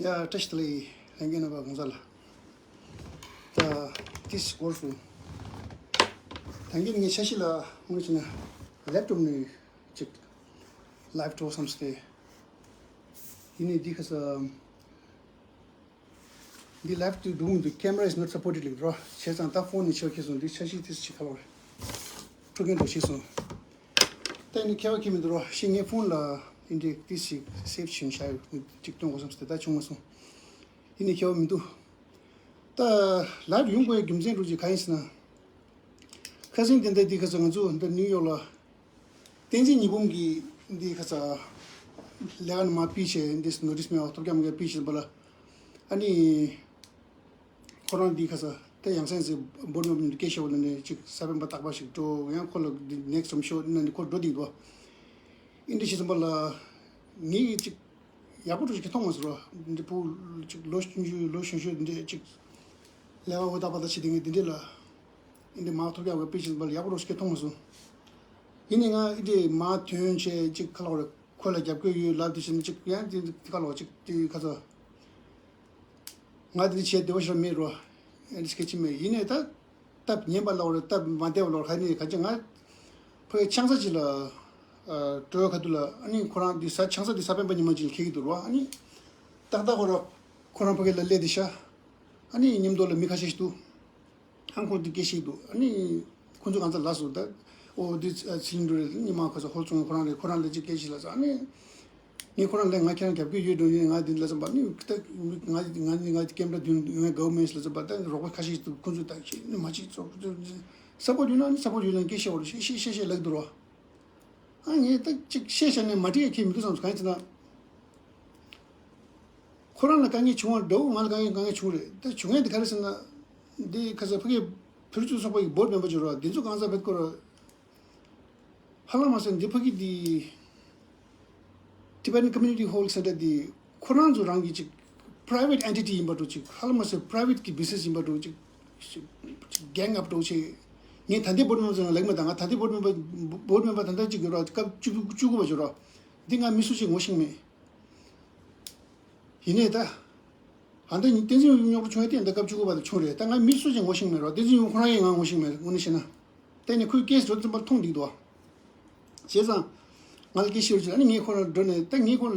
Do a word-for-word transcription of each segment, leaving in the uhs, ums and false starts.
ཡ་བཀྲ་ཤིས་བདེ་ལེགས། ལྷན་རྒྱས་རྣམ་པ་གང་ཟག་ལ། ད་ཏིས་སྐོར་སུ། ད་གིན་ངས་འཆར་གཞི་ལ་དངོས་བྱས་ན་ལེབ་ཊོབ་ནས་ཅིག་ལའིབ་འགྲོ་བསམ་སྟེ། ཡིན་ནའི་འདི་ཁ་ས། འདི་ལའིབ་ཏུ་འགྲོ་མི་འདུག Camera is not supported ལེགས་འགྲོ། བྱས་ཙང་ད་ཕོན་ནས་ཆེ་བ་ཁྱེར་སོང་། འདི་འཆར་གཞི་ཏིས་ཅིག་ཁ་ལོ་རེད། འཕྲོ་མཁན་འགྲོ་ཤེས་སོང་། ད་ཡིན་ནའི་ཁྱད་པར་ཁྱེར་མི་འདུག་རོ། ཤེས་ངའི་ཕོན་ལ་འདི་འདྲའི་ཏིས་ཅིག་སེབ་བྱས་བཞག་ཡོད། ཅིག་སྟོན་དགོས་བསམ་སྟེ་ད་བྱུང་མ་སོང་། ཡིན་ནའི་ཁྱད་པར་མི་འདུག་ད་ལའིབ་ཡོང་དགོས་ཡ་རྒྱུ་མཚན་རུ་ཅིག་གང་ཡིན་ཟེར་ན། ཁ་སང་དེ་འདྲ་འདི་ཁ་སང་ང་ཚོ་འདི་ནིའུ་ཡོག་ལ། བསྟན་འཛིན་ཉི་འབུམ་གྱིས་འདི་ཁ་ས་ལས་ཀ་ནས་མར་ཕུད་བྱས། འདི་ནོ་ཊིས་མེད་པ་ཐོབ་རྒྱ་མེད་པ་ཕུད་བྱས་པ་ལ། ཨ་ནི་ཁོ་རང་འདི་ཁ་ས་ད་ཡང་སེང་ཟེར་བོར་མོ་འདི་སྐད་ཆ་བ་ལ་ནས་ཅིག་ས་བོན་པ་རྟག་པ་ཞིག་འགྲོ་ཡང་ཁོ་ལ་འདི་ནེག་སི་ཊི་བྱམས་ཤོག་ན་ནི་ཁོ་འགྲོ་འདི་འདུག་ཨིན་འདི་ཤི་ཙམ་པ་ལ་ངེད་ཀྱི་ཅིག་ཡག་པོ་འགྲོ་ཞིག་མཐོང་མ་ཟེར་རོ། འདི་བུ་ཅིག་ལོ་ཆུང་ཆུང་ལོ་གཞོན་གཞོན་འདི་ཅིག་ལས་ཀ་འོ་ད་པ་ད་བྱེད་དེ་ངས་འདི་འདྲས་ལ། ཨིན་འདི་མ་ཐོབ་ཡག་པའི་དཔེ་ཆ་འདི་ཡག་པོ་རོ་ཞིག་མཐོང་མ་སོང་། ཡིན་ནའི་ང་ཨིན་འདི་མ་ཐོན་བྱས་ཅིག་ཁ་ལོག་རེ་ཁོ་ལ་རྒྱབ་སྐྱོར་ཡོད་ལབ་དེ་བྱས་ནས་ཅིག་ཡང་དེ་ཁ་ལོག་ཅིག་དེ་ཁ་ཚ། ང་དེ་འདྲ་བྱས་བདེ་བ་ཞིག་མེད་རོ། ཨིན་འདི་སྐད་ཆ་མེད། ཡིན་ནའི་ད་སྟབས་ཉན་པ་ལོག་རེ་སྟབས་མ་བདེ་བ་ལོག་རེ་ག་ནས་ག་ཅི་ང་ཕ་གི་ཆང་ས་ཅིག་ལ་འགྲོ་ཁ་ཐུག་ལ་ཨ་ནི་ཁོ་རང་འདི་ས་ཆང་ས་འདི་ས་བོན་པ་ཉི་མ་ཅིག་ལ་ཁེལ་གི་འདུག་རོ། ཨ་ནི་ཏག་ཏག་ཁོ་རང་ཁོ་རང་ཕ་གི་ལ་སླེབས་དེ་ཤ། ཨ་ནི་མཉམ་དུ་ལ་མི་ཁ་ཤས་ཤིག་འདུག་ཧང་ཁོང་དེ་སྐད་ཤིག་འདུག་ཨ་ནི་ཁོང་ཚོ་གང་ཚ་ལ་སོ་ད། ཨོ་དེ་ཚིལ་འགྲོ་རེད། ཉི་མ་ཁ་ཚ་ཧོལ་ཚོང་ཁོ་རང་རེད། ཁོ་རང་ལ་ཅིག་སྐད་ཤིག་ལ་ས་ཨ་ནི། ངས་ཁོ་རང་ལ་ང་ཁྱེད་རང་རྒྱབ་སྐྱོར་ཡོད་འགྲོ་ཡིན། ང་འདི་ལ་ཙམ་པ་ནི་ད་ང་ང་ནི་ང་ཀེམ་ར་དུས་ང་གའུ་མེན་ལ་ཙམ་པ་ད་རོགས་པ་ཁ་ཤས་ཤིག་འདུག་ཁོང་ཚོ་ད་ཁྱེད་ནི་མ་ཅིག་ཚོ་ས་པོ་ཡོད་ན་ནི་ས་པོ་ཡོད་ན་སྐད་ཤེས་བ་རེད། ཤེས་ཤེས་ཤེས་ཤེས་ལག་འདུག་རོ། ཨ་ངས་ད་ཅིག་ཤེས་བྱ་ནས་མ་འགྲིག་ཡ་ཁྱེད་མི་འདུག་བསམ་སོང་། གང་ཡིན་ཟེར་ན། ཁོ་རང་ལ་དཀའ་ངལ་བྱུང་བ་འདྲ་བོ་ང་ལ་དཀའ་ངལ་དཀའ་ངལ་བྱུང་རེད། ད་བྱུང་ཡ་དེ་ག་རེ་ཟེར་ན། འདི་ཁ་ས་ཕ་གི་བོད་རིགས་ཚོགས་པ་ཡི་བོར་མེམ་བར་བྱོས་རོགས། འདི་ཚོ་གང་ཟག་བེད་ཁོ་ར། ཧ་ལམ་མ་ཟད་འདི་ཕ་གི་འདི་Tibetan Community Hall Center འདི་ཁོ་རང་ཚོ་རང་གི་ཅིག་private entity ཡིན་པ་འདྲ་ཅིག་ཧ་ལམ་མ་ཟད་private གི་business ཡིན་པ་འདྲ་ཅིག gang up འདྲ་ཅིག་ངས་ད་ལྟའི་བོར་མེམ་བར་ཚོ་ལ་ལབ་མ་ད་ང་ད་ལྟའི་བོར་མེམ་བར་བོར་མེམ་བར་ད་ལྟ་ཅིག་ཡོད་ར། སྐབས་བཅུ་བཅུ་དགུ་པ་བྱོས་རོགས། འདི་ང་མི་སུ་ཅིག་ངོ་ཤེས་མེད། ཡིན་ནའི་ད། ཨ་ད་ནི་བསྟན་འཛིན་ཡུམ་རྙོག་དྲ་བྱུང་ཡ་དེ་འདི་སྐབས་བཅུ་དགུ་པ་དེ་བྱུང་རེད། ད་ང་མི་སུ་ཞིག་ངོ་ཤེས་མེད་རོགས། བསྟན་འཛིན་ཡུམ་ཁོ་རང་ཡང་ང་ངོ་ཤེས་མེད་དངོས་གནས་བཤད་ན། ད་ནི་ཁོའི་ཀེ་སི་རོ་ཙམ་པར་མཐོང་འདུག་འདུག་བ། བྱས་ཙང་། ང་ལ་ཀེ་སི་རོ་ཅིག་ཨ་ནི་ངས་ཁོ་རང་འགྲོ་ནས་ད་ངས་ཁོ་ལ་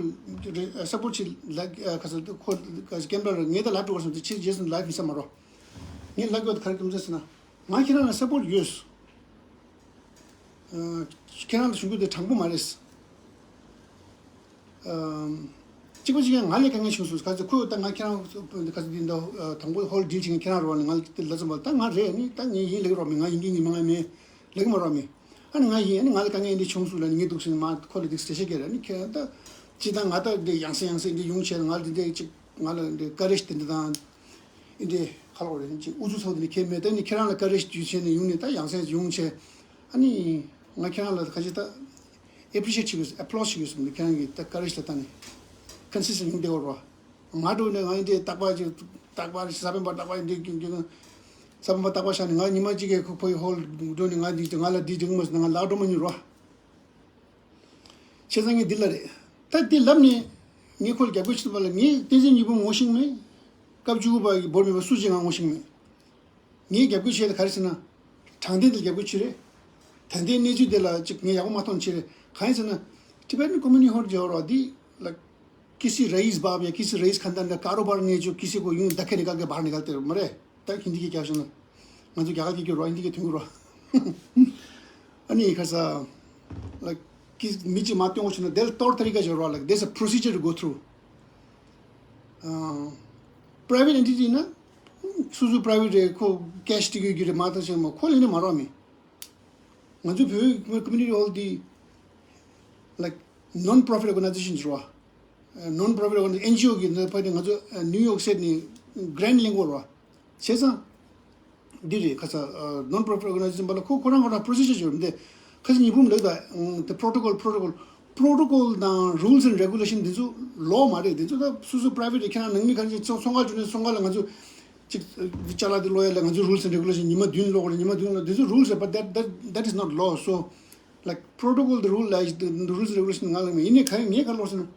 ས་པོར་ཊི་ཅིག་ལ་ཁ་ས་ཁོ་ཀེམ་ར་ར་ངས་ད་ལབ་འགྲོ་བར་སོང་དེ་ཕྱིར་རྗེས་སུ་ལབ་མི་ས་མ་རོགས། ངས་ལབ་དགོས་ད་ག་རེ་ཀེམ་ས་ཟེར་ན། ང་ཁྱེད་རང་ལ་ས་པོར་ཊི་ཡོད། ཁྱེད་རང་ལ་ཞུ་རྒྱུ་དེ་དྲང་པོ་མ་རེད། གཅིག་པ་གཅིག་ཡང་ང་ལས་དཀའ་ངལ་བྱུང་སོང་། ག་ཚོད་ཁོས་ད་ང་ཁྱེད་རང་ག་ཚོད་འདི་འདྲ་དང་པོ་ཧོལ་ཌིལ་བྱེད་མཁན་ཁྱེད་རང་རོགས་ནས་ང་ལ་དེ་ལབ་ཙམ་པ་ད་ང་རེད་ནི་ད་ངས་ཡིན་ལབ་ཀྱི་རོགས་མེད། ང་ཡིན་གྱི་ཡིན་མ་ང་མེད་ལབ་ཀྱི་མ་རོགས་མེད། ཨ་ནི་ང་ཡིན་ཨ་ནི་ང་ལ་དཀའ་ངལ་འདི་བྱུང་སོང་ལབ་ནས་ངས་འདུག་ཟེར་ནས་མ་ཁོ་ལ་འདི་འགྲེལ་བཤད་བརྒྱབ་ར་ནི་ཁྱེད་རང་ད་ཅི་ད་ང་ད་འདི་ཡང་སེ་ཡང་སེ་འདི་ཡོང་བྱས་ང་ལ་འདི་འདྲ་ཅིག་ང་ལ་འདི་ཀ་རེ་ཤི་དེ་འདྲ་དང་། ཨིན་དེ་ཁ་ལོག་རེད་ཅིག་ཨུ་ཚུགས་ཚོགས་དེ་ནི་ཁྱེད་མེད་དེ་ནི་ཁྱེད་རང་ལ་ཀ་རེ་ཤི་ཞུས་བྱས་ནས་ཡོང་ནས་ད་ཡང་སེ་ཡོང་བྱས། ཨ་ནི་ང་ཁྱེད་རང་ལ་ཁ་ཅིག་ད་ཨེ་པི་རི་ཤི་ཡེ་ཊི་བྱེད་དགོས་ཨེ་པི་ལོཌ་བྱེད་དགོས་སོང་། ཁྱེད་རང་གི་ད་ཀ་རེ་ཤི་ལ་ད་ནི་ཀོན་སི་སི་ཊེན་ཊི་ཡོང་བསྡད་ཡོད་རོ། ང་འགྲོ་ནས་ང་ཨིན་དེ་རྟག་པར་ཅིག་རྟག་པར་ས་བོན་པ་རྟག་པར་ཨིན་དེ་ཀྱི་ཀྱི་ས་བོན་པ་རྟག་པར་བཞག་ནས་ང་ཉི་མ་གཅིག་གི་ཁོ་ཁོའི་ཧོལ་འགྲོ་ནས་ང་འདི་ང་ལ་འདི་འཇིགས་མ་སོང་ང་ལག་འགྲོ་མ་ཉུལ་རོ། བྱས་ཙང་ངས་འདི་ལ་རེད། ད་འདི་ལབ་ནས་ངས་ཁོ་ལ་རྒྱབ་སྐྱོར་བྱེད་ཐུབ་པ་ལ་ངས་བསྟན་འཛིན་ཉི་འབུམ་ངོ་ཤེས་མེད། སྐབས་བཅུ་དགུ་པ་གི་བོར་མེད་པ་སུ་གཅིག་ང་ངོ་ཤེས་མེད། ངས་རྒྱབ་སྐྱོར་བྱས་ལ་ག་རེ་ཟེར་ན། དྲང་བདེན་དེ་རྒྱབ་སྐྱོར་བྱས་རེད། ད་ལྟའི་གནས་ཚུལ་དེ་ལ་ཅིག་ངས་ཡག་པོ་མ་མཐོང་བྱས་རེད། གང་ཡིན་ཟེར་ན། Tibetan Community Hall ཇོ་རོ་འདི་ལ་ཀི་སི་ར་ཡིས་བབ་ཡ་ཀི་སི་ར་ཡིས་ཁ་འདར་འདྲ་ཀ་རོ་བར་ནས་ཇོ་ཀི་སི་གོ་ཡུང་ད་ཁེ་ནི་ག་གེ་བར་ནི་ག་དེ་མ་རེད། ད་ཧིན་དི་གི་རྒྱག་བཞིན་ན། ང་ཚོ་རྒྱ་གར་གྱི་སྐྱོ་རོ་ཧིན་དི་གི་དོན་རོ། ཨ་ནི་ཁ་ས། ལ་ཀི་མི་གཅིག་མ་སྟོན་དགོས་བྱུང་ན་དེ་ལ་ཏོར་ཏ་རི་ཀ་ཇོ་རོ་ལ་there's a procedure to go through. ཨ། private entity ན་སོ་སོ་private རེད། ཁོ་ཀེ་ཤི་སྤྲད་དགོས་ཀྱི་རེད་མ་གཏོགས་ཅང་མ་ཁོ་ལ་ནི་མ་རོགས་མེད། ང་ཚོ་བོད་community hall འདི་like non profit organization རེད་བ། non profit organization ཨེན་ཇི་ཨོ་གི་ནི་ཕ་ནི་ང་ཚོ་ནིའུ་ཡོག་སི་ཊེཊ་ནས་grant ལེན་དགོས་རེད་བ། བྱས་ཙང་། འདི་རེད་ཁ་ས། non profit organization པ་ལ་ཁོ་ཁོ་རང་ཁོ་རང་procedure ཡོད་རེད་འདི། ཁ་ས་ཉི་འབུམ་ལགས་ད་the protocol protocol protocol དང་rules and regulation འདི་ཚོ་ལོ་མ་རེད། འདི་ཚོ་ད་སོ་སོ་private རེད། ཁྱེད་རང་ནང་མི་ག་རེ་ཚོང་ཁང་བྱུང་ནས་ཚོང་ཁང་ལ་ང་ཚོ་ཅིག་ཅ་ལག་འདི་ལོ་ཡ་ལ་ང་ཚོ་rules and regulation ཉི་མ་བདུན་ལོག་རེད། ཉི་མ་བདུན་ལོག་འདི་ཚོ་rules རེད། but that that that is not law. So like protocol the rule ལ་the rules regulation ང་ལ་མ་ཡིན་ནས་ག་རེ་ངས་ག་ལོག་ཟེར་ན།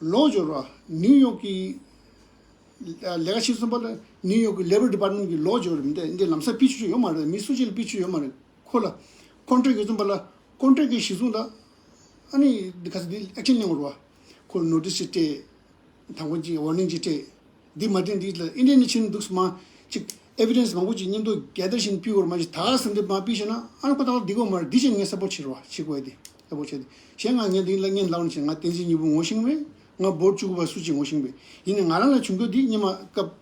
ལོ་སྦྱོར་བ་ནིའུ་ཡོག་གི་ ལས་ཀ་བྱེད་སོང་པ་ལ་ནིའུ་ཡོག་གི་Labor Department གི་ལོག་འབྱོར་མི་འདི་འདི་ལམ་སང་ཕུད་ཆོག་ཡོད་མ་རེད། མི་སུ་གཅིག་ལ་ཕུད་ཆོག་ཡོད་མ་རེད། ཁོ་ལ་ཀོན་ཊེག་ཡོད་ཙམ་པ་ལ་ཀོན་ཊེག་གི་གཞི་བཟུང་ལ་ཨ་ནི་འདི་ག་ཚོད་འདི་ཨེག་ཤན་གནང་དགོས་རེད་བ། ཁོ་ནོ་ཊིས་ཅིག་སྤྲད། དང་པོ་ཅིག་ཝར་ནིང་ཅིག་སྤྲད། འདི་མ་སྤྲད་འདི་ལ་ཨིན་ཊར་ནེཊ་ཕྱིན་འདུག་སྨ། ཅིག་ཨེ་བི་ཌེན་སི་མང་པོ་ཅིག་མཉམ་དུ་གེ་དར་བྱས་ནས་ཕུལ་དགོས་རེད་མ་གཞི་ད་ག་ཟེར་འདི་མ་ཕུལ་བྱས་ན་ཨ་ནི་ཁོ་ད་ལ་འདི་དགོས་མ་རེད། འདི་བྱས་ནས་ངས་སཔོར་ཊི་བྱེད་རེད་བ། བྱེད་དགོས་ཡ་འདི་སཔོར་ཊི་བྱས་ཏེ་གཞན་ང་ངས་འདི་ལ་ངས་ལབ་ནས་བྱས་ང་བསྟན་འཛིན་ཉི་འབུམ་ངོ་ཤེས་མེད། ང་བོར་ཌི་བཅུ་དགུ་པ་སུ་གཅིག་ངོ་ཤེས་མེད། ཡིན་ནའི་ང་རང་ལ་བྱུང་རྒྱུ་འདི་སྔོན་མ་སྐབས་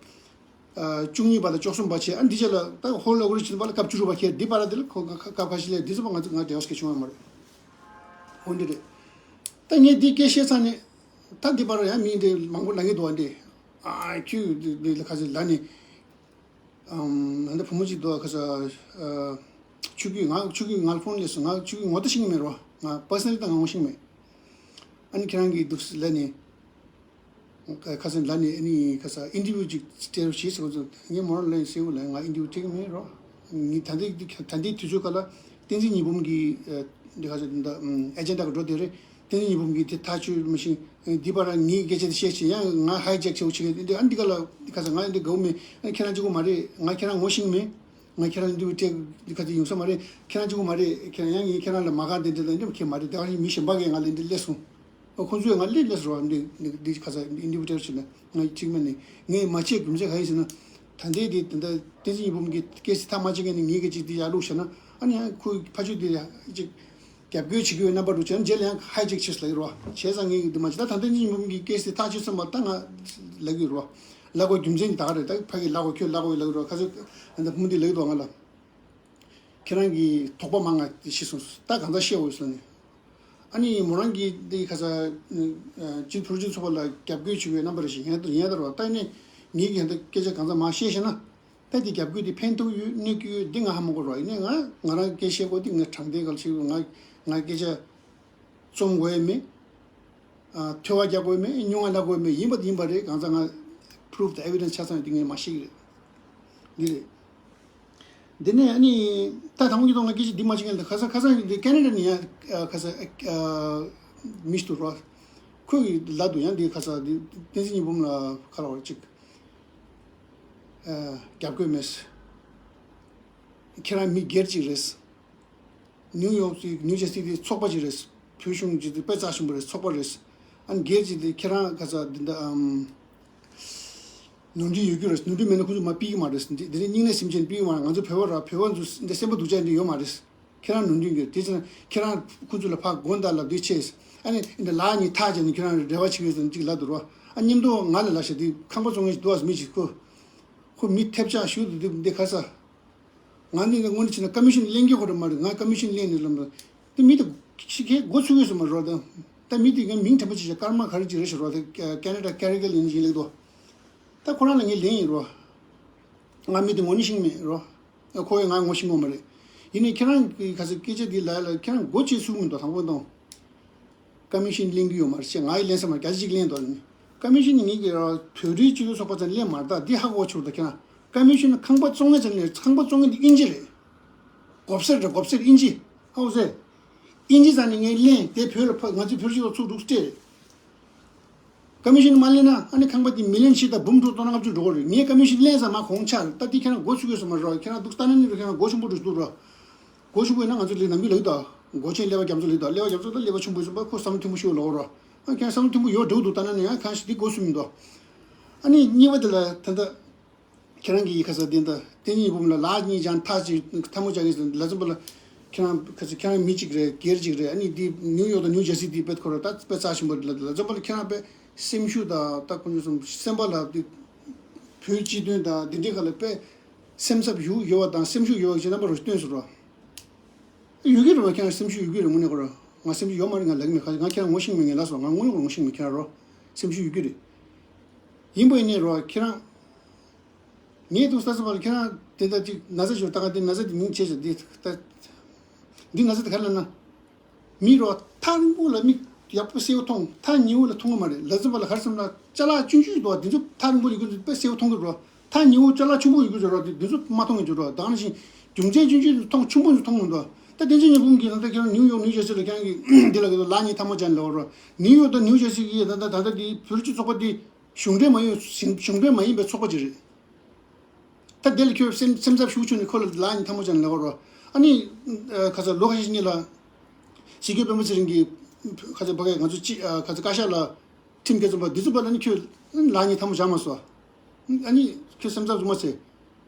བཅུ་གཉིས་པ་དང་བཅུ་གསུམ་པ་བྱས། ཨ་འདི་བྱས་ལ་ད་ཧོལ་ཨོ་གི་རི་ཇིན་པ་ལ་སྐབས་བཅུ་དྲུག་པ་ཁྱེར་འདི་བར་ལ་འདི་ལ་ཁོ་སྐབས་ཁ་ཤས་ལས་འདི་ཚོ་པ་ང་ཚོ་ང་འབྲེལ་བ་སྐད་བྱུང་བ་མ་རེད། འོ་འདི་རེད། ད་ངས་འདི་སྐད་བཤད་ཚར་ནས་ད་འདི་བར་ཡང་མི་འདི་མང་པོ་ལབ་ཀྱི་འདུག་བ། འདི་ཨ་ཁྱོད་འདི་འདི་ལ་ཁ་ཤས་ལབ་ནས། ཨམ། ད་ལྟ་བུ་མོ་གཅིག་འདུག་ག་ས། ཨ། ཆུ་སྐྱིད་ང་ཆུ་སྐྱིད་ང་ལ་ཕོན་སླེབས་སོང་། ང་ཆུ་སྐྱིད་ངོ་ད་ཤེས་ཀྱི་མེད་རོ། ང་པར་སོ་ནལ་ད་ང་ངོ་ཤེས་ཀྱི་མེད། ཨ་ནི་ཁྱེད་རང་གིས་འདུག་ལབ་ནས། ཁ་སང་ལབ་ནས་ཨ་ནི་ཁ་སང་ཨིན་ཊར་བིའུ་ཅིག་སྤྲད་རོགས་བྱེད་ཟེར་བ་ཚོ་ངས་མོ་རང་ལན་ཟེར་བ་ལ་ང་ཨིན་ཊར་བིའུ་སྤྲད་ཀྱི་མེད་རོ། ངས་ད་ལྟའི་ད་ལྟའི་དུས་ཚོད་ཁ་ལ་བསྟན་འཛིན་ཉི་འབུམ་གྱི་འདི་ཁ་ས་འདི་ཨེ་ཇེན་ཌ་གི་འགྲོ་དེ་རེད། བསྟན་འཛིན་ཉི་འབུམ་གྱིས་དེ་ཐག་གཅོད་མ་ཤེས། འདི་པར་ངའི་སྐད་ཆ་དེ་བཤད་ཕྱིན་ཡང་ང་ཧའི་ཇེག་བྱེད་འོ་ཆེ་གི་འདི་ཨ་འདི་ག་ལ་འདི་ག་ས་ང་འདི་དགའ་བོ་མེད། ཨ་ཁྱེད་རང་གཅིག་པོ་མ་རེད། ང་ཁྱེད་རང་ངོ་ཤེས་མེད། ང་ཁྱེད་རང་འདི་བའི་སྤྲད་འདི་ག་དེ་ཡོང་ས་མ་རེད། ཁྱེད་རང་གཅིག་པོ་མ་རེད། ཁྱེད་རང་ཡང་ངས་ཁྱེད་རང་ལ་མ་གང་འདི་འདི་ལ་འདི་ཁྱེད་མ་རེད། དེ་ག་ནི་མི་གཞན་པ་གས་ང་ལ་འདི་སླེབས་སོང་། ཨ་ཁོང་ཚོས་ང་སླེབས་སླེབས་སོང་། འདི་འདི་འདི་ག་ས་འདི་འདི་བའི་སྤྲད་ཕྱིན་ན་ང་གཅིག་མ་ནི་ངས་མ་བྱེད་རྒྱུ་མཚན་ག་ཡིན་ཟེར་ན། ད་ལྟའི་འདི་ད་ལྟ་བསྟན་འཛིན་ཉི་འབུམ་གྱི་སྐད་ཆ་ཐག་མ་བཅད་མཁན་ནི་ངའི་སྐད་ཆ་འདི་ཡར་བླུགས་བཞག་ན་ཨ་ནི་ཡང་ཁོའི་ཕ་ཆོས་འདི་ཡང་གཅིག་རྒྱབ་སྐྱོར་བྱེད་ཀྱི་ཡོད་རྣམ་པ་འདུག་བྱས་ན་རྗེས་ལ་ཡང་ཧའི་ཇེག་བྱས་ལབ་ཀྱི་རེད་བ། བྱས་ཙང་ངས་འདི་མ་བྱེད། ད་ད་ལྟ་ཉིན་མོ་གི་སྐད་ཆ་ཐག་ཆོད་ཙམ་པ་ད་ང་ལབ་ཀྱི་རེད་བ། ལབ་དགོས་རྒྱུ་མཚན་གྱི་ད་ག་རེད། ད་ཕ་གིས་ལབ་དགོས་ཁྱོད་ལབ་དགོས་ལབ་ཀྱི་རེད་བ། ཁ་ཚོད་ད་ལྟ་བུ་མོ་འདི་ལབ་ཀྱི་འདུག་ང་ལ། ཁྱེད་རང་གིས་དོགས་པ་མང་ང་ཤི་སོང་། ད་གང་ལྟར་ཤེས་འོས་སོང་ནས། ཨ་ནི་མོ་རང་གིས་འདི་ཁ་ས་སྤྱི་ཕུར་སྤྱི་ཚོགས་པ་ལ་རྒྱབ་སྐྱོར་བྱེད་ཀྱི་ཡོད་རྣམ་པ་རེ་ཞིག་ཡིན་ཡིན་ད་རེད་བ། ད་ནི་ངེད་ཀྱིས་ད་སྐད་ཆ་གང་ཚང་མ་བཤད་ཤེ་ན། ད་དེ་རྒྱབ་སྐྱོར་དེ་ཕན་ཐོགས་ཡོད་གནོད་ཀྱི་ཡོད་འདི་ང་ཧ་མ་གོ་རོགས། ཡིན་ནའི་ང་ང་རང་སྐད་བཤད་དགོས་དེ་ང་དྲང་བདེན་ག་ལ་བྱེད་དགོས། ང་ང་སྐད་ཆ་རྩོམ་དགོས་ཡས་མེད། ཨ་ཐོལ་པ་རྒྱག་དགོས་མེད། རྙོག་དྲ་ལབ་དགོས་མེད། ཡིན་པ་དེ་ཡིན་པ་རེད། གང་ཟག་ང་proof དང་evidence ཆ་ཚང་ཡོད་དེ་ངས་མ་བཤད་ཀྱི་རེད། འདི་རེད། འདི་ནས་ཨ་ནི་ད་དང་པོ་ཉིད་དུ་ང་སྐད་ཆ་འདི་མ་བཤད་མཁན་ལ་ཁ་སང་ཁ་སང་འདི་ཁེ་ན་ཌ་ནས་ཡང་ཁ་སང་མི་ཞིག་འདུག་རོགས། ཁོས་ལབ་འདུག་ཡང་འདི་ཁ་སང་འདི་བསྟན་འཛིན་ཉི་འབུམ་ལ་ཁ་ལ་བར་ཅིག་རྒྱབ་སྐྱོར་མེད། ཁྱེད་རང་མི་སྒེར་ཅིག་རེད། ནིའུ་ཡོག་སི་ནིའུ་ཇར་སི་དེ་ཚོགས་པ་ཅིག་རེད། བོད་གཞུང་གི་དེ་དཔེ་རྩ་ཆེན་པོ་རེད། ཚོགས་པ་རེད། ཨ་ནི་སྒེར་གྱི་དེ་ཁྱེད་རང་ག་ཚ་འདི་འདྲ་ཨམ། ནོར་འཁྲུལ་ཡོད་རྒྱུ་རེད། ནོར་འཁྲུལ་མེད་ན་ཁོ་ཚོ་མ་ཕུད་ཀྱི་མ་རེད། འདི་འདི་རིང་སྙིང་ནད་སེམས་ཅན་ཕུད་ཀྱི་མ་རེད། ང་ཚོ་བོད་པ་ར་བོད་པ་ཚོ་འདི་སེམས་པ་སྡུག་ཅག་འདི་ཡོད་མ་རེད། ཁྱེད་རང་ནོར་འཁྲུལ་ཡོད་དེ་ཚོ་ཁྱེད་རང་ཁོ་ཚོ་ལ་ཕར་དགོངས་དག་ལབ་དུས་ཆེ། ཨ་ནི་འདི་ལག་གཉིས་ཐག་བཅད་ནས་ཁྱེད་རང་རེ་བ་བྱེད་ཀྱི་ཡོད་ཙང་གཅིག་ལབ་འདུག་རོ། ཨ་མཉམ་དུ་ང་ལ་ལབ་ཤག་འདི་ཁང་པ་བཙོང་མཁན་ཞིག་འདུག་ཨ་མི་ཞིག་ཁོ་ཁོ་མི་ཐེབས་ཆག་ཞུ་འདུག་འདི་འདི་ག་ས། ང་འདི་ནས་དངོས་གནས་བྱས་ན་ཀ་མི་ཤན་ལེན་རྒྱུ་ཁོ་རང་མ་རེད། ང་ཀ་མི་ཤན་ལེན་ནས་ལམ་རེད། དེ་མི་དེ་ཤི་ཁའི་འགོ་ཚུགས་ཡོད་སོང་མ་རོགས། ད་ད་མི་དེ་ངའི་མིང་དྲན་པ་བྱེད་ཤག་ཀརྨ་ག་རེ་ཅིག་རེད་ཤག་རོགས། དེ་ཀེ་ན་ཌ་ཀེ་རི་ཀལ་ཡིན་ཡིན་ལེགས་དོ། ད་ཁོ་རང་ལ་ངས་ལེན་ཡིན་རོགས། ང་མི་དེ་ངོ་ནི་ཤིང་མེད་རོགས། ཁོ་ཡི་ང་ངོ་ཤེས་ངོ་མ་རེད། ཡིན་ནའི་ཁྱེད་རང་གི་ག་ཚོད་སྐད་ཆ་འདི་ལ་ལ་ཁྱེད་རང་འགོ་ཆེ་ཚུགས་མི་འདུག་དང་པོ་དང་། ཀ་མི་ཤན་ལེན་གྱི་ཡོད་མ་རེད་ཅེས་ང་ཡི་ལེན་ས་མ་རེད། རྒྱ་ཆེ་གཅིག་ལེན་འདུག་ནི། ཀ་མི་ཤན་ནི་ངེད་ཀྱི་བོད་རིགས་སྤྱི་མཐུན་ཚོགས་པ་ཚོ་ལེན་མ་རེད། ད་འདི་ཧ་གོ་ཆོག་ད་ཁྱེད་རང་ཀ་མི་ཤན་ནི་ཁང་པ་བཙོང་མཁན་ཚོ་ནི་ཁང་པ་བཙོང་མཁན་འདི་དབྱིན་ཇི་རེད། གོབ་སེར་རེད། གོབ་སེར་དབྱིན་ཇི་ཧ་གོ་སེ། དབྱིན་ཇི་ཚང་ནི་ངས་ལེན་དེ་བོད་ལ་ཕ་ང་ཚོའི་བོད་སྤྱི་ཚོགས་ཚུགས་འདུག་སྤྲད་རེད། ཀ་མི་ཤན་མ་ལེན་ན་ཨ་ནི་ཁང་པ་དེ་མི་ལེན་ཕྱིར་ད་འབུམ་དྲུག་སྟོང་ལྔ་བཅུ་འགྲོ་གི་རེད། ངས་ཀ་མི་ཤན་ལེན་ས་མ་གོང་ཆག་རེད། ད་དེ་ཁྱེད་རང་མགོ་ཚུགས་ཡོད་ས་མ་རེད། ཁྱེད་རང་འདུག་ལྟ་ན་ནི་རུ་ཁྱེད་རང་མགོ་ཆུང་པོ་འདུག་འདུག་ར། མགོ་ཆུང་པོ་ཡིན་ན་ང་ཚོ་ལས་ནམ་རྒྱུན་ལབ་ཀྱི་འདུག་མགོ་ཆེན་ཀླད་པ་རྒྱ་མཚོ་ལབ་ཀྱི་འདུག་ཀླད་པ་རྒྱ་མཚོ་ད་ཀླད་པ་ཆུང་པོ་ཡིན་ཙང་ཁོ་བསམ་བློ་ཐོན་པོ་ཤོར་ལོག་ར། ཨ་ཁྱེད་རང་བསམ་བློ་ཐོན་པོ་ཡོད་འགྲོ་འདུག་ལྟ་ན་ནི་ཡང་གང་ཞིག་འདི་མགོ་ཚུགས་མི་འདུག་ཨ་ནི་གཉིས་པ་དེ་ལ་ད་ལྟ། ཁྱེད་རང་གིས་ཁ་ས་དེ་འདྲ་དེ་གཉིས་བུམ་ལ་ལག་གཉིས་ཀྱང་ཐག་ཅིག་ཐལ་མོ་སྦྱར་གྱི་ཟེར་ལ་ཙམ་པ་ལ། ཁྱེད་རང་ཁ་ས་ཁྱེད་རང་མི་གཅིག་རེད། སྒེར་གཅིག་རེད། ཨ་ནི་དེ་ནིའུ་ཡོག་དང་ནིའུ་ཇར་སི་དེ་དཔེ་ཁོ་ར་ད་དཔེ་རྩ་ཆེན་པོ་རེད་ལ། ལ་ཙམ་པ་ལ་ཁྱེད་རང་དཔེ་སེམས་ཤུགས་དང་ད་ཁོ་ཚོ་སེམས་པ་ལ་དེ་བོད་སྤྱི་དོན་དང་དེ་འདྲའི་ཁ་ལ་དཔེ་སེམས་འཚབ་ཡོད་ཡོད་པ་དང་སེམས་ཤུགས་ཡོད་པ་ཅིག་རྣམ་པ་རུ་སྟོན་སོང་ར། ཡོད་ཀྱི་རེད་བ། ཁྱེད་རང་སེམས་ཤུགས་ཡོད་ཀྱི་རེད། དངོས་གནས་ཁོ་ར་ང་སེམས་ཤུགས་ཡོད་མ་རེད། ང་ལབ་ཀྱི་མེད། ཁ་ང་ཁྱེད་རང་ངོ་ཤེས་མེད། ངས་ལབ་སོང་། ང་དངོས་གནས་ཁོ་ངོ་ཤེས་མེད། ཁྱེད་རང་རོ་སེམས་ཤུགས་ཡོད་ཀྱི་རེད། ཡིན་པ་ཡིན་ནའི་རོ་ཁྱེད་རང་། ངས་འདུག་ས་ས་བར་ཁྱེད་རང་དེ་ལྟར་ཅིག་ན་ཚ་ཞོར་ད་ག་དེ་ན་ཚ་དེ་མིང་བྱས་ཤག་འདི་ད། འདི་ན་ཚ་དེ་ག་ལ་ན། མི་རོ་ཐག་རིང་པོ་ལ་མིག་ཡག་པོ་གསལ་པོ་མཐོང་། ཐག་ཉེ་བོ་ལ་མཐོང་གི་མ་རེད། ལ་ཙམ་པ་ལ་ག་རེ་ཟེར་ན་ཅ་ལག་ཆུང་ཆུང་འདུག་འདི་ཚོ་ཐག་རིང་པོ་ལ་ཡོད་དུས་དཔེ་གསལ་པོ་མཐོང་གི་རོ། ཐག་ཉེ་བོ་ཅ་ལག་ཆུང་པོ་ཡོད་དུས་རོ་འདི་ཚོ་མ་མཐོང་གི་འཇུག་རོ། ད་ག་ནང་བཞིན་རྒྱུ་མཚན་ཆུང་ཆུང་ཚོ་མཐོང་ཆུང་པོ་ཚོ་མཐོང་མི་འདུག་ད་བསྟན་འཛིན་ཉི་འབུམ་གྱིས་ད་ལྟ་ཁྱེད་རང་ནིའུ་ཡོག་ནིའུ་ཇར་སི་ལ་ཁྱེད་རང་གིས་འདི་ལ་གི་ལག་གཉིས་ཐལ་མོ་སྦྱར་ནས་ལབ་རོ། ནིའུ་ཡོག་དང་ནིའུ་ཇར་སི་གི་ད་ལྟ་ད་ལྟ་འདི་བོད་སྤྱི་ཚོགས་པ་འདི། གཞུང་འབྲེལ་མ་ཡིན་གཞུང་འབྲེལ་མ་ཡིན་པའི་ཚོགས་པ་ཅིག་རེད། ད་དེ་ལ་ཁྱོད་སེམས་སེམས་འཚབ་ཤུགས་ཆུང་ནས་ཁོ་ལ་ལག་གཉིས་ཐལ་མོ་སྦྱར་ནས་ལབ་རོགས། ཨ་ནི་ཁ་ས་ལོ་ཁ་ཤས་གཉིས་ལ་སྲིད་སྐྱོང་སྤེན་པ་ཚེ་རིང་གིས་ཁ་ས་ཕ་གིར་ང་ཚོ་ཅི་ཁ་ས་བཀའ་ཤག་ལ་ཁྲིམས་འགལ་བཙོང་པ་འདི་ཚོ་པ་ལ་ནི་ཁྱོད་ལག་གཉིས་ཐལ་མོ་སྦྱར་མ་སོང་། ཨ་ནི་ཁྱོད་སེམས་འཚབ་ཟུག་མ་བྱེད།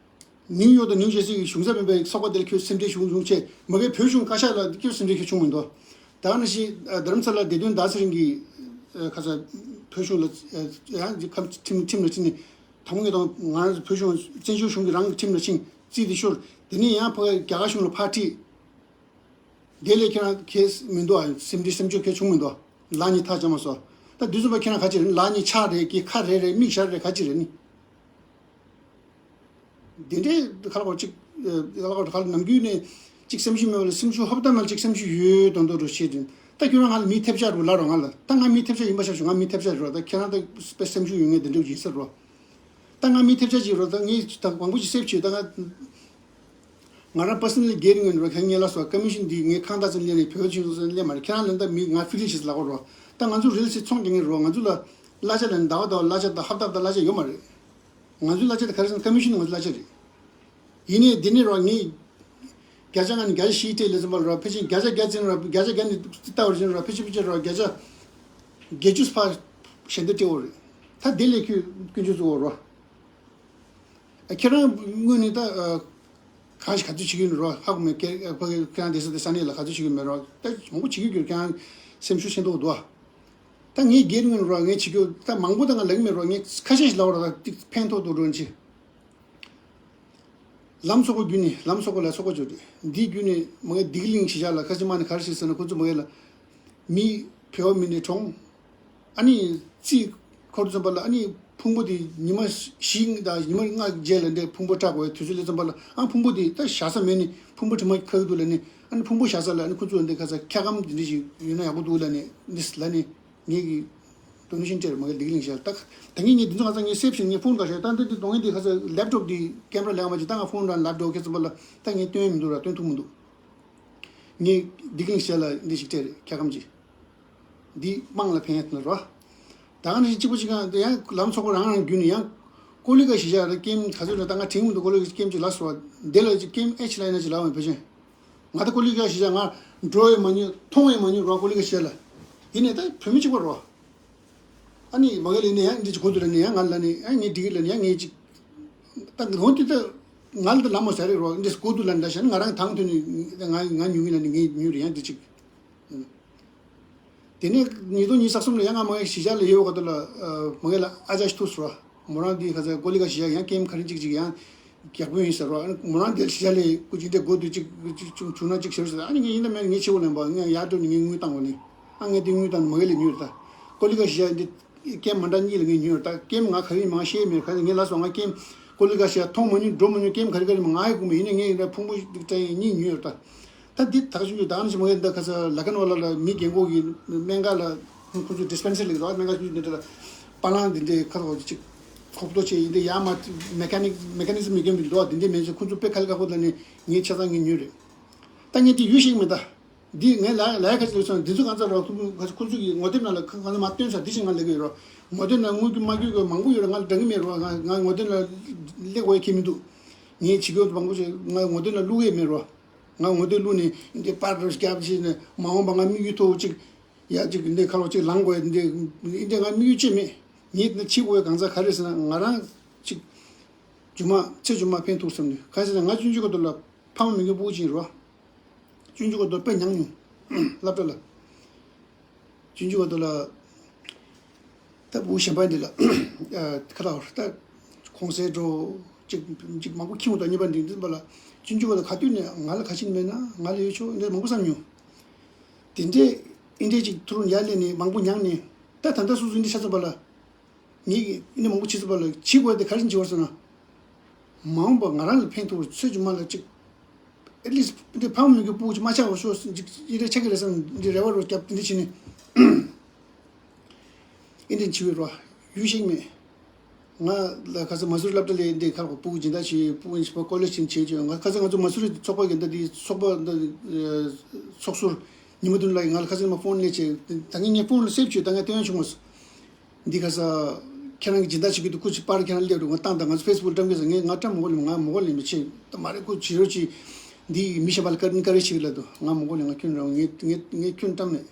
ནིའུ་ཡོག་དང་ནིའུ་ཇར་སི་གི་གཞུང་ཚབ་མིན་པའི་ཚོགས་པ་དེར་ཁྱོད་སེམས་ཁྲལ་བྱུང་བྱུང་ཆེ་མ་གིའི་བོད་གཞུང་བཀའ་ཤག་ལ་ཁྱོད་སེམས་ཁྲལ་ཁྱོད་བྱུང་མི་འདུག་ད་ནི་ཞིག་རྡ་རམ་ས་ལ་བདེ་དོན་ཟླ་ཚེ་རིང་གིས་ཁ་ས་བོད་གཞུང་ལ་ཡང་ཁྲིམས་ཁྲིམས་ལ་ཕྱིན་ནས་དམ་གི་དང་ང་བོད་གཞུང་བཙན་བྱོལ་གཞུང་གི་རང་གི་ཁྲིམས་ལ་ཕྱིན་རྩིས་དེ་ཤོར་དེ་ནས་ཡང་ཕ་རྒྱ་གར་གཞུང་ལ་ཕར་ཁྲིད། དེ་ལས་ཁྱེད་རང་གལ་མི་འདུག་ཨ། སེམས་ཁྲལ་སེམས་སྐྱོ་གལ་བྱུང་མི་འདུག་ལག་གཉིས་ཐག་བཅད་མ་སོང་། ད་དུས་ཚོད་པ་ཁྱེད་རང་ག་ཅི་རེད། ལག་གཉིས་ཆག་རེད་ཀྱི་ཁ་རེ་རེད་མིག་ཞར་རེད་ག་ཅི་རེད་ནི། འདི་འདྲའི་ཁ་ལག་པ་གཅིག་ཁ་ལག་པ་ཁ་ལག་ནམ་རྒྱུན་ནས་གཅིག་སེམས་ཤུགས་མེད་པ་ལ་སེམས་ཤུགས་ཧོབ་ཏ་མ་ལ་གཅིག་སེམས་ཤུགས་ཡོད་དོན་དོ་རུ་བྱེད་དུས་ད་ཁྱོད་རང་ང་ལ་མི་ཐེབས་ཆག་རུ་ལ་རོ་ང་ལ་ད་ང་མི་ཐེབས་ཆག་ཡིན་པ་ཤ་ཞུ་ང་མི་ཐེབས་ཆག་རུ་ད་ཁྱེད་རང་ད་དཔེ་སེམས་ཤུགས་ཡོད་ངེས་འདི་འདྲ་ཡིན་ས་རོ། ད་ང་མི་ཐེབས་ཆག་ཅིག་རོ་ད་ངས་ད་མང་པོ་ཅིག་སེབ་བྱོས་ད་ང་ང་རང་པར་སོ་ནལ་སྒེར་ངོས་ནས་རོ་ཁ་ངས་ལ་སོ་ཀ་མི་ཤན་འདི་ངས་ཁང་ད་ཙམ་ལེན་ནས་བོད་ཆུང་ཙམ་ལེན་མ་རེད་ཁྱེད་རང་ལ་ད་མི་ང་ཕི་ལི་ཤིས་ལ་གོ་རོ་ད་ང་ཚོ་རིལ་སི་ཚོང་རྒྱག་ངེས་རོ་ང་ཚོ་ལ་གླ་ཆ་ལེན་ཟླ་བ་ཟླ་བ་གླ་ཆ་ད་ཧབ་ཏ་ད་གླ་ཆ་ཡོད་མ་རེད། ང་ཚོའི་གླ་ཆ་དེ་ག་རེ་ཟེར་ན་ཀ་མི་ཤན་ང་ཚོའི་གླ་ཆ་རེད། ཡིན་ནའི་དེ་ནས་རོགས་ངས་བརྒྱ་ཆ་ང་ནས་བརྒྱ་ཆ་བཞི་སྤྲད་ལས་ཙམ་པ་རོགས་ཕལ་ཆེར་བརྒྱ་ཆ་བརྒྱ་ཙམ་རོགས་བརྒྱ་ཆ་བརྒྱ་ནས་ལྟ་བར་བཞིན་རོགས་ཕལ་ཆེར་ཕལ་ཆེར་རོགས་བརྒྱ་ཆ་བརྒྱད་ཅུ་ཕར་ཞལ་འདེབས་སྤྲད་འོ་རེད། ད་དེ་ལས་ཁྱོད་ཀུན་སྤྱོད་བཟོ་འོ་རོགས། ཨ་ཁྱེད་རང་དངོས་ནས་ད་ཨ་གང་ཞིག་ག་ཚོད་བྱེད་ཀྱི་ཡོད་རོགས་ཧ་གོ་མེད་ཁྱེད་ཨ་ཕ་གི་ཁྱེད་རང་བསྡད་ས་དེ་ས་གནས་ལ་ག་ཚོད་བྱེད་ཀྱི་མེད་རོགས་ད་མང་པོ་བྱེད་ཀྱི་ཡོད་ཁྱེད་རང་སེམས་ཤུགས་ཆེན་པོ་འདུག་ཨ། ད་ངས་སྒེར་ངོས་ནས་རོགས་ངས་བྱེད་རྒྱུ་ད་མང་པོ་ད་ང་ལབ་ཀྱི་མེད་རོགས་ངས་ཁ་ཤས་ཤིག་ལབ་རོགས་ད་ཏིག་ཕན་ཐོགས་འདུག་རོགས་ཅི། ལམ་ཚོགས་པ་བརྒྱུད་ནས་ལམ་ཚོགས་པ་ལ་ཚོགས་པ་བརྒྱུད་དེ་འདི་བརྒྱུད་ནས་མ་གི་སྡིག་གླིང་ཞེས་བྱ་ལ་ཁ་ཅིག་མ་ནས་ག་རེ་བྱེད་ཟེར་ན་ཁོ་ཚོ་མ་གི་ལ་མི་བོད་པ་མི་ནས་གྲོངས། ཨ་ནི་རྩིས་འཁོར་ཙམ་པ་ལ་ཨ་ནི་ཕུང་པོ་དེ་ཉི་མ་བཞི་དང་ཉི་མ་ལྔ་རྗེས་ལ་འདྲེ་ཕུང་པོ་སྐྲག་དགོས་དུས་ཚོད་ལས་ཙམ་པ་ལ་ཨ་ཕུང་པོ་དེ་ད་བཞག་ས་མེད་ནི་ཕུང་པོ་དྲི་མ་ཁ་གི་འདུག་ལ་ནི་ཨ་ནི་ཕུང་པོ་བཞག་ས་ལ་ཨ་ནི་ཁོ་ཚོ་འདི་ཁ་ས་འཁྱག་སྒམ་འདི་འདྲ་ཞིག་ཡོད་ན་ཡག་པོ་འདུག་ལ་ནི་ནི་ལ་ནི། ངེད་ཀྱི་donation་སྤྲད་མ་གི་ལིག་ལིང་བྱས་ལ་ད་ད་ངེད་ངེད་འདི་ཚོ་ང་ཚོ་ངེད་སེབ་བྱས་ངེད་ཕོན་འདྲ་བྱས་ད་འདི་འདི་གདོང་ངེད་འདི་ཁ་ཚ་ལེབ་ཊོབ་འདི་ཀེམ་ར་ལེགས་མ་བྱས་ད་ང་ཕོན་འདྲ་ལེབ་ཊོབ་ཁྱེད་ཚོ་པ་ལ་ད་ངེད་སྟོན་མི་འདུག་ར་སྟོན་ཐུབ་མི་འདུག་ངེད་ལིག་ལིང་བྱས་ལ་འདི་ཞིག་སྤྲད་རེད་ཁྱ་ཀམ་གྱི་འདི་དམངས་ལ་ཕན་ཡ་ཐུབ་ན་ར་ད་ག་ནང་བཞིན་གཅིག་པ་གཅིག་གང་འདི་ཡང་ལམ་ཚོགས་པ་རང་རང་བརྒྱུད་ནས་ཡང་ཀོ་ལི་ག་གཞིས་ཆགས་ར་ཀེམ་ག་ཚོད་ར་ད་ང་དྲན་མི་འདུག་ཀོ་ལི་ག་ཀེམ་གཅིག་ལ་སོ་བ་འདི་ལ་ཀེམ་ཨེཆ་ལ་ཡིན་ན་གཅིག་ལ་བ་ཕལ་ཆེན། ང་ད་ཀོ་ལི་ག་ཞིག་ང་འགྲོ་ཡི་མ་མྱོང་མཐོང་ཡི་མ་མྱོང་རོགས་ཀོ་ལི་ག་ཞིག་ལ། ཡིན་ནའི་ད་བོད་མི་གཅིག་པ་རོགས། ཨ་ནི་མ་གི་ལ་ནི་ཡང་འདི་ཅིག་གོ་དུ་ལ་ནི་ཡང་ང་ལ་ནི་ཨ་ངའི་འདི་གི་ལ་ནི་ཡང་ངའི་ཅིག་ད་ངོ་དེ་ད་ང་ལ་ད་ལ་མོ་ཟ་རེ་རོགས་འདི་གོ་དུ་ལ་འདྲ་ཤ་ནི་ང་རང་དང་དུ་ནི་ང་ང་ཉུང་གི་ལ་ནི་ངའི་ཉུང་རེ་ཡང་འདི་ཅིག་དེ་ནས་ཉིས་སྟོང་ཉི་ཤུ་རྩ་གསུམ་ལ་ཡང་ང་མ་གི་གཞིས་ཆགས་ལ་ཡོད་ག་དུ་ལ་མ་གི་ལ་ཨ་ཅག་ཐུག་སོ། མོ་རང་འདི་ཁ་ཚ་ཀོ་ལི་ག་གཞིས་ཆགས་ཡང་ཀེམ་ག་རེ་ཅིག་ཅིག་ཡང་རྒྱག་པོ་ཡིན་ཟེར་རོ། ཨ་ནི་མོ་རང་དེ་ཤ་ལས་ཀུ་ཅི་དེ་སྒོ་དུ་ཅིག་ཅིག་བྱུང་ན་ཅིག་ཟེར་ཟེར། ཨ་ནི་ངས་ཡིན་ན་མེད་ངས་ཆེ་བོ་ལེན་པ་ངས་ཡར་འགྲོ་ནས་ངས་དངུལ་བཏང་བ་ནི། ཨ་ངས་དེ་དངུལ་བཏང་ནས་མ་གི་ལས་ཉོས་རེད་ད། ཀོ་ལི་ག་ཤ་འདི་ཀེམ་མ་འདྲ་གཉིས་ལ་ངས་ཉོས་རེད་ད། ཀེམ་ང་ག་རེ་མང་ཤེས་མེད་ག་ངས་ལ་སོང་ང་ཀེམ་ཀོ་ལི་ག་ཤ་མཐོང་མ་མྱོང་འགྲོ་མ་མྱོང་ཀེམ་ག་རེ་ག་རེ་མ་ང་ཡི་གུ་མེད་ཡིན་ནས་ངས་ཡིན་ན་ཕུང་པོ་འདི་ཀྲ་ཡིན་གཉིས་ཉོས་རེད་ད། ད་འདི་ད་ག་ཆུང་ཆུང་ད་ཨ་ནི་ཞིག་མ་གི་ད་ཁ་ས་ལ་ཁ་ནོ་ལ་ལ་མི་རྒན་གོག་གི་སྨན་ཁང་ལ་ཁོ་ཚོ་ཌི་སི་པེན་སར་ལ་ཡོད་རེད་སྨན་ཁང་ཆུང་ཆུང་འདི་འདྲ་ལ་པ་ལང་འདི་འདྲའི་ཁ་ཐོག་ཅིག་ཁོབ་ཏོ་བྱས་ཡིན་འདི་ཡ་མ་མེ་ཁ་ནིག་མེ་ཁ་ནི་ཛམ་མི་རྒན་པའི་འདུག་འདི་འདྲའི་མེད་ཚེ་ཁོ་ཚོ་དཔེ་ཁ་ལི་ཁ་ཁོ་ལ་ནི་ངས་ཆ་ཚང་ངས་ཉོས་རེད། ད་ངས་དེ་ཡུལ་ཤེས་ཀྱི་མེད་ད། འདི་ངས་ལ་ལ་ཡ་ཁ་ཅིག་ལ་སོང་འདི་ཚོ་གང་ཚ་རོགས་ཁོ་ཁོ་ཚོ་གི་ངོ་དེབ་ནང་ལ་ཁ་ཁ་ཚ་མ་སྟོན་ས་འདི་ཞིག་ང་ལས་ཀྱི་ཡོད་རོགས། ངོ་དེབ་ནང་དངུལ་རྒྱུ་མ་རྒྱུ་གི་མང་པོ་ཡོད་རོགས། ང་ལ་འདྲ་གི་མེད་རོགས། ང་ང་ངོ་དེབ་ནང་སླེབས་དགོས་ཡ་ཁྱེད་མི་འདུག་ངས་བྱེད་དགོས་མང་པོ་ཞིག་ང་ངོ་དེབ་ནང་བླུག་གི་མེད་རོགས། ང་ངོ་དེབ་བླུག་ནས་འདི་པར་རོ་རྒྱབ་ཞིག་ནས་མ་འོངས་པ་ང་དམིགས་ཡུལ་ཐོག་ཅིག་ཡ་ཅིག་འདི་ཁ་ལོ་ཅིག་ལངས་དགོས་ཡ་འདི་འདི་ང་དམིགས་ཡུལ་ཅིག་མེད། ངས་འདི་བྱེད་དགོས་ཡ་གང་ཚ་ག་རེ་ཟེར་ན་ང་རང་ཅིག་རྒྱུ་མ་ཚེ་རྒྱུ་མ་ཕན་ཐོགས་བསམ་ནས་གང་ཟེར་ན་ང་ཆུང་ཆུང་ག་དུ་ལ། ཕ་མ་མི་དགེ་ཕྲུ་གུ་ཅིག་ཡིན་རོ། ཆུང་ཆུང་ག་དུ་དཔེ་མྱངས་མྱོང་། སློབ་གྲྭ་ལ། ཆུང་ཆུང་ག་དུ་ལ། ད་བུ་གཞན་པ་འདི་ལ། ཁ་ལག་ད། གོང་གསལ་འགྲོ། གཅིག་གཅིག་མང་པོ་ཁྱིམ་དང་གཉིས་པ་འདི་འཛིན་པ་ལ། ཆུང་ཆུང་ག་ལ་ག་དུས་ནས་ང་ལ་ག་ཕྱིན་མེད་ན་ང་ལ་ཡོད་ཆོག་འདི་མང་པོ་བསམ་མྱོང་། དེ་འདྲས་ཨིན་འདྲས་ཅིག་ཐུ་རུང་ཡར་སླེབས་ནས་མང་པོ་མྱངས་ནས་ད་ད་ལྟ་སོ་སོ་འདི་ཆ་ཚང་པ་ལ། ངེད་ཀྱིས་ཨ་ནི་མང་པོ་བྱེད་ཐུབ་པ་ལ་བྱེད་དགོས་དེ་ག་རེ་བྱེད་པར་སོང་ན། མ་འོངས་པ་ང་རང་ལ་ཕན་ཐོགས་ཚོད་ཀྱི་མ་ལ་ཅིག་ཨེ་ལིས་འདི་ཕ་མ་མི་གི་སྤུ་གུ་ཅིག་མ་ཆགས་པར་ཤོག་ཅིག་ཨི་རེ་ཆགས་ཀྱི་རེད་བསམ་འདི་རེ་བ་རོ་རྒྱབ་འདི་བྱེད་ནི། ཨེ་འདི་བྱེད་པའི་རོ་ཡུལ་ཤེས་མེད། ང་ལ་ཁ་སང་མ་སུར་སློབ་གྲྭ་ལས་འདི་ཁར་སྤུ་གུ་སྦྱིན་བདག་བྱེད་སྤུ་གུ་ཡིན་ཞིག་པ་ཀོ་ལེ་ཇི་ཡིན་བྱེད་བྱེད་ང་ཁ་སང་ང་ཚོ་མ་སུར་ཚོགས་པ་གི་འདི་འདི་ཚོགས་པ་འདི་ཚོགས་ཟུར་ཉི་མ་བདུན་ལ་ང་ལ་ཁ་སང་མ་ཕོན་ལས་བྱེད་ད་ངས་ངས་ཕོན་ལ་སེབ་བྱོས་ད་ངས་ལྟོས་ཡོང་བྱུང་མ་སོང་། འདི་ཁ་ས་ ཁྱེད་རང་གི་སྦྱིན་བདག་བྱེད་ཀྱི་འདུག་སྐུ་ཅིག་པར་ཁྱེད་རང་སླེབས་འདུག་ང་བཏང་དང་། ང་ཚོ་ཕེ་སི་བུག་བཀྲམ་གི་ཟེར། ངས་ང་བཀྲམ་མ་དགོས་ལེ། ང་མ་དགོས་ལེ་མི་བྱེད། ད་མ་རེད། ཁོ་བྱེད་རོགས་གྱིས། འདི་མི་ཤེས་པ་ལ་བཀའ་དྲིན་བཀའ་རེ་ཞིག་ལ་འདུག་ང་མ་དགོས་ལེ། ང་ཁྱོད་རང་ངས་ངས་ངས་ཁྱོད་བཀྲམ་མེད།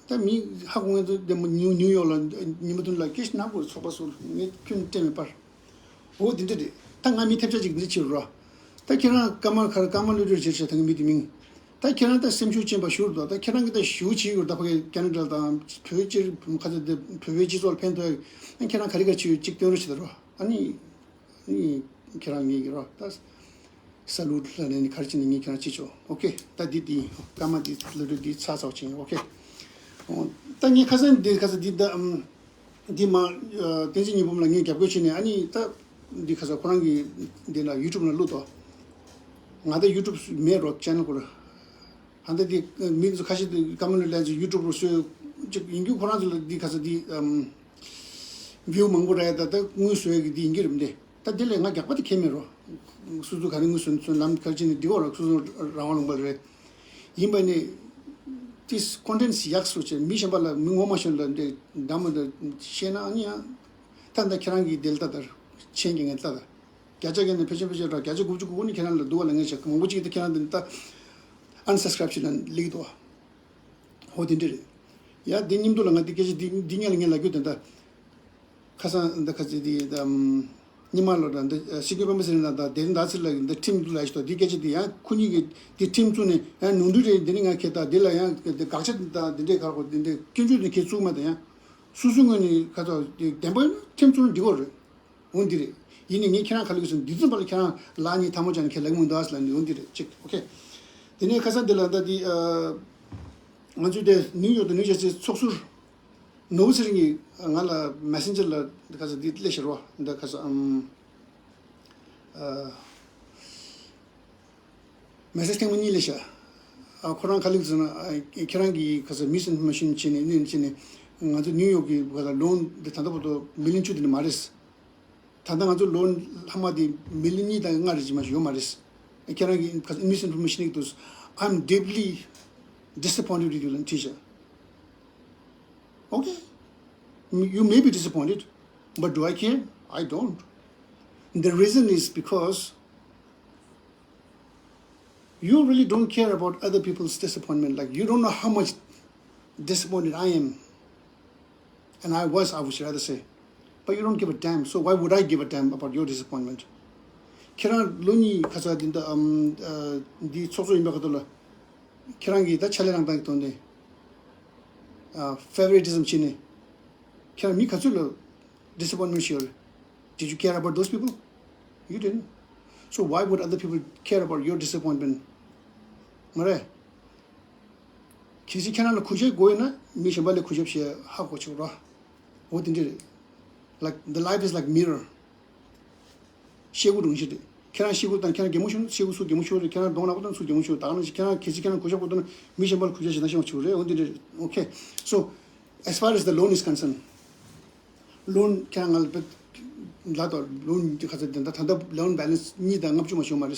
ད་མི་ཧ་གོ། ངས་ཚོ་བདེ་མོ་ཉིའུ་ཉིའུ་ཡོག་ལ་ཉི་མ་བདུན་ལ་སྐད་ཆ་ནག་པོ་ཚོགས་པ་སུ་ངས་ཁྱོད་བཀྲམ་མེད་པར། འོ་འདི་འདྲ་རེད། ད་ང་མི་ཐེབས་ཆག་ཅིག་འདི་ཕྱིར་རོ། ད་ཁྱེད་རང་ཀརྨ་ཁར་ཀརྨ་བློ་གྲོས་བྱེད་བྱེད་ད་གི་མི་དེ་མིང་། ད་ཁྱེད་རང་ད་སེམས་ཤུགས་ཅན་པ་ཞུ་རོགས། ད་ཁྱེད་རང་གི་ད་ཞུ་བྱེད་ཡོད། ད་ཕ་གི་ཁེ་ན་ཌ་དང་བོད་སྤྱིར་ཁ་ཚ་དེ་བོད་པའི་སྤྱི་ཚོགས་ལ་ཕན་ཐོགས་ཡ། ཁྱེད་རང་ག་རེ་ག་རེ་བྱེད་ཡོད་ཅིག་སྟོན་རོགས་བྱེད་ད་རོ། ཨ་ནི། ཨ་ནི་ཁྱེད་རང་ངེད་ཀྱི་རོ། ད་ས་ལུ་ལ་ནས་ནི་ག་རེ་བྱེད་ནི་ངས་ཁྱེད་རང་བྱེད་ཆོག་ཨོ་ཁེ། ད་འདི་འདི་ཀརྨ་འདི་བློ་གྲོས་འདི་ཚ་ཚ་བྱེད་ཨོ་ཁེ། ད་ངས་ཁ་སང་འདི་ཁ་སང་འདི་ད་ཨམ། འདི་མ། ཨ། བསྟན་འཛིན་ཉི་འབུམ་ལ་ངས་རྒྱབ་སྐྱོར་བྱས་ནས། ཨ་ནི་ད་འདི་ཁ་སང་ཁོ་རང་གི་འདི་ལ་ཡུ་ཊུབ་ལ་བླུགས་ཏོ། ང་ད་ཡུ་ཊུབ་མེད་རོ། ཅེ་ནལ་ཁོ་ར། ཨ་ད་འདི་མི་ཚོ་ཁ་ཤས་འདི་ཀརྨ་ལོ་ལན་ཚོ་ཡུ་ཊུབ་རུ་སོས་ཅིག་ཡིན་རྒྱུ། ཁོ་རང་ཚོ་ལ་འདི་ཁ་སང་འདི་ཨམ། བིའུ་མང་པོ་རག་ཡ། ད་ད་དངུལ་བཟོ་ཡ་གི་འདི་ཡིན་གྱི་རེད་མི་འདི། ད་དེ་ལས་ང་རྒྱག་པ་དེ་ཁྱད་མེད་རོ། སོ་སོ་ག་རེ་དངུལ་སོན་སོན་ལམ་ཁར་ཕྱིན་ནས་འདི་འོ་ར། སོ་སོ་རང་དབང་ལུང་པ་རེད། ཡིན་པ་ནི། ཏིས་ཀོན་ཊེན་ཊི་ཡག་སུ་བྱས། མི་གཞན་པ་ལ་མི་ངོ་མ་ཤེས་ལ་འདི་འདྲ་མོ་འདི་བཤད་ན། ཨ་ནི་ཡང་ད་ད་ཁྱེད་རང་གི་དེ་ལ་ད་ལྟ་ཆེན་གྱི་ངས་ལྟ་ད། བརྒྱ་ཆ་བརྒྱ་ནས་ཕལ་ཆེར་ཕལ་ཆེར་ར་བརྒྱ་ཆ་དགུ་བཅུ་གོ་དགུ་ནི་ཁྱེད་རང་ལ་འདུག་བ་ལ། ངས་བྱས་མང་པོ་ཅིག་ད་ཁྱེད་རང་འདི་ད་ཨན་སབ་སི་ཀ་རེབ་བྱེད་ན་ལེགས་འདུག་བ། ཧོ་དེ་འདྲ་རེད། ཡ་དེ་མཉམ་དུ་ལ་ང་དེ་སྐད་ཆ་དེ་འདི་སྔོན་ལ་ངས་ལབ་རྒྱུ་དེ་འདྲ། ཁ་སང་འདི་ཁ་ཚིག་དེ་ད་ཉི་མ་ལོ་ད་འདི་སྲིད་སྐྱོང་སྤེན་པ་ཚེ་རིང་ལགས་དང་དེ་རིང་ཟླ་ཚེ་ལགས་ཀྱིས་འདི་ཁྲིམས་འདུག་ལབ་ཞིག་ཏོ། དེ་སྐད་ཆ་དེ་ཡང་ཁོ་གཉིས་ཀྱིས་དེ་ཁྲིམས་བཙུགས་ནས་ཡང་ནོར་འཁྲུལ་རེད། འདི་ནི་ང་ཁྱེད་ད་དེ་ལ་ཡང་དེ་དགག་བྱ་དང་དེ་འདྲའི་ག་རེ་དགོས། དེ་འདྲའི་སྐྱོན་བརྗོད་དེ་ཁྱེད་བཙུགས་མ་དང་། ཡང་སོ་སོའི་ངོས་ནས་ཁ་ཚ་དེ་བདེན་པ་ཁྲིམས་བཙུགས་ན་འགྲིག་གོ་རེད། འོ་འདི་རེད། ཡིན་ནའི་ངས་ཁྱེད་རང་ག་ལ་གི་སོང་འདི་ཙམ་པ་ལ་ཁྱེད་རང་ལག་གཉིས་ཐལ་མོ་སྦྱར་ནས་ཁྱེད་ལབ་མི་འདུག་ཨ་ལབ་ནས། འོ་འདི་རེད་ཅིག་ཨོ་ཁེ། དེ་ནས་ཁ་སང་འདི་ལ་ད་འདི་ཨ། ང་ཚོའི་དེ་ནིའུ་ཡོག་དང་ནིའུ་ཇར་སི་ཚོགས་ཟུར་ནོར་བུ་ཚེ་རིང་གིས་ང་ལ་མེ་སེན་ཇར་ལ་འདི་ཁ་སང་འདི་སླེབས་ཤག་རོ། འདི་ཁ་སང་ཨམ། ཨ། མེ་སེཇ་ཐེངས་མ་གཉིས་སླེབས་ཤག་ཨ། ཁོ་རང་ག་ལ་གི་སོང་ན་ཨ། ཁྱེད་རང་གིས་ཁ་སང་མིས་ཨིན་ཕོར་མེ་ཤན་བྱས་ནས་ནས་བྱས་ནས་ང་ཚོ་ནིའུ་ཡོག་གི་བར་ལ་ལོན་འདི་ད་ལྟ་བར་དུ་མི་ལི་ཡོན་བཅུ་དེ་འདྲ་མ་རེད། ད་ལྟ་ང་ཚོ་ལོན་ལྷག་མ་དེ་མི་ལི་ཡོན་གཉིས་དང་ལྔ་རེ་ཅིག་མ་ཞིག་ཡོད་མ་རེད། ཁྱེད་རང་གིས་མིས་ཨིན་ཕོར་མེ་ཤན་ནས་འདུག I'm deeply disappointed with you ལབ་བྲིས་ཤག Okay? You may be disappointed, but do I care? I don't. The reason is because you really don't care about other people's disappointment. Like, you don't know how much disappointed I am. And I was, I would rather say. But you don't give a damn. So why would I give a damn about your disappointment? ཁྱེད་རང་ལོ་གཉིས་ཁ་ཚ་འདི་འདྲ་ཨམ། ཨ། འདི་ཚོགས་གཙོ་ཡིན་པའི་ཁ་ཐུག་ལ། ཁྱེད་རང་གིས་ད་ཕྱག་ལས་རང་བཏང་གི་ཐོག་ནས། ཨ། ཕེ་ཝ་རི་ཊི་ཟམ་བྱས་ནས། ཁྱེད་རང་མི་ག་ཚོད་ལ་ཌི་སི་ཨེ་པོའིན་མེན་ཊི་ཤོར་རེད། Did you care about those people? You didn't. So why would other people care about your disappointment? མ་རེད། གལ་སྲིད་ཁྱེད་རང་ལ་གུས་ཞབས་དགོས་ཡོད་ན་མི་གཞན་པ་ལ་གུས་ཞབས་བྱེད་ཧ་གོ་ཆོག་ར། འོ་དེ་འདྲ་རེད། Like, the life is like mirror. ཤེལ་སྒོ་རང་བཞིན་རེད། ཁྱེད་རང་ཤེལ་སྒོ་དང་ཁྱེད་རང་གད་མོ་ཤོར་ན་ཤེལ་སྒོ་སུ་གད་མོ་ཤོར་རེད། ཁྱེད་རང་གདོང་ནག་པོ་དང་སུ་གད་མོ་ཤོར། ད་ག་ནང་བཞིན་ཁྱེད་རང་གལ་སྲིད་ཁྱེད་རང་གུས་ཞབས་དགོས་འདུག་ན་མི་གཞན་པ་ལ་གུས་ཞབས་བྱེད་ན་ཤེས་པ་ཆོག་རེད། འོ་འདི་འདྲ་རེད། Okay. So, as far as the loan is concerned, ལོན་ཁྱེད་རང་ང་ལ་བེད་ལ་དོ་ལོན་འདི་ག་ཚོད་འདི་འདྲ་ད་ལྟ་ལོན་བེ་ལན་སི་གཉིས་དང་ལྔ་བཅུ་མ་ཤོར་མ་རེད།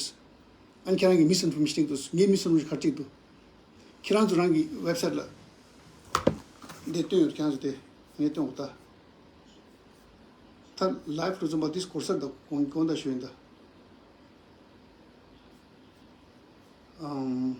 ཨ་ནི་ཁྱེད་རང་གིས་མིས་ཨིན་ཕོར་མེ་ཤན་སྤྲད་འདུག་ངས་མིས་ཨིན་ཕོར་མེ་ཤན་ག་རེ་སྤྲད་འདུག་ཁྱེད་རང་ཚོ་རང་གི་ཝེབ་སའིཊ་ལ་འདི་བཏོན་ཡོད། ཁྱེད་རང་ཚོ་དེ་ངས་བཏོན་འོ་ད། ད་ལའིབ་རུ་འཛོམས་པ་འདི་སྐོར་ས་ད་གོང་གོང་ད་ཞུ་ཡིན་ད། ཨམ།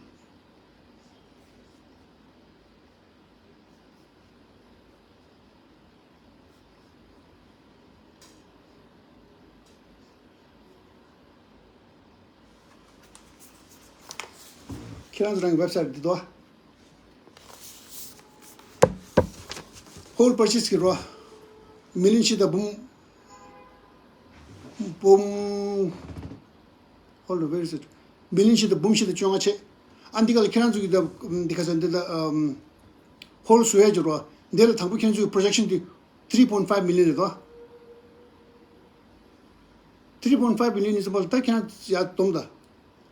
ཁྱེད་རང་ཚོ་རང་གི་ཝེབ་སའིཊ་འདི་དོ། ཧོལ་པར་ཆེས་ཀྱི་རོ། མི་ལི་ཡོན་བཞི་དང་འབུམ། འབུམ། Hold on, where is it? མི་ལི་ཡོན་བཞི་དང་འབུམ་བཞི་དང་བཅོ་ལྔ་བྱས། ཨ་འདི་ག་ལ་ཁྱེད་རང་ཚོ་གི་ད་འདི་ག་ས་འདི་ད་ཨམ། ཧོལ་བཟོ་ཡ་ཅིག་རོ། འདི་ལ་དང་པོ་ཁྱེད་ཚོའི་པོ་རོ་ཇེག་ཤན་འདི་three point five million རེད་དོ། three point five million ནི་ཚོ་པ་ལ་ད་ཁྱེད་རང་ཡ་སྡོམ་ད།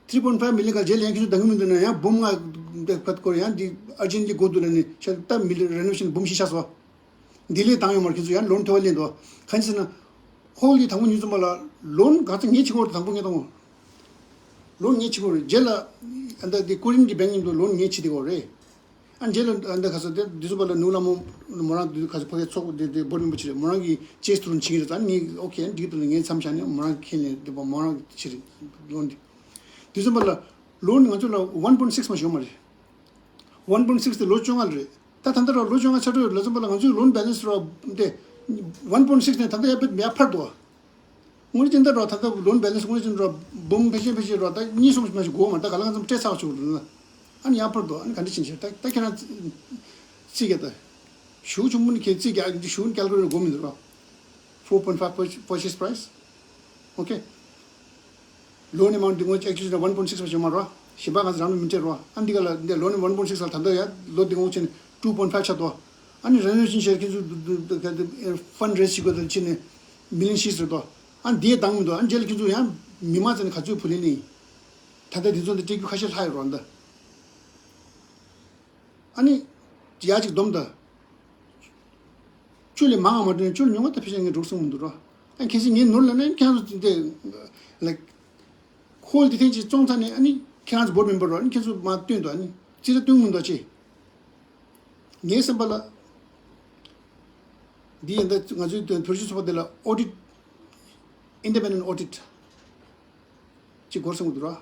three point five million ག་རྗེས་ལ་ཡང་ཁྱེད་ཚོ་འདང་གི་མི་འདུག་ན་ཡང་འབུམ་ལྔ་འདི་ཕར་སྐོར་ཡང་འདི་ཨར་ཇེན་ལི་དགོས་འདུག་ན་ནི་ཤ་ད་མི་ལི་རེ་ནོ་ཝེ་ཤན་འབུམ་བཞི་ཆགས་སོ། འདི་ལས་བཏང་ཡོང་མར་ཁྱེད་ཚོ་ཡང་ལོན་ཐོ་བ་ལེན་འདུག་གང་ཅི་ཟེར་ན། ཧོལ་འདི་དང་པོ་ཉིས་ཚོ་མ་ལ་ལོན་ག་ཚོད་ངས་བྱེད་དགོས་རེད། དང་པོ་ངས་བཏང་། ལོན་ངས་བྱེད་དགོས་རེད། རྗེས་ལ་ཨ་ད་འདི་ཀོ་རིན་གྱི་བེང་ཡིན་འདུག་ལོན་ངས་བྱེད་དགོས་རེད། ཨ་རྗེས་ལ་ཨ་འདི་ག་ས་དེ་འདི་ཚོ་བ་ལ་ནུ་ལ་མོ་མོ་རང་འདི་ག་ས་ཕ་གི་ཚོགས་འདི་འདི་བོར་མིན་པ་ཆི་རེད། མོ་རང་གི་ཅེས་ཐུར་ཕྱིན་རེད། ད་ངས་ཨོ་ཁེ་འདི་དུ་ངས་མཚམས་བཞག་ནས་མོ་རང་ཁེ་ལས་འདི་པ་མོ་རང་ཆི་རེད་ལོན་འདི། འདི་ཚོ་བ་ལ་ལོན་ང་ཚོ་ལ་one point six མ་ཞོ་མ་རེད། one point six དེ་ལོ་བཅོ་ལྔ་རེད། ད་ད་ལྟ་ར་ལོ་བཅོ་ལྔ་ཚར་འགྲོ་ཡོད་ལ་ཚོ་བ་ལ་ང་ཚོའི་ལོན་བེ་ལན་སི་ར་དེ་one point six ནས་ད་ལྟ་ཡ་བེད་མེ་ཡ་འཕར་འདུག་དངུལ་ཅན་ད་རོ་ད་ལྟ་ལོན་བེ་ལན་སི་དངུལ་ཅན་རོ་འབུམ་ཕལ་ཆེར་ཕལ་ཆེར་རོ་ད་གཉིས་གསུམ་མ་ཞིག་དགོས་མ་ད་ག་ལ་ང་ཚོ་སྤྲད་ཚར་བ་ཆུག་རེད། ཨ་ནི་ཡར་འཕར་འདུག་ཨ་ནི་ག་འདྲ་ཕྱིན་ཤག་ད་ད་ཁྱེད་རང་རྩིས་རྒྱག་ད་ཞུ་ཆུང་མུན་ཁྱེད་རྩིས་རྒྱག་ཞུ་ཀལ་ཀུ་ལེ་ཊར་དགོས་མི་འདུག་རོ། Four point five purchase price. Okay. ལོན་ཨེ་མའུན་ཊི་འདི་ངོ་ཅེག་ཅུ་ན་one point six བ་བྱུང་མ་རོ། གཞན་པ་ང་ཚོ་རང་ལ་མི་སྤྲད་རོ། ཨ་འདི་ག་ལ་འདི་ལོན་one point six ལ་ད་ལྟ་ཡ་ལོ་འདི་ངོ་ཆེན་two point five ཆགས་འདུག་ཨ་ནི་རེ་ནོ་ཝེ་ཤན་བྱས་ཁྱེད་ཚོ་ཕན་རེ་སི་ཞིག་དགོས་དང་ཕྱིན་ནས་མི་ལིན་ཤིས་ཟེར་འདུག་ཨ་འདིའི་འདང་མི་འདུག་ཨ་རྗེས་ལ་ཁྱེད་ཚོ་ཡང་མི་མང་ཚོ་ནས་ག་ཚོད་བུ་ལེན་ནི། ད་ལྟ་འདི་ཚོ་འདི་སྤྲད་རྒྱུ་ཁ་ཤས་ལྷག་ཡོད་རོ་འདི། ཨ་ནི་ཡ་གཅིག་སྡོམ་ད། བཅུ་ལས་མང་བ་མ་འགྲོ་ན་བཅུ་ལས་ཉུང་བ་ད་ཕལ་ཆེར་ངས་འགྲོ་གསུང་མི་འདུག་རོ། ཨ་ཁྱེད་ཚོས་ངའི་ནོར་ལ་ནི་ཁྱེད་ཚོ་དེ་ལ་ཁོལ་དེ་ཐེངས་ཅིག་བཙོང་ཚར་ནས་ཨ་ནི་ཁྱེད་རང་ཚོ་བོར་མེམ་བར་རོ། ཨ་ནི་ཁྱེད་ཚོ་མ་བཏོན་འདུག་ཨ་ནི་རྩིས་ར་བཏོན་མི་འདུག་ཅེས། ངའི་བསམ་པ་ལ་འདི་ཡིན་ད་ང་ཚོའི་བོད་རིགས་ཚོགས་པ་དེ་ལ་ཨོ་ཌི་ཊི་ཨིན་ཌི་པེན་ཌེན་ཊི་ཨོ་ཌི་ཊི་ཅིག་སྒོར་སོང་གི་འདུག་ར།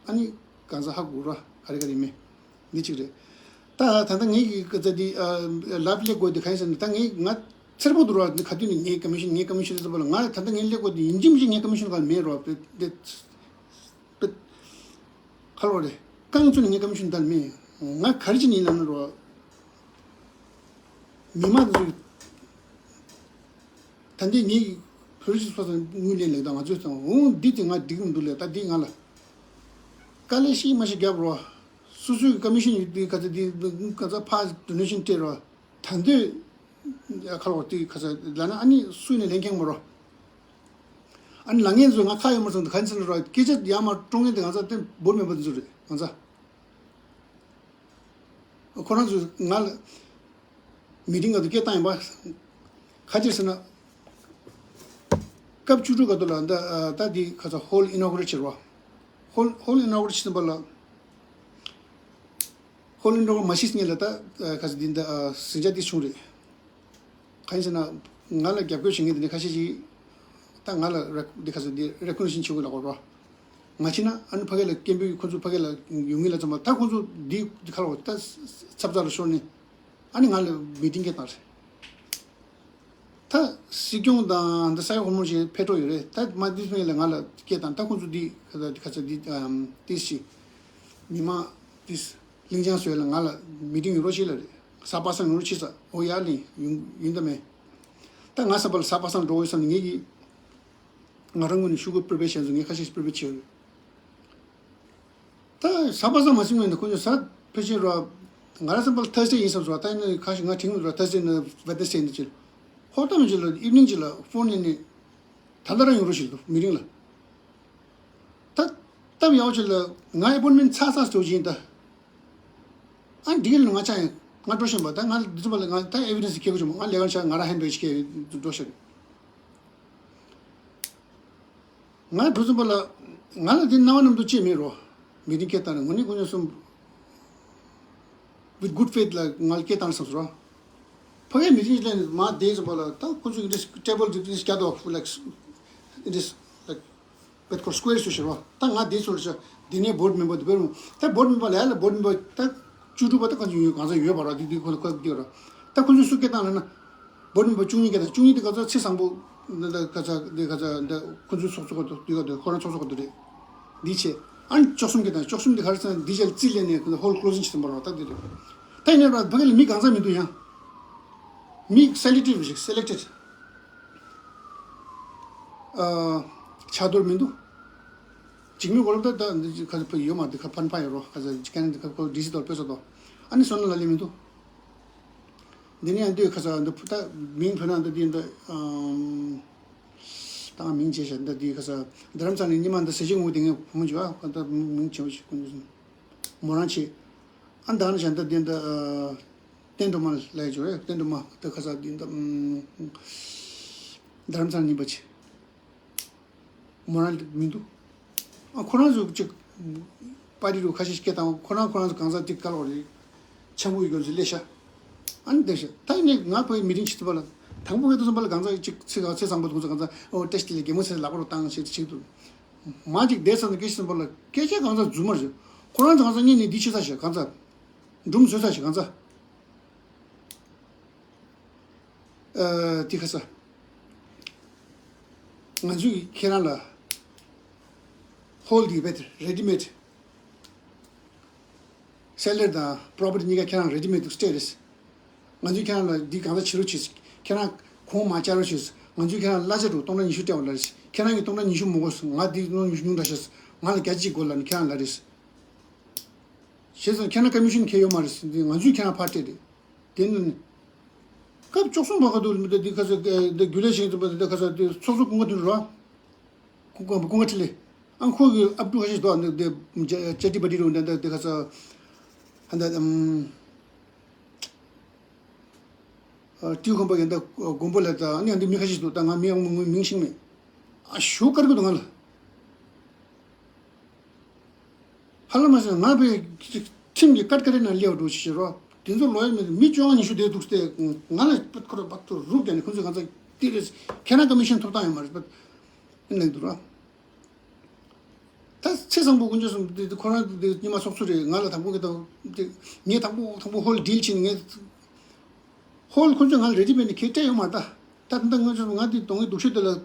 ཨ་ནི་གང་ཟག་ཧ་གོ་ར་ག་རེ་ག་རེ་མེད། འདི་གཅིག་རེད། ད་ད་ལྟ་ངེད་ཀྱི་སྐད་ཆ་འདི་ལབ་སླེབས་དགོས་འདི་གང་ཡིན་ཟེར་ན། ད་ངས་ང་འཚེར་པོ་འདུག་ར། འདི་ག་དུས་ནས་ངའི་ཀོ་མི་ཤན་ངའི་ཀོ་མི་ཤན་རེད་ཟེར་བ་ལ། ང་ད་ལྟ་ངས་སླེབས་དགོས་འདི་ཡིན་གཅིག་མིན་གཅིག་ངའི་ཀོ་མི་ཤན་ག་མེད་ར། དེ་དེ་དེ་ཁ་ལོ་རེད། རྐང་བཙུགས་ནས་ངའི་ཀོ་མི་ཤན་ད་མེད། ང་ག་རེ་བྱས་ནས་ཡིན་ལབ་ན་ར། མི་མང་ཚོས་ད་ལྟའི་ངའི་བོད་རིགས་ཚོ་ཚང་དངུལ་ལེན་ལེགས་དང་ང་ཚོས་ཚང་འོང་འདི་དེ་ང་འགྲིག་མི་འདུག་ལས། ད་འདི་ང་ལ་དཀའ་ལས་ཤིག་མ་ཤིག་རྒྱབ་རོགས། སོ་སོའི་ཀོ་མི་ཤན་ཡོད་དུས་ག་ཚོད་འདི་ག་ཚོད་ཕར་ཌོ་ནེ་ཤན་སྤྲད་རོགས། ད་འདོད་ཁ་ལོ་དེ་ག་ཚོད་ལབ་ན་ཨ་ནི་སུས་ནས་ལེན་མཁན་མ་རོགས། ཨ་ནི་ལ་ངན་ཚོས་ང་ཁ་ཡོད་མ་སོང་དུ་ག་ཚོད་རོགས་སྐད་ཆ་ཡར་མར་སྤྲོ་མཁན་དེ་ང་ཚོ་དེ་བོར་མེད་པ་དེ་ཚོ་རེད་ང་ཚོ། ཁོ་རང་ཚོས་ང་ལ་མི་ཊིང་ག་དུ་སྐད་བཏང་ཡིན་པ། ཁ་ཅིག་ཟེར་ན། སྐབས་བཅུ་དྲུག་ག་དུ་ལ་ད་ད་འདི་ཁ་ཚ་ཧོལ་ཨིན་ཨོ་གུ་རེ་ཊི་བྱེད་རོགས། ཧོལ་ཧོལ་ཨིན་ཨོ་གུ་རེ་ཊི་བྱེད་པ་ལ། ཧོལ་ཨིན་ཨོ་གུ་རེ་མ་བྱས་སྔོན་ལ་ད་ཁ་ཚ་འདི་ད་ཟིང་ཆ་འདི་བྱུང་རེད། གང་ཡིན་ཟེར་ན། ང་ལ་རྒྱབ་སྐྱོར་བྱེད་མཁན་དེ་འདྲ་ཁ་ཤས་ཤིག་ད་ང་ལ་རེ་འདི་ཁ་ཚ་འདི་རེ་ཀོ་ནི་ཤན་བྱེད་དགོས་ལབ་རོགས། མ་བྱས་ན་ཨ་ནི་ཕ་གི་ལ་སྐད་འབོད་ཁོ་ཚོ་ཕ་གི་ལ་ཡོང་གི་ལ་ཚང་མ་ད་ཁོ་ཚོ་འདི་འདི་ཁ་ལོ་ད་ཚབ་ཚ་ལ་ཤོར་ནས། ཨ་ནི་ང་ལ་མི་ཊིང་སྐད་བཏང་རེད། ད་སྲིད་སྐྱོང་དང་འདི་ས་ཡ་ཧོར་མོ་ཞིག་ཕེབས་འགྲོ་ཡོད་རེད། ད་མ་འདི་སྨན་ལ་ང་ལ་སྐད་བཏང་ད་ཁོང་ཚོ་འདི་ཁ་ཚ་འདི་ཁ་ཚ་འདི་ཏིས་ཞིག་མི་མང་ཏིས་ལིང་ཅང་སོས་ལ་ང་ལ་མི་ཊིང་ཡོད་རོགས་ཞིག་ལ་རེད། གཟའ་པ་སངས་ཡོང་རོགས་ཞིག་ས་འོ་ཡ་ལིང་ཡིན་ཡིན་ད་མེད། ད་ང་བསམ་པ་ལ་གཟའ་པ་སངས་འགྲོ་འོས་བསམ་ནས་ངེད་ཀྱིས་ང་རང་ངོས་ནས་ཤོག་གུ་པི་རི་པེར་བྱས་སོང་། ངས་ཁ་ཤས་ཤིག་པི་རི་པེར་བྱས་ཡོད་རེད། ད་གཟའ་པ་སངས་མ་ཟིན་ངོས་ནས་ཁོ་ཚོ་གཟའ་ཕལ་ཆེར་རོ། ང་རང་བསམ་པར་ཐར་སི་ཌེ་ཡིན་བསམ་སོང་། ད་ཡིན་ན་ཁ་ཤས་ང་དྲན་གི་མི་འདུག་ཐར་སི་ཌེ་ཡིན་ན་ཝེ་ནེ་སི་ཌེ་ཡིན་ན་ཅིག་ཧོ་ད་མི་ཅིག་ལ་ཨིབ་ནིང་ཅིག་ལ་ཕོན་ནས་ནས་ད་ལྟ་རང་ཡོང་རོགས་ཞིག་འདུག་མི་རིང་ལ། ད་སྟབས་ཡག་པོ་ཅིག་ལ་ང་ཨེ་པོན་མེན་ཊི་ཚར་ཚར་འགྲོ་གི་ཡིན་ད། ཨ་འགྲིག་གི་ལ་ང་ཅག་ཡིན་ང་འགྲོ་བཞིན་པ་ད་ང་འདི་ཚོ་པ་ལ་ང་ད་ཨེ་ཝི་ཌེན་སི་ཁྱེར་དགོས་བྱུང་། ང་ལས་ཀ་བྱ་ང་རང་ཧེན་བེ་ཇི་ཁྱེར་འགྲོ་ཤག་ང་འགྲོ་ཙམ་པ་ལ་ང་ལ་དེ་སྣང་བ་རྣམ་དུ་ཅི་མེད་རོ། མི་རིང་སྐད་བཏང་ནས་དངོས་གནས་དཀོན་མཆོག་གསུམ། With good faith ལ་ང་ལ་སྐད་བཏང་བསམ་སོང་རོ། ཕ་གིའི་མི་རིང་ལ་མ་བསྡད་ཙམ་པ་ལ་ད་ཁོ་ཚོས་this table this ཀྱ་དོ་like it is like བེད་ཁོར་སྐུ་ཨེར་སུ་ཤི་རོ། ད་ང་བསྡད་ཚོར་ཤ་དེ་ནས་བོར་ཌི་མེམ་བར་དེ་བེར་མོ་ད་བོར་ཌི་མེམ་བར་ལ་ཡ་ལ་བོར་ཌི་མེམ་བར་ད་བཅུ་དྲུག་པ་ད་གང་ཚོད་ཡོད་གང་ཚོད་ཡོད་པ་རོ། དེ་དུས་ཁོ་ལ་ཁོ་བསྡད་རོ། ད་ཁོ་ཚོས་སུ་སྐད་བཏང་ལ་ན། བོ་ནི་བ་བཅུ་གཉིས་ཀ་དང་བཅུ་གཉིས་དེ་ག་ཚོད་ཚེ་བཟང་པོ། འདི་འདི་ག་ཚ་འདི་ག་ཚ་འདི་ཁོ་ཚོའི་ཚོགས་གཙོ་ག་དུ་དུས་ག་དུ་ཁོ་རང་ཚོགས་གཙོ་ག་དུ་རེད། འདི་ཆེ། ཨན་བཅུ་གསུམ་གི་དང་བཅུ་གསུམ་དེ་ག་རེ་ཚ་འདི་ཅལ་རྩིས་ལེན་ནས་ཧོལ་ཀློ་ཟིང་ཆེ་ཚན་པ་རོ་ད་འདི་རེད། ད་ཡིན་ན་ར་བ་ག་ལ་མི་གང་ཚ་མི་འདུག་ཡང་། མི་སེ་ལེག་ཊིབ་ཞིག་སེ་ལེག་ཊེཌ། ཨ་ཆ་དོར་མི་འདུག་འཇིགས་མེད་གོ་ལ་ད་ད་འདི་ག་ཚ་ཕ་ཡོད་མ་འདི་ག་ཕན་ཕ་ཡོད་རོ་ག་ཚ་ཇི་ཀན་འདི་ག་ཁོ་ཌི་སི་དོར་པེ་སོ་དོ། ཨ་ནི་སོ་ན་ལ་ལེ་མི་འདུག་འདི་ནས་ཡང་འདི་ཁ་ས་འདི་ཕུ་ཐག་མིང་ཕུ་ན་འདི་འདི་འདི་ཨམ། ད་ང་མིང་བརྗེད་ཤག་འདི་འདི་ཁ་ས་རྡ་རམ་ས་ནས་ཉི་མ་འདི་ཟེར་གྱི་ངོ་དེ་ངས་བུ་མོ་བྱོས་ཨ་ཁ་ད་མིང་བྱེད་བ་ཞིག་ཀུན་ཏུ་མོ་རང་ཆེ། ཨ་ད་ནི་ཤ་འདི་འདི་འདི་བསྟན་སྒྲོལ་མ་ལས་བྱོས་བསྟན་སྒྲོལ་མ་འདི་ཁ་ས་འདི་འདི་རྡ་རམ་ས་ནས་ཉི་མ་ཆེ། མོ་རང་མི་འདུག་ཨ་ཁོ་རང་ཚོ་ཅིག་པར་ཊི་རུ་ཁ་ཤས་སྐད་བཏང་ཁོ་རང་ཁོ་རང་ཚོ་གང་ཟག་ཅིག་བཀལ་བ་རེད། ཆང་བུ་ཡོད་ཚོད་ལས་ཤ། ཨ་ནི་བསྡད་ཤ། ད་ཡིན་ནའི་ང་བོད་མི་རིང་ཤི་ཐུབ་པ་ལ། དང་པོ་གི་དུས་ཙམ་པ་ལ་གང་ཟག་གཅིག་ཚེ་གང་ཚེ་བཟང་པོ་དུང་ཚོ་གང་ཟག་ཨོ་བཀྲ་ཤིས་བདེ་ལེགས་རྒན་མོ་ཚེ་ལག་པ་རུ་བཏང་ཞེས་བྱེད་དུ། མ་གཅིག་བསྡད་ས་ན་སྐད་ཆ་ཙམ་པ་ལ་སྐད་ཆ་གང་ཟག་རྫུན་མ་རེད། ཁོ་རང་ཚོ་གང་ཟག་གཉིས་ནས་འདི་ཆེ་ས་ཞིག་གང་ཟག་འབྲུམ་བཟོས་ས་ཞིག་གང་ཟག་ཨ་དེ་ཁ་ས། ང་ཚོས་ཁྱེད་རང་ལ་ཧོལ་དེ་བེད་རེ་ཌི་མེད། སེ་ལར་དང་པོ་རོ་པར་ཊི་གཉིས་ཀ་ཁྱེད་རང་རེ་ཌི་མེད་དུ་སྤྲད་རེད། ང་ཚོས་ཁྱེད་རང་ལ་འདི་གང་ལྟར་བྱེད་རོགས་བྱེད། ཁྱེད་རང་གོང་མ་བཅར་རོགས་བྱེད། ང་ཚོས་ཁྱེད་རང་གླ་ཆ་འགྲོ་སྟོང་ཕྲག་ཉི་ཤུ་སྤྲད་པ་ལ་རེད། ཁྱེད་རང་གིས་སྟོང་ཕྲག་ཉི་ཤུ་མི་དགོས། ང་འདི་སྟོང་ཉི་ཤུ་ཉུང་དྲགས་ཤག་ང་ལ་བརྒྱ་ཆ་གཅིག་དགོས་ལབ་ནས་ཁྱེད་རང་ལ་རེད། བྱས་ཙང་ཁྱེད་རང་ཀོ་མི་ཤན་ཁྱེད་ཡོད་མ་རེད། འདི་ང་ཚོས་ཁྱེད་རང་ཕར་སྤྲད་རེད། དེ་ནི་སྐབས་བཅུ་གསུམ་པ་ག་དུས་མི་འདུག་འདི་ཁ་ས་འདི་རྒྱུན་ལས་བྱེད་མཁན་ཚོ་འདི་ཁ་ས་འདི་ཚོགས་གཙོ་སྐུ་ངོ་དོན་གྲུབ་ར། ཀུན་དགའ་ཀུན་དགའ་འཕྲིན་ལས། ཨང་ཁོ་གི་ཨབ་ཏུ་ཁ་ཤས་འདུག་འདི་འདི་ཅ་ཅ་ཏི་བ་ཏི་རུ་འདི་འདི་ཁ་ས་ཧ་འདི་ཨམ། ཨ་ཏི་ཁོམ་པ་ཡིན་ད་དགོན་པོ་ལ་ད་ཨ་ནི་འདི་མི་ཁ་ཤས་འདུག་ད་ང་མི་ཨང་མི་མིང་ཤེས་མེད། ཨ་ཞུ་དཀའ་གི་འདུག་ང་ལ། ཧ་ལམ་མ་ཟད་ང་བས་ཁྲིམས་ཀྱི་ཀར་ཀ་རེ་ན་ལེའུ་འགྲོ་ཞིག་བྱེད་རོགས། དེ་ཚོ་ལོ་ཡི་མི་མི་བཅོ་ལྔ་ཉི་ཤུ་དེ་འདུག་སྟེ་ང་ལ་པད་ཁོ་ར་པད་ཐོ་རུབ་ཀྱང་ནི་ཁོ་ཚོས་གང་ཚ་དེ་རེད། ཁྱེད་རང་ཀོ་མི་ཤན་ཐོབ་ཐང་ཡོད་མ་རེད་པད། ཨེ་ལེན་འདུག་ར། ད་ཚེ་བཟང་པོ་དཀོན་མཆོག་གསུམ་དེ་ཁོ་རང་དེ་ཉི་མ་ཚོགས་གཙོ་རེད། ང་ལ་དང་པོ་གི་དང་དེ་ངས་དང་པོ་དང་པོ་ཧོལ་ཌིལ་བྱས་ནས་ངས་ཧོལ་ཁོ་ཚོས་ང་ལ་རེ་ཌི་མེད་ནས་ཁྱེད་སྤྲད་ཡོད་མ་རེད། ད་ད་ད་ང་ཚོ་ང་དེ་གདོང་གི་སྡུག་ཤོས་དེ་ལ།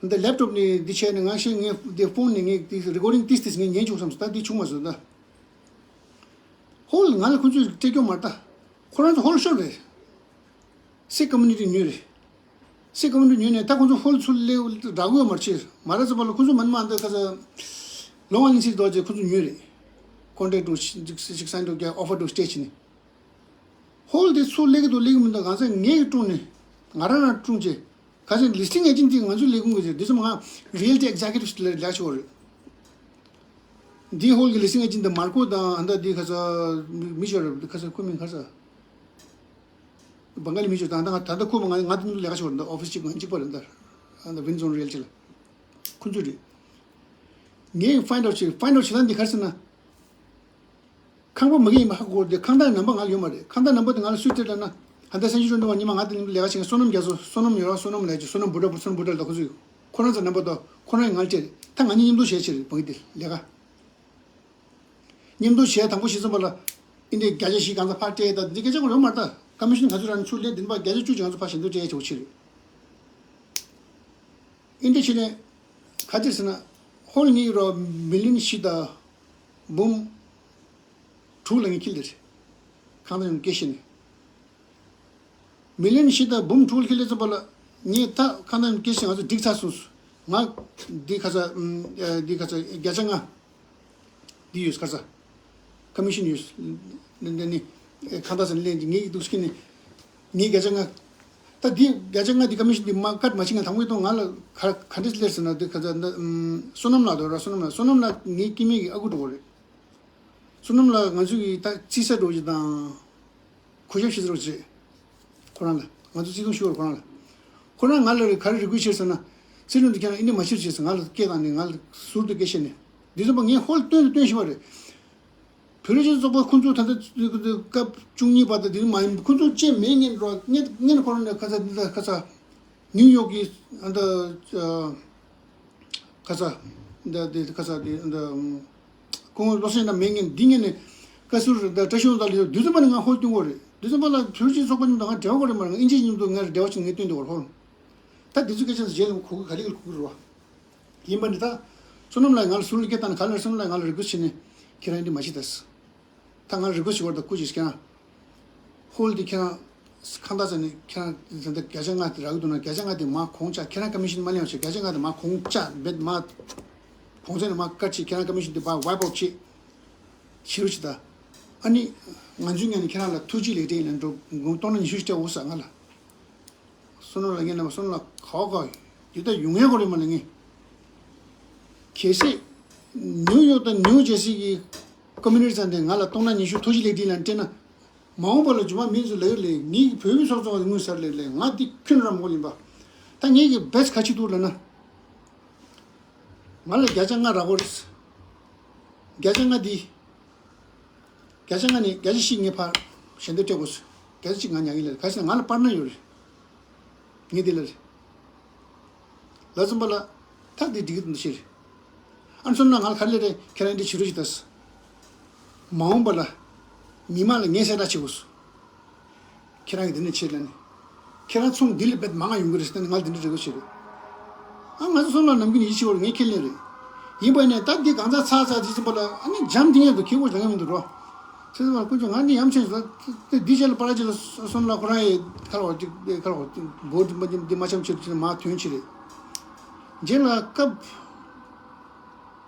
འདི་ལེབ་ཊོབ་ནས་འདི་བྱས་ནས་ང་ཤེས་ངས་འདི་ཕོན་ནས་ངས་འདི་རི་ཀོར་ཌིང་ཏིས་ཏིས་ངས་ཉན་བཅུག་བསམ་སོང་། ད་འདི་བྱུང་མ་སོང་ད། ཧོལ་ང་ལ་ཁོ་ཚོས་སྤྲད་རྒྱུ་མ་རེད་ད། ཁོ་རང་ཚོ་ཧོལ་ཤོར་རེད། སིག་ཀོ་མུ་ནི་ཊི་ཉོས་རེད། སིག་ཀོ་མུ་ནི་ཊི་ཉོས་ནས་ད་ཁོ་ཚོ་ཧོལ་ཚུར་སླེབས་འདྲ་གོ་མ་རེད། ཕྱིར་མ་རེད་ཟེར་བ་ལ་ཁོ་ཚོ་མ་ནི་མ་འདི་ཁ་ས་ལོང་བ་ལིན་སི་རྡོ་རྗེ་ཁོ་ཚོ་ཉོས་རེད། ཀོན་ཊེག་ཊུ་ཅིག་ཅིག་སན་འགྲོ་རྒྱ་ཨོ་ཕར་འགྲོ་སྤྲད་བྱས་ནས། ཧོལ་དེ་ཚུར་སླེབས་ཀྱི་འདུག་སླེབས་ཀྱི་མི་འདུག་གང་ཟག་ངས་ཀྱི་སྤྲུངས་ནས་ང་རང་རང་སྤྲུངས་བྱས། ཁ་སང་ལི་སི་ཊིང་ཨེ་ཇེན་ཊི་དེ་ང་ཚོའི་ལས་ཁུངས་ཀྱི་ཟེར་དེ་ཚོ་ང་རི་ཡལ་ཊི་ཨེག་ཛེ་ཀེ་ཊིབ་ལ་ལས་ཆོག་རེད། འདི་ཧོལ་གྱི་ལི་སི་ཊིང་ཨེ་ཇེན་ཊི་དེ་མར་ཀོ་དང་ཨ་འདྲ་དེ་ཁ་ས་མི་ཤོར་རེད། ཁ་ས་ཁོ་མིང་ཁ་ས་བང་ག་ལི་མི་ཤོར་དང་ཨ་འདྲ་ད་ལྟ་ཁོ་མ་ང་ང་དེ་ལས་ཀ་ཆོག་རེད། འདི་ཨོ་ཕི་སི་གཅིག་ང་གཅིག་པ་རེད། འདི་ཨ་འདྲ་ཝིན་ཛོན་རི་ཡལ་ཊི་ལ་ཁོ་ཚོ་རེད། ངས་ཕའིན་ཌ་ཨའུཊ་བྱས། ཕའིན་ཌ་ཨའུཊ་བྱས་ན་འདི་ག་རེ་ཟེར་ན། ཁང་པ་མ་གི་ཡིན་པ་ཧ་གོ་གི་རེད། ཁང་བདག་ནམ་པ་ང་ལ་ཡོད་མ་རེད། ཁང་བདག་ནམ་པ་དེ་ང་ལ་སུས་སྤྲད་ལབ་ན། ཧ་ད་སན་ཅི་ཀྲོ་འདྲ་བ་ཉི་མ་ང་དང་མཉམ་དུ་ལས་ཀ་བྱེད་མཁན་བསོད་ནམས་རྒྱ་མཚོ། བསོད་ནམས་ཡོད་ར། བསོད་ནམས་ལས་ཀྱི་བསོད་ནམས་བུ་ཏྲ་བུ་བསོད་ནམས་བུ་ཏྲ་ལ་ཁོ་ཚོས་ཁོ་རང་ཚོ་ནམ་པ་དང་ཁོ་རང་ང་ལ་སྤྲད་རེད། ད་ང་གཉིས་མཉམ་དུ་བྱས་བྱས་རེད་བང་གི་དེ་ལས་ཀ། མཉམ་དུ་བྱས་དང་པོ་བྱས་ཙམ་པ་ལ། ཨིན་དེ་བརྒྱ་ཆ་བཞི་གང་ཚ་ཕར་སྤྲད་ད་འདི་སྐད་ཆ་ཁོ་ཡོད་མ་རེད་ད། ཀོ་མི་ཤན་ང་ཚོ་རང་ཚུར་ལས་འདི་པ་བརྒྱ་ཆ་བཅུ་ཅིག་ང་ཚོ་ཕར་ཞེ་འདོད་སྤྲད་ཆོག་ཆེ་རེད། ཨིན་དེ་བྱས་ནས་ག་ཅིག་ཟེར་ན། ཧོལ་གཉིས་རོ་མི་ལི་ཡོན་བཞི་དང་འབུམ་དྲུག་ལ་ངས་འཁྱེར་ལེ་རེད། ཁང་བདག་ཡོང་སྐད་བཤད་ནས། མི་ལི་ཡོན་བཞི་དང་འབུམ་དྲུག་ལ་འཁྱེར་ལེ་ཙམ་པ་ལ་ངས་ད་ཁང་བདག་ཡོང་སྐད་བཤད་ང་ཚོ་འགྲིག་ཚར་སོང་། ང་འདི་ཁ་ས་འདི་ཁ་ས་བརྒྱ་ཆ་ལྔ། འདི་ཡོད་ཁ་ས། ཀོ་མི་ཤན་ཡོད། འདི་ནི་ཁང་བདག་ཟེར་ནས་ལེན་གྱི་ངས་འདུག་སྐྱིད་ནི། ངས་བརྒྱ་ཆ་ལྔ། ད་འདི་བརྒྱ་ཆ་ལྔ་འདི་ཀོ་མི་ཤན་འདི་མ་ཀཊ་མ་བྱེད་ང་དང་པོའི་ཐོག་ང་ལ་ག་ག་འདྲས་སླེབས་ཟེར་ན་འདི་ཁ་ས་འདི་བསོད་ནམས་ལགས་འདུག་ར། བསོད་ནམས་ལགས། བསོད་ནམས་ལགས་ངའི་སྐྱེ་དམན་གྱི་ཨ་ཁུ་འགྲོ་གི་རེད། བསོད་ནམས་ལགས་ང་ཚོ་གི་ད་རྩིས་ས་འགྲོ་གི་དང་། གུས་ཞབས་ཞུ་རོགས་བྱེད། ཁོ་རང་ལ། ང་ཚོ་བརྩི་མཐོང་ཞུ་བར་ཁོ་རང་ལ། ཁོ་རང་ང་ལ་ག་རེ་རེ་སྐུལ་བྱས་ཟེར་ན། བརྩི་མཐོང་དེ་ཁྱེད་རང་ཨིན་དྲ་མ་བྱེད་ཅེས་ང་ལ་སྐད་བཏང་ནས་ང་ལ་ཟུར་དུ་སྐད་བཤད་ནས། འདི་ཚོ་པ་ངས་ཧོལ་སྟོན་དུ་སྟོན་བཞིན་པ་རེད། བོད་རིགས་སྤྱི་ཚོགས་པ་ཁོང་ཚོ་ད་ལྟ་སྐབས་བཅུ་གཉིས་པ་དང་དེ་མ་ཡིན་ཁོང་ཚོ་བཅས་མེད་ངན་རོགས་ངན་ངན་ཁོ་རང་ནས་ཁ་ཚ་འདི་ཚ་ཁ་ཚ། ནིའུ་ཡོག་གི་ཨ་འདི་ཨ་ཁ་ས་འདི་འདི་ཁ་ས་འདི་འདི་ཁོང་བློ་སེང་དང་མེད་ངན་འདི་ངན་ནས་བཀའ་ཟུར་འདི་བཀྲ་ཤིས་དབང་རྟགས་ལ་ཡོད་དུས་ཙམ་པ་ནས་ང་ཧོལ་སྟོན་གོ་རེད། དུས་ཙམ་པ་ལ་བོད་ཀྱི་ཚོགས་པ་མཉམ་དུ་ང་འབྲེལ་བ་གོ་རེད་མ་རེད། ང་ཨིན་ཇི་མཉམ་དུ་ང་འབྲེལ་བ་ཆེ་ངས་སྟོན་དུ་གོ་ཧོལ། ད་འདི་ཚོ་སྐད་ཆ་ཟེར་རྗེས་ལ་གོ་གི་ག་ལེ་ག་ལེ་གོ་གི་རེད་བ། ཡིན་པ་ནི་ད་བསོད་ནམས་ལགས་ང་ལ་ཟུར་ལ་སྐད་བཏང་ནས་ག་ལེ་བསོད་ནམས་ལགས་ང་ལ་རེ་སྐུལ་བྱས་ནས་ཁྱེད་རང་འདི་མ་བྱེད་ད། ད་ང་རེ་སྐུལ་ཞུ་བར་དུ་སྐུ་མཁྱེན་ཁྱེད་རང་། ཧོལ་འདི་ཁྱེད་རང་། ཁང་བདག་ཟེར་ནས་ཁྱེད་རང་ད་ལྟ་བརྒྱ་ཆ་ལྔ་དེ་རག་གི་འདུག་ན་བརྒྱ་ཆ་ལྔ་དེ་མར་གོང་བཅག་ཁྱེད་རང་ཀོ་མི་ཤན་མ་ལེན་པ་བྱས་བརྒྱ་ཆ་ལྔ་དེ་མར་གོང་བཅག་འབེད་མར། གོང་ཚད་ནས་མར་བཀག་བྱས་ཁྱེད་རང་ཀོ་མི་ཤན་དེ་ཕར་ཝའིབ་ཨའུཊ་བྱས། བྱེད་རོགས་བྱེད་ད། ཨ་ནི། ང་ཚོའི་ངོས་ནས་ཁྱེད་རང་ལ་ཐུགས་རྗེ་ལེགས་འབྲེལ་ཡིན་ལ་འགྲོ་དགོངས་སྟོང་ན་ཉི་ཤུ་ཞིག་སྤྲད་འོ་ས་ང་ལ། བསོད་ནམས་ལགས་ངས་རྣམ་པ་བསོད་ནམས་ལགས་ག་བ་ག་ཡོད་ད་ཡོང་ཡས་གོ་རེད་མ་ལ་ངས། གལ་སྲིད། ནིའུ་ཡོག་དང་ནིའུ་ཇར་སི་གི་ཀོ་མི་ནི་ཊི་ཚང་དེ་ང་ལ་སྟོང་ཕྲག་ཉི་ཤུ་ཐུགས་རྗེ་ལེགས་འབྲེལ་ལ་སྤྲད་ན། མ་འོངས་པ་ལ་རྒྱུ་མ་མི་ཚོ་ལ་ཡོད་ལས་ངེད་ཀྱི་བོད་མི་ཚོགས་གཙོ་བ་དངུལ་ཟར་ལས་ལས་ང་འདི་ཁྱོན་ར་མོ་ཡིན་པ། ད་ངེད་ཀྱི་བེ་སི་ག་ཅི་འདུག་ལབ་ན། ང་ལ་བརྒྱ་ཆ་ལྔ་རག་གོ་རེད། བརྒྱ་ཆ་ལྔ་འདི། བརྒྱ་ཆ་ལྔ་ནས་བརྒྱ་ཆ་བཞི་ངས་ཕར་ཞལ་འདེབས་སྤྲད་དགོས། བརྒྱ་ཆ་གཅིག་ང་ཉར་གི་ལ་རེད། ག་ཞིག་ང་ལ་པར་ན་ཡོད་རེད། ངས་དེ་ལ་རེད། ལབ་ཙམ་པ་ལ། ཐག་དེ་འགྲིག་གི་འདུག་ཤེས་རེད། ཨ་ནི་སོང་ན་ང་ལ་ག་རེ་ལབ་རེད། ཁྱེད་རང་འདི་བྱེད་རོགས་བྱེད་དང་། མ་འོངས་པ་ལ། མི་མང་ལ་ངས་གསལ་བསྒྲགས་བྱེད་དགོས། ཁྱེད་རང་གིས་འདི་འདྲ་བྱེད་ལབ་ནས། ཁྱེད་རང་ཚོང་འདི་ལས་རྦད་མང་ང་ཡོང་གི་རེད་ཟེར་ནས་ང་ལ་འདི་འདྲ་རེ་སྐུལ་བྱས་རེད། ཨ་ང་ཚོ་སོང་ལ་ནམ་རྒྱུན་ཡིད་ཆེས་པོ་རེད། ངས་ཁས་ལེན་རེད། ཡིན་པ་ནས་ད་འདི་གང་ཚ་ཚ་ཚ་ཅི་ཙམ་པ་ལ་ཨ་ནི་འཇམ་ཐིང་ཡང་འདུག་ཁྱེད་ཀོ་ལ་ངས་མི་འདུག་རོ། ཚེ་ཚེ་མ་ཀུན་སྤྱོད་ང་ནི་ཡམ་ཆེན་ཟ། དེ་འདི་རྗེས་ལ་པ་ར་ཅི་ལ་སོང་ལ་ཁོ་རང་ཡི་ཁ་ལོ་འདི་ཁ་ལོ་འདི་མ་འཆམ་ཆེ་དུ་མ་དོན་ཆེ་རེད། རྗེས་ལ་སྐབས་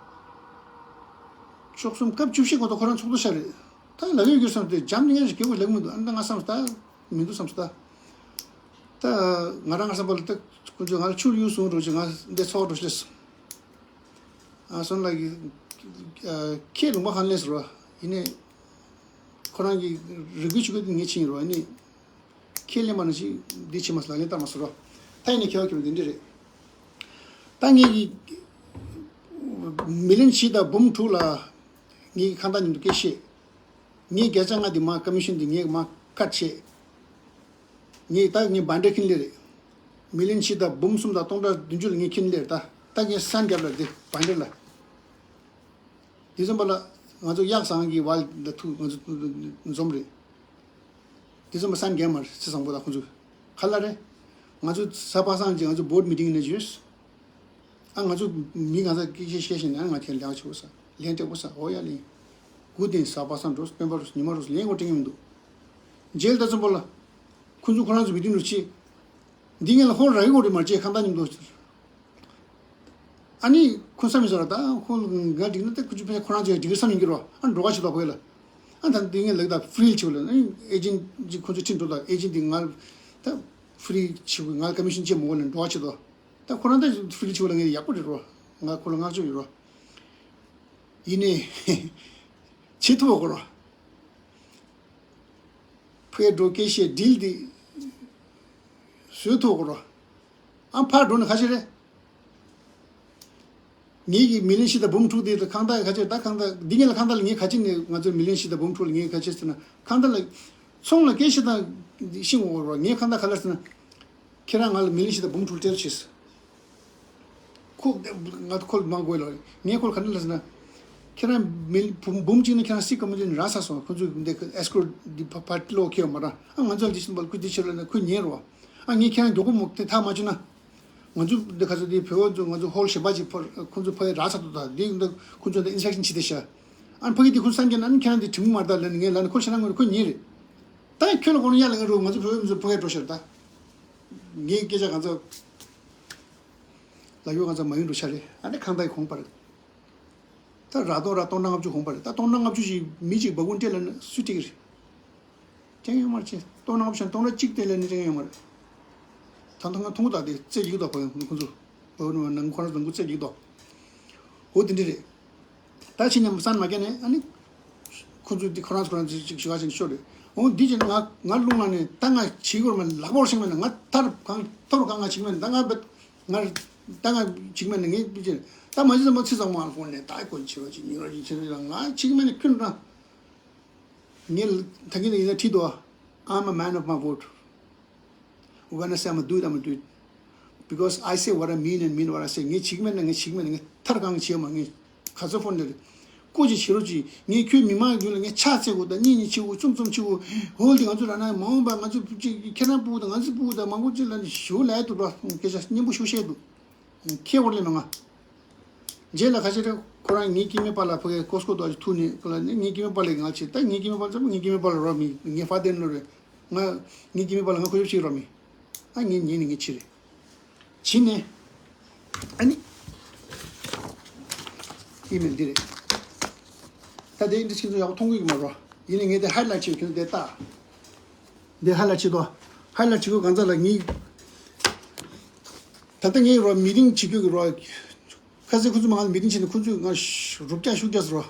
བཅུ་གསུམ་སྐབས་བཅུ་བཞི་གོ་ད་ཁོ་རང་ཚོགས་འདུ་ཤར་རེད། ད་ལ་ཡོད་རྒྱུ་བསམ་སྟེ་འཇམ་ནི་ངས་ཀྱི་གོ་ལེགས་མི་འདུག་ཨ་ནི་ད་ང་བསམ་ད་མི་འདུག་བསམ་ད། ད་ང་རང་ང་བསམ་པ་ལ་ད་ཀུན་སྤྱོད་ང་ལ་ཆུར་ཡུར་སོང་འགྲོ་ཅིག་ང་འདི་ཚོགས་འགྲོ་ཤེས། ཨ་སོང་ལ་གི་ཁྱེད་ལུང་པ་ཧན་ལེས་རོ། ཡིན་ནས་ཁོ་རང་གི་རི་གུ་ཆུ་གུ་ངས་ཕྱིན་རོ། ཡིན་ནས་ཁྱེད་ལེན་པ་ན་ཅི་འདི་ཕྱི་མ་ལ་ལེན་བཏང་མ་སོ་རོ། ད་ཡིན་ནས་ཁྱེད་བ་ཁྱེད་འདི་འདྲི་རེད། ད་ངས་གི་མི་ལེན་ཕྱི་ད་འབུམ་དྲུག་ལ་ངས་གི་ཁང་ད་ཉིན་དུ་སྐད་བཤད། ངས་བརྒྱ་ཆ་ལྔ་འདི་མ་ཀ་མི་ཤོན་འདི་ངས་མ་ཁ་ཆེ། ངས་ད་ངས་བན་ཌེ་ཁིན་ལེ་རེད། མི་ལིན་ཕྱི་ད་འབུམ་གསུམ་དང་སྟོང་ཕྲག་བདུན་ཅུ་ལ་ངས་ཁིན་ལེ་རེད། ད་ད་ངས་སན་རྒྱབ་ལ་འདི་བན་ཌེ་ལ། དེ་ཙམ་པ་ལ་ང་ཚོ་གཡག་ཟང་གི་བལ་ད་ཐུག་ང་ཚོ་འཛོམས་རེད། དེ་ཙམ་པ་སན་རྒྱབ་མ་རེད། ཚེ་བཟང་པོ་དང་ཁོང་ཚོ་ག་ལ་རེད། ང་ཚོ་གཟའ་པ་སངས་ཀྱི་ང་ཚོ་བོར་ཌི་མི་ཊིང་ནས་བརྗོད། ཨ་ང་ཚོ་མི་གང་ཟག་སྐད་ཆ་བཤད་བཞིན་ན་ང་ཁྱེད་ལས་ཀ་བྱེད་དགོས་ས་ལན་སྤྲད་དགོས་ས་འོ་ཡ་ལན། དགུ་ལྡན་གཟའ་པ་སངས་འགྲོ་སྤེན་པ་རུ་ཉི་མ་རུ་ལན་གོ་སྤྲད་ངེས་མི་འདུག་རྗེས་ལ་ད་ཙམ་པོ་ལ། ཁོང་ཚོ་ཁོ་རང་ཚོ་མི་དེ་འདྲ་བྱེད། འདི་ངས་ལ་ཧོར་ར་ཡི་གོ་རེ་མ་བྱེད་ཁང་ད་ཉིན་དུ། ཨ་ནི་ཁོ་བསམ་མི་ཟེར་བ་ད་ཁོ་ང་འགྲིག་ན་ད་ཁོ་ཚོ་ཕན་ཁོ་རང་ཚོ་ཡ་འགྲིག་གི་བསམ་ཡིན་གྱི་རོ། ཨ་འགྲོ་ག་བྱེད་དོ་ཁོ་ཡ་ལ། ཨ་ད་འདི་ངས་ལག་ད་ཧྥི་རི་ཆེ་བ་ལ་ཨ་ནི་ཨེ་ཇེན་ཁོ་ཚོ་ཁྲིད་འགྲོ་ད་ཨེ་ཇེན་འདི་ང་ད་ཧྥི་རི་ཆེ་བ་ང་ཀ་མི་ཤན་ཆེ་མོ་གོ་ལ་འགྲོ་ག་བྱེད་དོ། ད་ཁོ་རང་ད་ཧྥི་རི་ཆེ་བ་ལ་ངས་ཡག་པོ་རེད་རོ། ང་ཁོ་ལ་བསྔགས་བརྗོད་ཡོད་རོ། ཡིན་ནའི། བྱེད་ཐུབ་པ་གོ་རོ། ཕུའི་འགྲོ་སྐད་བཤད་སྒྲིལ་འདི། བཟོས་ཐུབ་གོ་རོ། ཨ་ཕར་འགྲོ་ནི་ཁ་ཤས་རེད། ངེད་ཀྱི་མི་ལིན་ཤི་དང་འབུམ་དྲུག་དེ་ཁང་ཐག་ཁ་ཤས་ད་ཁང་ཐག་འདི་ངེད་ལ་ཁང་ཐག་ལ་ངེད་ཁ་ཅིག་ནས་ང་ཚོའི་མི་ལིན་ཤི་དང་འབུམ་དྲུག་ལ་ངེད་ཁ་ཅིག་ཟེར་ན་ཁང་ཐག་ལ། ཚོང་ལ་སྐད་བཤད་དང་ཤིང་འོ་རོ་ངེད་ཁང་ཐག་ཁ་ལ་ཟེར་ན། ཁྱེད་རང་ང་ལ་མི་ལིན་ཤི་དང་འབུམ་དྲུག་སྤྲད་རོགས་བྱེད། ཁོ་ང་ཁོ་ལ་མ་དགོས་ལ་ངས་ཁོ་ལ་ག་འདྲ་ལ་ཟེར་ན། ཁྱེད་རང་མི་འབུམ་འབུམ་གཅིག་ནི་ཁྱེད་རང་སི་ཀོ་མི་ཊི་ནི་རག་ཚར་སོང་། ཁོ་ཚོས་འདི་ཨེས་ཀོ་འདི་ཕ་ཕ་ལོ་ཁེལ་བ་མ་རག་ཨ་ང་ཚོ་འདི་བཞིན་པ་ཁོ་འདི་ཕྱིར་ལ་ན་ཁོ་ཉན་རོ། ཨ་ངས་ཁྱེད་རང་མགྱོགས་པོ་མོ་དེ་ཐག་མ་ཆོད་ན། ང་ཚོ་འདི་ག་ཚོད་འདི་བོད་པ་ཚོ་ང་ཚོ་ཧོལ་གཞན་པ་ཅིག་ཕར་ཁོ་ཚོ་ཕ་གི་རག་ཚར་འདུག་ད་འདི་འདི་ཁོ་ཚོ་འདི་ཨིན་སི་པེག་ཤན་བྱེད་དེ་ཤ། ཨ་ཕ་གི་འདི་ཁོ་ཚོ་སམ་གྱི་ན་ཨ་ནི་ཁྱེད་རང་འདི་དྲི་མུ་མ་རེད་ད་ལབ་ནས་ངས་ལབ་ནས་ཁོ་ཤ་ན་ངོ་ཁོ་ཉན་རེད། ད་ཁྱོད་ལ་དགོངས་ན་ཡ་ལ་ངས་རོ་ང་ཚོ་བོད་པ་མི་ཚོ་ཕ་གི་འགྲོ་ཤར་ད། ངའི་སྐད་ཆ་གང་ཚ། ལ་ཡོད་གང་ཚ་མ་ཡིན་འགྲོ་ཆ་རེད། ཨ་ནི་ཁང་ཐག་གི་གོང་པ་རེད། ད་ར་སྟོང་ར་སྟོང་ཕྲག་ལྔ་བཅུ་གོང་པ་རེད། ད་སྟོང་ཕྲག་ལྔ་བཅུ་ཞིག་མི་གཅིག་སྦ་ཁུང་སྤྲད་ལ་ནི་སུས་སྤྲད་ཀྱི་རེད། སྤྲད་ཡོད་མ་རེད་ཅེ། སྟོང་ཕྲག་ལྔ་བཅུ་ཞིག་སྟོང་ཕྲག་གཅིག་སྤྲད་ལ་ནི་སྤྲད་ཡོད་མ་རེད། ད་ལྟ་ང་མཐོང་གི་ད་དེ་རྩེ་གཅིག་ཏོ་བ་ཡོང་ཁོང་ཚོ། བ་ཡོང་ནང་ཁོ་རང་ཚོ་ནང་ཁུལ་རྩེ་གཅིག་ཏོ། འོ་དེ་འདྲ་རེད། ད་ཕྱི་ཉམས་སང་མ་རྒྱ་ནས་ཨ་ནི། ཁོ་ཚོས་འདི་ཁོ་རང་ཚོ་ཁོ་རང་ཚོས་ཅིག་ཞུ་བ་ཅིག་ཤོར་རེད། འོ་འདི་ཅིག་ང་ང་རླུང་ལངས་ནས་ད་ང་བྱིས་སྐོར་མ་ལག་པོར་ཤིང་མེད་ན་ང་ཐར་གང་ཐོར་གང་ང་བྱིས་མེད་ན་ད་ང་བེད་ང་ད་ང་བྱིས་མེད་ན་ངས་བི་ཅིག་ད་མ་བྱིས་ཙམ་པ་ཚེ་ཚང་མ་ལ་ཁོང་ནས་ད་ཁོ་བྱིས་པ་ཅིག་ཉིན་རོ་ཅིག་བྱིས་ན་ང་བྱིས་མེད་ན་ཁྱོད་རང་ངས་ད་གིན་ཡིན་ན་ཁྲིད་དོ། I'm a man of my word. When I say I'm gonna do it, I'm gonna do it. Because I say what I mean and mean what I say. ངས་བྱེད་ཀྱི་མེད་ན་ངས་བྱེད་ཀྱི་མེད་ན་ངས་ཐར་གང་བྱེད་མ་ངས་ག་ཚོད་ཕོན་ནས་རེད། ཀོ་ཅིག་བྱེད་རོགས་ཅིག་ངས་ཁྱོད་མི་མང་རྒྱུད་ལ་ངས་ཕྱག་འཚལ་དགོས་དང་གཉེན་ཉེ་བྱེད་དགོས་རྩོམ་རྩོམ་བྱེད་དགོས། ཧོལ་དེ་ང་ཚོ་ར་ན་མ་འོངས་པ་ང་ཚོ་ཅིག་ཁྱེད་རང་ཕྲུ་གུ་དང་ང་ཚོ་ཕྲུ་གུ་དང་མང་པོ་ཅིག་ལ་ནི་ཞུ་ལས་དུ་འགྲོ་སྐད་ཆ་སྙན་པོ་ཞུ་བཤད་འདུག་ཁྱེད་འོར་ལས་མ་ང་། རྗེས་ལ་ཁ་ཤས་རེ་ཁོ་རང་ངའི་སྐྱེ་དམན་པ་ལ་ཕ་གི་ཀོ་སྐོ་དོ་ཐུག་ནས་ཁོ་ལ་ནི་ངའི་སྐྱེ་དམན་པ་ལ་ང་ཆེ་ད་ངའི་སྐྱེ་དམན་པ་ལ་ངའི་སྐྱེ་དམན་པ་ལ་རོ་མི་ངའི་ཕ་དེ་ནོ་རེ་ང་ངའི་སྐྱེ་དམན་པ་ལ་ང་ཁོ་ཡོད་ཅིག་རོ་མི་ཨ་ངའི་ཉིན་ནི་ངའི་ཆི་རེ་ཕྱི་ནས་ཨ་ནི་ཨི་མེལ་འདི་རེད། ད་དེ་འདི་ཁྱེད་ཚོ་ཡག་པོ་མཐོང་གི་མ་རོ་ཡིན་ནི་ངས་དེ་ཧའི་ལའིཊ་བྱེད་ཁྱོད་ཚོ་དེ་ལྟ། འདི་ཧ་ལ་ཆེ་དོ། ཧ་ལ་ཆེ་གོ་གང་ཚ་ལ་ངའི། ད་ལྟ་ངའི་རོ་མི་ཏིང་བྱེད་རྒྱུ་གི་རོ། ཁ་སང་ཁོ་ཚོ་མ་ང་ལ་མི་ཏིང་བྱེད་ནས་ཁོ་ཚོས་ང་རུབ་རྒྱག་ཤུགས་རྒྱག་ཟེར་རོ།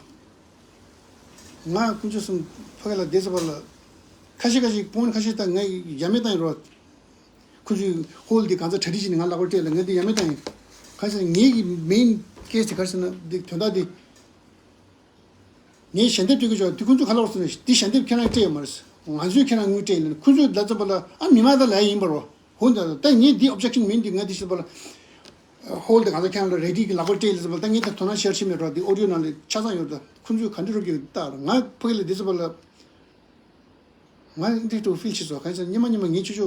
ང་ཁོ་ཚོ་སུམ་ཕ་གི་ལ་བསྡད་ས་བར་ལ། ཁ་ཤས་ཁ་ཤས་པོན་ཁ་ཤས་ད་ང་ཡ་མེད་བཏང་ཡིན་རོ། ཁོ་ཚོས་ཧོལ་འདི་གང་ཚ་གྲ་སྒྲིག་བྱས་ནས་ང་ལག་པར་སྤྲད་ལ་ང་འདི་ཡ་མེད་བཏང་ཡིན། ཁ་ཤས་ངའི་གི་མེན་ཀེ་སི་དེ་ག་རེ་ཟེར་ན་འདི་དོན་དག་འདི། ངས་ཞལ་འདེབས་སྤྲད་གི་ཆོག་དེ་ཁོང་ཚོས་ག་ལ་བར་སོང་ནས་འདི་ཞལ་འདེབས་ཁྱེད་རང་སྤྲད་ཡོད་མ་རེད། ང་ཚོས་ཁྱེད་རང་དངུལ་སྤྲད་ཡིན་ལ་ཁོང་ཚོས་ལབ་ཙམ་པ་ལ་ཨ་མི་མང་དག་ལ་ཡ་ཡིན་པ་རོ། འོན་ཏེ་ད་ངས་འདི་ཨོབ་ཇེག་ཤན་མིན་འདི་ང་འདི་ཞིག་པ་ལ་ཧོལ་དེ་གང་ཚ་ཁྱེད་རང་ལ་རེ་ཌི་གི་ལག་པར་སྤྲད་ཡིན་ལ་ཙམ་པ་ལ་ད་ངས་ད་དོ་སྣང་ཤར་ཕྱིན་མེད་རོ། འདི་ཨོ་ཌི་ཡོ་ནང་ལ་ཆ་ཚང་ཡོད། ད་ཁོང་ཚོས་ག་འདྲ་རུབ་ཀྱི་ད་ང་ཕ་གི་ལ་འདི་ཙམ་པ་ལ། ང་འདི་ཏུ་ཕིལ་ཆི་སོ་གང་ཟེར་ཉི་མ་ཉི་མ་ངའི་ཆུ་ཆུ་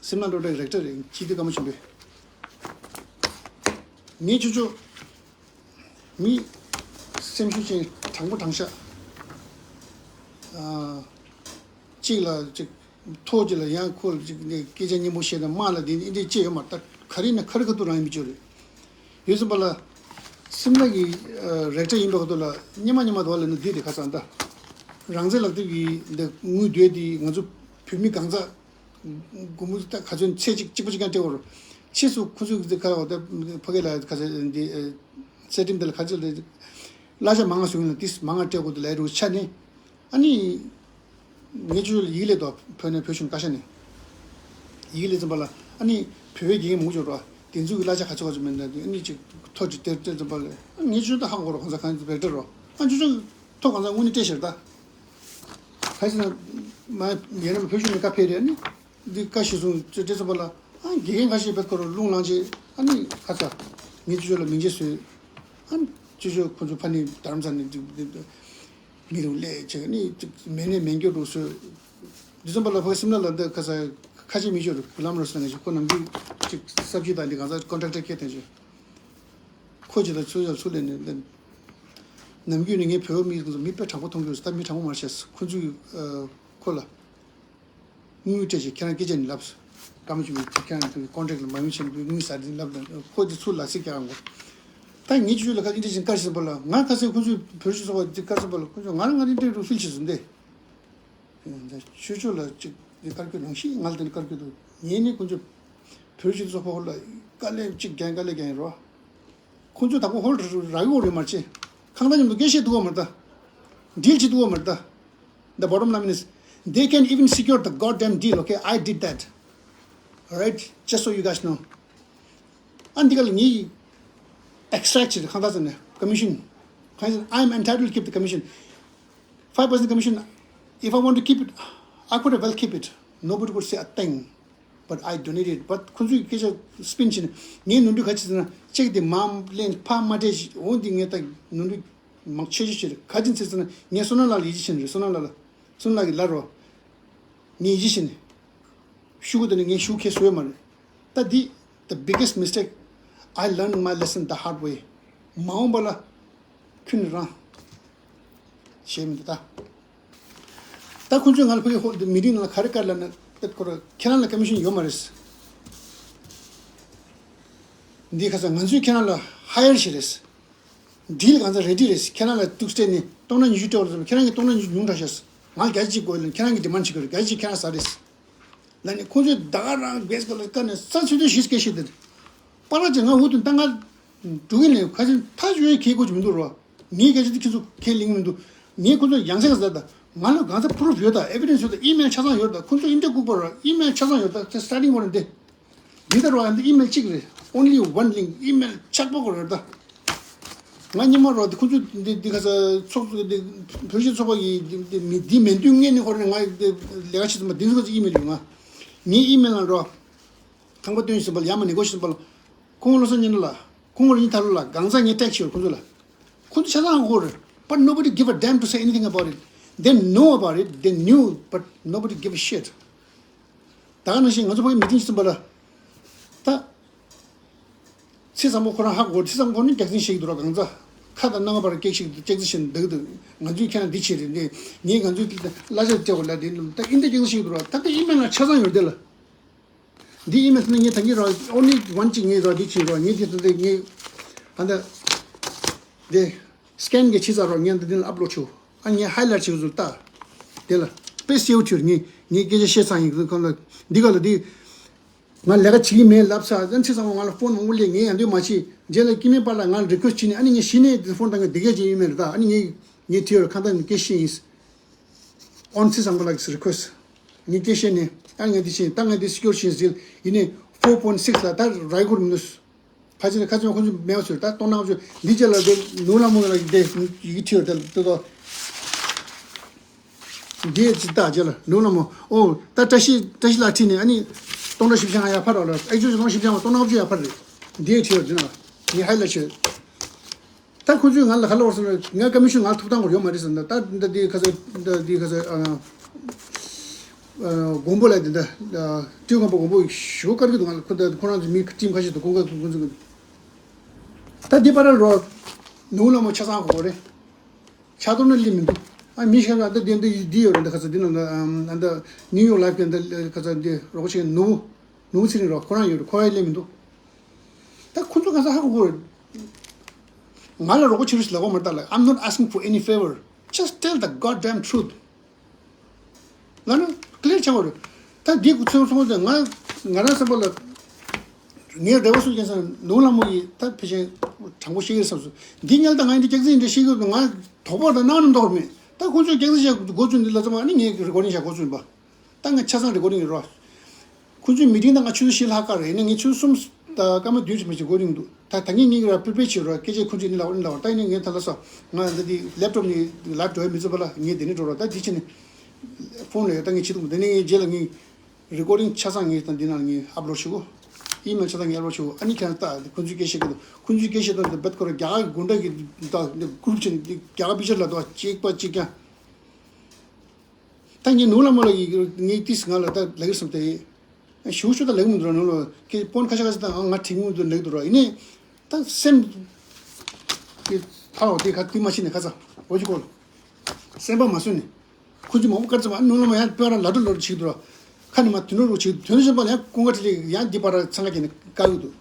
སིམ་ན་ལོ་ཌའི་རེག་ཊར་རེད་ཅི་དུ་ཀ་མ་ཆུན་པོས། ངའི་ཆུ་ཆུ་མི་སེམས་ཤུགས་ཅན་དྲང་པོ་དྲང་ཤག་གཅིག་ལ་གཅིག་ཐོག་གཅིག་ལ་ཡང་ཁོ་ལ་གཅིག་ནས་སྐད་ཆ་སྙན་པོ་བཤད་ན་དམག་ལ་དེ་ནི་འདི་ཅི་ཡོད་མ་རེད། ད་ག་རེ་ན་ཁ་རི་ཁ་ཐུག་རང་ཡིན་མི་ཆོག་རེད། ཡོད་ཙམ་པ་ལ། སིམ་ལ་གི་རེག་ཊར་ཡིན་པའི་ཁ་ཐུག་ལ་སྙེ་མ་སྙེ་མ་དོ་ལ་ནི་འདི་དེ་ཁ་ཚང་ད། རང་བཙན་ལག་དེབ་ཀྱི་འདི་དངུལ་བསྡུས་དེ་ང་ཚོ་བོད་མི་གང་ཚ་དགོང་མོ་ད་ག་ཚོད་ཚེ་གཅིག་གཅིག་པ་གཅིག་གང་སྤྲད་བར་ཕྱིས་སུ་ཁོ་ཚོས་འདི་ཁ་ལ་ད་ཕ་གི་ལ་ཁ་ཚ་འདི་སེ་ཏིམ་དེ་ལ་ཁ་ཚ་ལ་གླ་ཆ་མང་ང་སོང་ཡིན་ལ་ཏིས་མང་ང་སྤྲད་དགོས་འདུག་ལས་རུ་ཆ་ནི། ཨ་ནི། ངས་ཆུ་ལ་ཡིག་ལས་དོ་བོད་ནས་བོད་གཞུང་བཀའ་ཤག་ནས། ཡིག་ལས་ཙམ་པ་ལ་ཨ་ནི་བོད་པའི་དགེ་རྒན་མང་ཆོག་རོ། དེ་ཚོ་གི་གླ་ཆ་ག་ཚོད་ག་ཚོད་མེད་ན་དེ་ཨ་ནི་ཅིག་ཐོ་ཅིག་སྟེར་སྟེར་ཙམ་པ་ལས་ཨ་ངས་ཆུ་ད་ཧ་གོ་རོ་གང་ཟག་གང་ཚོད་བེད་སྤྲད་རོ། ཨ་ཆུ་ཆུ་ཐོ་གང་ཟག་དངོས་གནས་སྤྲད་ཤེར་ད། ག་ཟེར་ན་མ་ཡིན་ན་བོད་གཞུང་ནས་བཀའ་ཕེབས་རེད་ཨ་ནི། འདི་བཀའ་ཞིག་གསུངས་ཅེས་སྤྲད་ཙམ་པ་ལ་ཨ་དགེ་རྒན་ཁ་ཤས་བེད་ཁོ་རོ་རླུང་ལངས་ཅེས་ཨ་ནི་ཁ་ཚ། ངས་ཆུ་ཆུ་ལ་མིང་ཆེ་བཟོས། ཨ་ཆུ་ཆུ་ཁོ་ཚོ་ཕ་ནི་དྷ་རམ་ས་ནས་འདི་འདི་འདི། མི་རུ་ལས་བྱེད་ནི་མེ་ནས་མེ་འགྱོ་རུ་སོ། འདི་ཙམ་པ་ལ་ཕ་སིམ་ལ་ལ་འདི་ཁ་ས་ཁ་ཆེ་མི་ཤོར་བུ་ལམ་རུ་སོ་ནང་ཞིག་ཁོ་ནམ་རྒྱུན་ཅིག་ས་བཅུད་དང་འདི་གང་ས་ཀོན་ཊེག་ཊར་ཁེ་ཐན་ཞིག་ཁོ་ཅི་ལ་ཚུ་ཡ་ཚུ་ལས་ནས་ལས། ནམ་རྒྱུན་ནས་ངའི་བོད་མི་མི་དཔེ་དྲང་པོ་མཐོང་གི་ཡོད་ད་མི་དྲང་པོ་མ་བྱས་ཁོ་ཚོས་ཁོ་ལ། དངུལ་སྤྲད་ཅིག་ཁྱེད་རང་སྐད་ཆ་ནི་ལབ། སྐར་མ་བཅུ་མི་ཁྱེད་རང་ཚོའི་ཀོན་ཊེག་ལ་མ་ཡོང་ཕྱིན་དུས་དངུལ་ཟ་དེ་ལབ་དང་ཁོ་དེ་ཚུར་ལ་ཚིག་རྒྱག་དགོས། ད་ངེད་ཀྱི་ལ་ཁ་ཨིན་ཏྲེ་ཞིང་བཀའ་ཞིག་པ་ལ་ང་ཁ་སང་ཁོ་ཚོའི་བོད་ཤིག་ཚོགས་པ་དེ་བཀའ་ཚོགས་པ་ལ་ཁོ་ཚོ་ང་རང་ང་རིང་ཏྲེ་རུ་ཕིལ་ཞིག་བཟུང་སྟེ། ཆོས་ཕྱོགས་ལ་ཅིག་དེ་བཀར་རྒྱུ་ནང་བཞིན་ང་ལ་དེ་ནི་བཀར་རྒྱུ་འདུག་ངེད་ནི་ཁོ་ཚོ་བོད་ཤིག་ཚོགས་པ་ལ་དཀའ་ལས་ཅིག་རྒྱག་དཀའ་ལས་རྒྱག་ཡིན་རོ། ཁོང་ཚོས་དང་པོ་ཧོལ་ར་ཡོད་རེད་མ་རེད། ཁང་བདག་མཉམ་དུ་སྐད་བཤད་ཐུབ་པ་མ་རེད་ད། འགྲིལ་བྱེད་ཐུབ་པ་མ་རེད་ད། The bottom line is, they can even secure the goddamn deal, okay? I did that. Alright? Just so you guys know. ཨ་འདི་ག་ལ་ངའི་extract བྱེད་ཁང་བདག་ཚོ་ནས་commission. ཁང་བདག་I'm entitled to keep the commission. Five percent commission. If I want to keep it, I could have well keep it. Nobody would say a thing. But I donated. But ཁོང་ཚོས་སྐད་ཆ་སྤིན་བྱས་ནས་ངས་ནོར་འཁྲུལ་ག་ཅི་ཟེར་ན་ཅེག་དེ་མར་ལེན་ཕར་མ་སྤྲད་ཞིག་འོ་འདི་ངས་ད་ནོར་འཁྲུལ་མང་ཆེ་ཆེ་ཆེ་རེད། ག་ཅི་ཟེར་ཟེར་ན་ངས་བསོད་ནམས་ལགས་ལ་ཡིད་ཆེས་བྱས་ནས་རེད། བསོད་ནམས་ལགས་ལ་བསོད་ནམས་ལགས་ཀྱིས་ལབ་རོགས། ངས་ཡིད་ཆེས་བྱས་ནས་ཤུ་གུ་དེ་ནས་ངས་ཤུ་གུ་ཁྱེར་སོ་ཡོད་མ་རེད། ད་འདི་the biggest mistake. I learned my lesson the hard way. མ་འོངས་པ་ལ་ཁྱོད་ནི་རང་ཞེས་མི་འདུག་ད། ད་ཁོང་ཚོས་ང་ལ་ཕ་གི་ཧོ་མི་རིང་ནང་ལ་ག་རེ་བཀར་ལབ་ན་ཏེ་ཁོ་ར་ཁྱེད་རང་ལ་ཀ་མི་ཤོན་ཡོད་མ་རེད། འདི་ཁ་སང་ང་ཚོས་ཁྱེད་རང་ལ་ཧ་ཡར་བྱས་རེད། ཌིལ་གང་ཚ་རེ་ཌི་རེད། ཁྱེད་རང་ལ་ཏུག་སྤྲད་ནས་སྟོང་ཕྲག་ཉི་ཤུ་སྤྲད་པ་རེད། ཁྱེད་རང་གིས་སྟོང་ཕྲག་ཉི་ཤུ་ཉུང་དྲགས་ཤག་ང་ལ་བརྒྱ་ཅིག་དགོས་ལབ་ཁྱེད་རང་གིས་ཌི་མན་ཌ་བྱེད་དགོས་རེད། བརྒྱ་ཅིག་ཁྱེད་རང་ཟ་རེད། ལ་ནི་ཁོང་ཚོས་ད་ག་རང་བེས་ཀ་ལ་བཀར་ནས་ས་ཚུལ་དུ་ཞིག་སྐད་ཤེས་དེ། པ་ར་ཅེ་ང་འུ་དུ་ད་ང་འགྲོ་གི་ལས་ཁ་ཆེན་ཐག་ཆོད་ཁེ་གོ་ཅི་མི་འདུག་རོ། ངའི་སྐད་ཆ་དེ་ཁྱེད་ཚོ་ཁས་ལེན་གི་མི་འདུག་ངས་ཁོང་ཚོ་ཡང་སེ་ག་ཟ་ད་ང་ལ་གང་ཚ་པུ་རུབ་ཡོད་ད་ཨེ་བི་ཌེན་སི་ཡོད་ད་ཨི་མེལ་ཆ་ཚང་ཡོད་ད་ཁོང་ཚོ་ཨིན་ཏེ་ལྐུགས་པ་ར་ཨི་མེལ་ཆ་ཚང་ཡོད་ད་དེ་སི་ཊར་ཊིང་ཝར་ཌེ། འདི་ལྟར་བ་འདི་ཨི་མེལ་གཅིག་རེད། Only one link. ཨི་མེལ་ཆག་པོ་གོ་རེད་ད། ང་ཉི་མ་རོ་འདི་ཁོང་ཚོ་འདི་འདི་ག་ས་ཚོགས་འདི་བོད་ཤིག་ཚོགས་པ་ཡི་འདི་འདི་མི་འདི་མེད་དུས་ངས་ནི་ཧོར་ནས་ང་འདི་ལས་ཀ་བྱེད་ཙམ་པ་འདི་ཚོ་ག་ཚོད་ཨི་མེལ་ཡོད་ང་། ངའི་ཨི་མེལ་ལ་རོ། ཁང་པ་སྟོན་ཟིན་པ་ལ་ཡ་མ་ནི་གོ་ཤི་ཟིན་པ་ལ། ཁོང་བློ་བཟང་ཉི་ནུ་ལ། ཁོང་བློ་ཉི་ཐར་ལ་གང་ཟག་ངས་ཀྲེག་བྱེད་ཁོང་ཚོ་ལ། ཁོང་ཚོ་ཆ་ཚང་ཧོར། But nobody give a damn to say anything about it. They know about it, they knew, but nobody give a shit. ད་ག་ནང་བཞིན་ང་ཚོ་ཕ་གི་མི་ཊིང་ཟིན་པ་ལ། ད། ཚེ་བཟང་པོ་ཁོ་རང་ཧ་གོ་ཚེ་བཟང་པོ་ནི་རྒྱག་འཛིན་ཞིག་འདུག་ར་གང་ཚ། ཁ་དང་སྣང་བར་སྐད་ཞིག་ཏུ་ལྕག་རྩི་བཞིན་འདུག་འདུག་ང་ཚོས་ཁྱེད་རང་འདི་བྱེད་རེད་འདི་ངས་ང་ཚོའི་གླ་ཆ་སྤྲད་པ་ལ་འདི་ད་ཨིན་ད་རྒྱག་འཛིན་ཞིག་འདུག་ར་ད་ལྟ་ཨི་མེལ་ལ་ཆ་ཚང་ཡོད་རེད་ལ། འདི་ཨི་མེལ་ཚོ་ནི་ངས་ད་ངས་ར་only one གཅིག་ངས་ར་འདི་བྱེད་ར་ངས་འདི་ད་འདི་ངས་ད་ད་འདི་སི་ཀེན་གི་ཕྱི་ཚ་ར་ངས་འདི་འདི་ལ་ཨབ་ལོ་ཆུ་ཨ་ངས་ཧའི་ལའིཊ་བྱེད་ཚུལ་ལྟ། དེ་ལ་དཔེ་སེའུ་ཆུར་ངས་ངས་སྐད་ཆ་བཤད་ཚང་ཡིན་ཁོང་ལ་འདི་ག་ལ་འདི། ང་ལས་ཀ་བྱེད་ཀྱི་མེད་ལབ་ཚར་ཨ་ཚེ་ཚང་མ་ང་ལ་ཕོན་མང་པོ་སླེབས་ངས་ཡང་དུས་མ་བྱེད་རྗེས་ལ་སྐྱེ་དམན་པ་ལ་ང་རི་ཀུ་ཨེ་སི་བྱས་ནས་ཨ་ནི་ངས་གཞི་ནས་དེ་ཕོན་བཏང་གི་འདི་གས་ཀྱི་ཡིན་མེད་རེད་ད་ཨ་ནི་ངས་ངས་དེ་ཡོད་ཁ་བཏང་ནས་སྐད་བཤད་ཡིན། ཨོན་ཚེ་ཚང་མ་ལ་རི་ཀུ་ཨེ་སི་ངས་སྐད་བཤད་ནས་ཨ་ནི་ངས་འདི་བྱས་ད་ངས་འདི་སི་ཀུར་བྱས་ཟིན་ཡིན་ནས་ཕོར་པོན་སིག་ལ་ད་རའི་གུར་མི་འདུག་ཕལ་ཆེར་ཁ་ཚོན་ཁོང་ཚོས་མེད་པ་ཚོས་ད་གཏོང་གནང་ཚོས་འདི་རྗེས་ལ་དེ་ནུ་ལ་མོ་ལ་དེ་ཡི་གེ་བྲིས་ཡོད་དེ་ལ་ཏོ་ཏོ། འདི་ཅི་ད་རྗེས་ལ་ནུ་ལ་མོ་ཨོ་ད་བཀྲ་ཤིས་བཀྲ་ཤིས་ལགས་ཁྲིད་ནས་ཨ་ནི་སྟོང་ཕྲག་བཞི་བཅུ་ང་ཡར་ཕར་རོགས་ལ་ཨེ་ཅོ་ཅི་སྟོང་བཞི་བཅུ་ང་སྟོང་ཕྲག་བཅུ་ཡར་ཕར་རེད། འདི་བྲིས་ཡོད་འདི་ན་ངས་ཧའི་ལ་བྱོས། ད་ཁོང་ཚོས་ང་ལ་ག་ལ་བར་སོང་ན་ང་ཀ་མི་ཤོན་ང་ལ་ཐོབ་ཐང་སྐོར་ཡོད་མ་རེད་ཟེར་ན་ད་འདི་འདི་ཁ་ས་འདི་འདི་ཁ་ས་ཨ་ཨ་མགོན་པོ་ལ་འདི་འདི་ཨ་སྤྲུལ་མགོན་པོ་མགོན་པོ་ཞུ་དཀར་གི་འདུག་ང་ལ་ཁོ་ད་ཁོ་རང་ཚོ་མི་ཁྲིམས་ཁ་ཤས་འདུག་ཁོང་ཁ་ཁོང་ཚོ་གི་ད་འདི་པར་རོ་ནུ་ལ་མོ་ཆ་ཚང་གོ་རེད། ཆ་ཚང་ནི་ལི་མི་འདུག་ཨ་མི་ཤ་ད་འདི་འདི་འདི་ཡོད་རེད་འདི་ཁ་ས་འདི་ན་ད་ཨ་འདི་ནིའུ་ཡོག་ལ་ཕེ་འདི་ཁ་ས་འདི་རོགས་ཆེ་ནུ་ནུ་ཚེ་རིང་རོ་ཁོ་རང་ཡོད་རེད་ཁོ་ཡ་ལི་མི་འདུག་ད་ཁོ་ཚོ་ག་ས་ཧ་གོ་རེད། ང་ལ་རོགས་པ་བྱེད་རོགས་ཞེས་ལབ་པ་མ་རེད་ད་ལ། I'm not asking for any favor. Just tell the goddamn truth. ང་ནི་ཀི་ལེར་བྱ་བ་རེད། ད་འདི་ཚོ་ཚོ་ང་ང་རང་བསམ་པ་ལ་ངའི་རེ་བ་སུ་ཡིན་ཟེར་ན་ནོར་ལྷ་མོ་ཡིས་ད་ཕལ་ཆེར་དྲང་པོ་བཤད་ཀྱི་རེད་བསམ་སོང་། འདི་ཉལ་ད་ང་ཡིན་འདི་སྐྱག་རྫུན་འདྲ་བཤད་ཀྱི་ཡོད་ང་དོགས་པ་དང་སྣང་ནས་མདོག་མེད། ད་ཁོང་ཚོས་སྐྱག་རྫུན་བཤད་འགོ་བཙུགས་འདི་ལ་ཙམ་ཨ་ནི་ངས་རི་ཀོར་ཌིང་བྱ་འགོ་བཙུགས་ཡིན་པ། ད་ངས་ཆ་ཚང་རི་ཀོར་ཌིང་ཡིན་རོགས། ཁོང་ཚོའི་མི་ཊིང་ད་ང་ཆུ་ཚོད་བཞི་ལྷག་བཀག་རེད། ཡིན་ན་ངས་ཆུ་ཚོད་གསུམ་དང་སྐར་མ་བདུན་ཙམ་ཞིག་འགོར་རིང་འདུག་ད་ད་ངས་ངེད་ཀྱི་ར་པི་པེ་བྱེད་རོགས་སྐད་ཆ་ཁོང་ཚོས་ནི་ལབ་ནི་ལབ་རོགས། ད་ཡིན་ན་ངས་ད་ལ་སོ་ང་འདི་འདི་ལེབ་ཊོབ་ནི་ལབ་འགྲོ་ཡ་མི་ཚུགས་པ་ལ་ངས་དེ་ནས་འགྲོ་རོགས། ད་འདི་ཕྱིན་ནས་ཕོན་ལ་ཡོད་ད་ངས་བྱེད་ཐུབ་མ་དེ་ནས་ངས་རྗེས་ལ་ངས་རི་ཀོར་ཌིང་ཆ་ཚང་ངས་ད་འདི་ནང་ངས་ཨབ་ལོཌ་བྱེད་གོ་ཨི་མེལ་ཆ་ཚང་ངས་ཨབ་ལོཌ་བྱེད་གོ་ཨ་ནི་ཁྱེད་རང་ལྟ་ཁོང་ཚོས་སྐད་བཤད་ཀྱི་འདུག་ཁོང་ཚོས་སྐད་བཤད་སྟངས་དེ་རྦད་ཁོ་ར་རྒྱ་གར་གྱི་དགུན་ཁ་གི་ད་གུ་རུབ་ཆེན་རྒྱ་གར་པི་ཆར་ལ་དོ་གཅིག་པ་གཅིག་རྐྱང་། ད་ངས་ནུ་ལ་མོ་ལ་ཡི་ངས་ཏིས་ང་ལ་ད་ལ་གིར་སམ་ཏེ། ཞུ་ཞུ་ད་ལ་གི་མི་འདུག་ར་ནུ་ལོ་ཀེ་པོན་ཁ་ཤ་ཁ་ཤ་ད་ང་ང་ཁྲིག་མི་འདུག་ལ་གི་འདུག་ར་ཡིན་ནས། ད་སེམས་ཀྱི་ཐ་འོ་དེ་ཁ་ཏི་མ་ཤི་ནས་ཁ་ཚ་འོ་ཅི་གོ་ལ། སེམས་པ་མ་སུན་ནས། ཁོ་ཚོ་མང་པོ་དཀར་ཙམ་ཨ་ནུ་ལ་མོ་ཡང་པོན་ར་ལ་འགྲོ་ལོ་རུ་ཆིག་འདུག་ར། ཁ་ནི་མ་དུ་འགྲོ་རུ་ཆིག་དོན་བཞིན་པ་ལ་ཡང་ཀུན་དགའ་ཁྲི་ལི་ཡང་འདི་པར་ར་ཚང་ཁ་གྱེན་ནས་བཀག་གི་འདུག་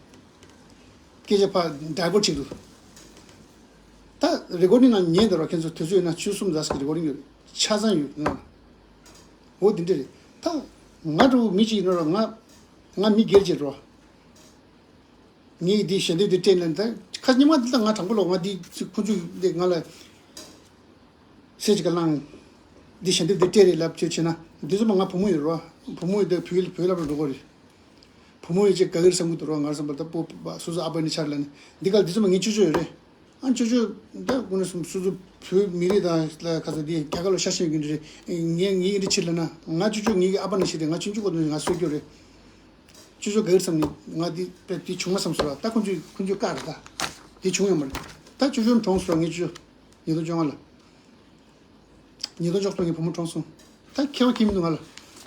སྐད་ཆ་ཕར་ཌའི་བར་ཊི་བྱེད་འདུག་ད་རེ་ཀོར་ཌིང་ནང་ཉན་འདུག་ར་ཁྱེད་ཚོ་དུས་ཚོད་ཡིན་ན་ཆུ་གསུམ་ཙམ་ཞིག་རེ་ཀོར་ཌིང་ཡོད་རེད། ཆ་ཚང་ཡོད་ང་། འོ་འདི་འདྲ་རེད། ད་ང་འགྲོ་མི་གཅིག་ཡིན་ནོ་ར་ང་ང་མི་སྒེར་གྱི་རོ། ངས་འདི་ཞལ་འདེབས་འདི་སྤྲད་ནས་ད་ཁ་ཉི་མ་འདི་ལ་ང་དྲང་པོ་ལོ་ང་འདི་ཁོ་ཚོས་འདི་ང་ལ། སེ་ཅིག་ག་ལང་། འདི་ཞལ་འདེབས་འདི་སྤྲད་རེད་ལབ་བྱོས་བྱས་ན་འདི་ཚོ་མ་ང་བུ་མོ་ཡོད་རོ། བུ་མོ་ཡོད་དེ་བུ་ཡིས་བུ་ཡིས་ལབ་ར་འགྲོ་གོ་རེད། བུ་མོ་ཡོད་ཅེས་ག་གིར་བསམ་གི་འདུག་རོ་ང་བསམ་པ་ད་སྤོ་སོ་སོ་ཨ་ཕ་ནི་ཆར་ལ་ནི་འདི་ག་འདི་ཚོ་མ་ངའི་ཅོ་ཅོ་ཡོད་རེད། ཨ་ཅོ་ཅོ་ད་ཀུན་ནས་སོ་སོ་བུ་མི་རིགས་དང་ལ་ཁ་ཚ་འདི་རྒྱ་གར་ལ་ཤ་ཤེས་གི་འདི་རེད། ངས་ངའི་འདི་ཕྱིར་ལ་ན་ང་ཅོ་ཅོ་ངའི་ཨ་ཕ་ནི་ཤི་རེད། ང་ཆུང་ཆུང་གོ་ནས་ང་གསོད་རྒྱུ་རེད། ཅོ་ཅོ་ག་གིར་བསམ་ནི་ང་འདི་དཔེ་འདི་བྱུང་མ་བསམ་སོ་ར། ད་ཁོང་ཚོས་ཁོང་ཚོས་བཀག་རེད། ད་འདི་བྱུང་ཡོད་མ་རེད། ད་ཅོ་ཅོ་གྲོངས་སོ་ར་ངའི་ཅོ་ཅོ་ཉིས་སྟོང་བཅོ་ལྔ་ལ། ཉིས་སྟོང་བཅུ་གསུམ་ངའི་བུ་མོ་གྲོངས་སོང་། ད་ཁྱད་པར་ཁྱད་མི་འདུག་ང་ལ།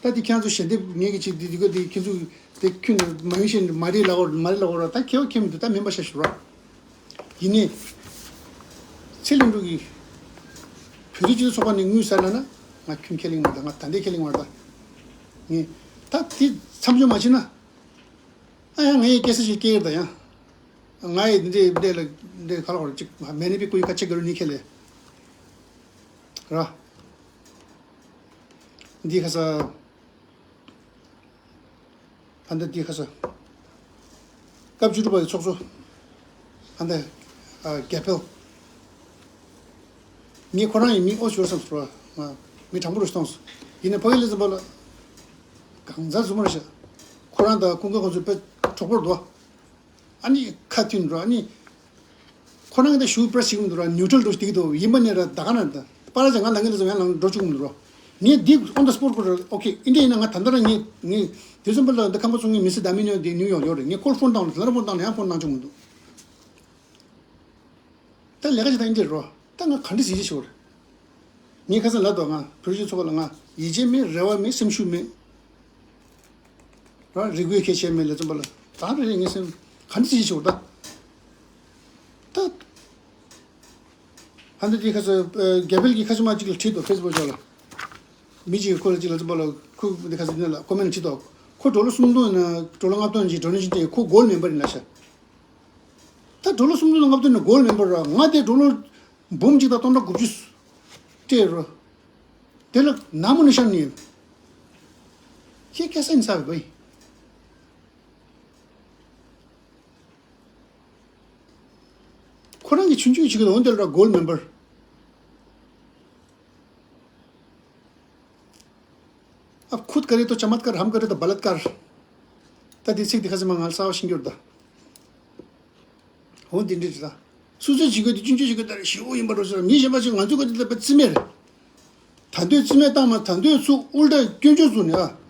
ད་འདི་ཁྱེད་རང་ཚོ་ཞལ་འདེབས་ངེད་ཀྱི་ཆེད་འདི་འདི་ག་འདི་ཁྱེད་ཚོ་དེ་ཁྱོད་ནས་མ་ཡིན་ཤེས་མ་རེད་ལབ་འོར་མ་རེད་ལབ་འོར་ད་ཁྱད་པར་ཁྱད་མི་འདུག་ད་མིན་པ་ཤ་ཞུ་ར། ཡིན་ནའི། ཚེ་ལྷུན་གྲུབ་ཀྱིས་བོད་རིགས་སྤྱི་མཐུན་ཚོགས་པ་ནས་དངུལ་ཟ་ལ་ན་ང་ཁྱོད་ཁས་ལེན་མ་རེད། ང་ད་ལྟའི་ཁས་ལེན་མ་རེད། ངས་ད་དེ་མཚམས་འཇོག་མ་བྱས་ན། ཨ་ཡང་ང་ཡི་སྐད་ཆ་ཞིག་སྐྱེལ་ཡོད་ད་ཡང་། ང་ཡི་འདི་འདྲའི་འདྲའི་ལ་འདྲའི་ཁ་ལོ་ཅིག་མེ་ནི་པི་ཀུ་ཡི་ཁ་ཆེ་གི་རུ་ནི་ཁེ་ལེ། ར། འདི་ཁ་ས། ཨ་འདི་འདི་ཁ་ས། སྐབས་བཅུ་དྲུག་པ་ཡི་ཚོགས་གཙོ། ཨ་འདི། ཨ་རྒྱ་ཕེལ། ངས་ཁོ་རང་ཡི་མི་ཨོ་ཤོར་སམ་སོ། ང་མི་དྲང་པོ་རུ་སྟོང་སོ། ཡིན་ན་ཕ་གི་ལེ་ཙམ་པ་ལ། གང་ཟག་ཟུར་མོ་རེད་ཤག་ཁོ་རང་དང་ཀུན་དགའ་ཁོང་ཚོ་དཔེ་གྲོགས་པོ་རེད་འདུག་ཨ་ནི་ཁ་མཐུན་འགྲོ་ཨ་ནི། ཁོ་རང་གི་ད་ཞུ་པྲ་ཞིག་མི་འདུག་ར་ནིའུ་ཊལ་འགྲོ་ཞིག་འདུག་ཡིན་པ་ནས་ར་ད་ག་ན་ད་པ་ར་ཅག་ང་ལ་ངའི་ལ་ཟ་ཡང་ལ་འགྲོ་བཅུག་མི་འདུག་ར། ངས་འདི་on the spot ཁོ་ར་ཨོ་ཁེ་ཨིན་འདྲ་ཡིན་ན་ང་ད་ལྟ་ར་ངས་ངས་དེ་ཙམ་པ་ལ་འདི་ཁམས་པ་ཚོ་ངས་མི་སི་ད་མི་ནས་འདི་ནིའུ་ཡོག་ཡོད་རེད། ངས་ཁོར་ཕོན་བཏང་ལ་ད་ལ་ཕོན་བཏང་ལ་ཡང་ཕོན་གནང་བཅུག་མི་འདུག་ད་ལས་ཀ་ཅིག་ད་ཨིན་འདྲ་རོ། ད་ང་ག་འདྲ་ཞིག་ཞིག་ཤོར། ངས་ཁ་སང་ལབ་དོ་ང་བོད་རིགས་ཚོགས་པ་ལ་ང་ཡིད་ཆེས་མེད། རེ་བ་མེད། སེམས་ཤུགས་མེད། རང་རིག་པའི་ཁྱད་ཆོས་མེད་ལ་ཙམ་པ་ལ་ད་རེ་རེ་ངས་སེམས་ག་འདྲ་ཞིག་ཤོར་ད། ད། ཧ་འདི་དེ་ཁ་སང་རྒྱ་བལ་གྱི་ཁ་ཤས་མ་གཅིག་ལ་བྲིས་དོ་ཕེ་སི་བུག་ཅོག་ལ། མི་གཅིག་ཁོ་ལ་གཅིག་ལ་ཙམ་པ་ལ་ཁོ་འདི་ཁ་སང་འདི་ལ་ཀོ་མེན་བྲིས་དོ། ཁོ་ཌོ་ལར་སུམ་སྟོང་ན་ཌོ་ལར་ལྔ་སྟོང་ཅིག་ཌོ་ནེ་ཤན་སྤྲད་ཁོ་གོལ་མེམ་བར་ཡིན་ལ་ཤ། ད་ཌོ་ལར་སུམ་སྟོང་ལྔ་སྟོང་ནི་གོལ་མེམ་བར་ར་ང་དེ་ཌོ་ལར་འབུམ་གཅིག་དང་སྟོང་ཕྲག་དགུ་བཅུ་སྤྲད་རོ། དེ་ལ་ན་མོ་ནི་ཤམ་ནི་ཁྱེད་སྐད་ས་ཡིན་ས་བས་བས། ཁོ་རང་གི་ཆུང་ཆུང་ཞིག་གི་འོན་དེ་ལ་གོལ་མེམ་བར། अब खुद करे तो चमत्कार, हम करे तो बलात्कार। ད་དེ་ཚིག་དེ་ཁ་སང་མ་ང་ལ་གསར་བ་ཤེས་རྒྱུར་ད། འོ་འདི་འདྲ་རེད་ད། སུ་ཚོད་བྱེད་དགོས་དེ་སྐྱོན་བརྗོད་བྱེད་དགོས་ད་རེད་ཞེ་པོ་ཡིན་པ་འགྲོ་ཟེར་མི་གཞན་པ་ཅིག་ང་ཚོའི་སྐད་ཆ་ལ་དཔེ་རྩིས་མེད་རེད། ད་འདོད་རྩིས་མེད་བཏང་མ་ད་འདོད་ཚུགས་ཨུལ་ཏ་སྐྱོན་བརྗོད་ཚུགས་ནས་ཨ།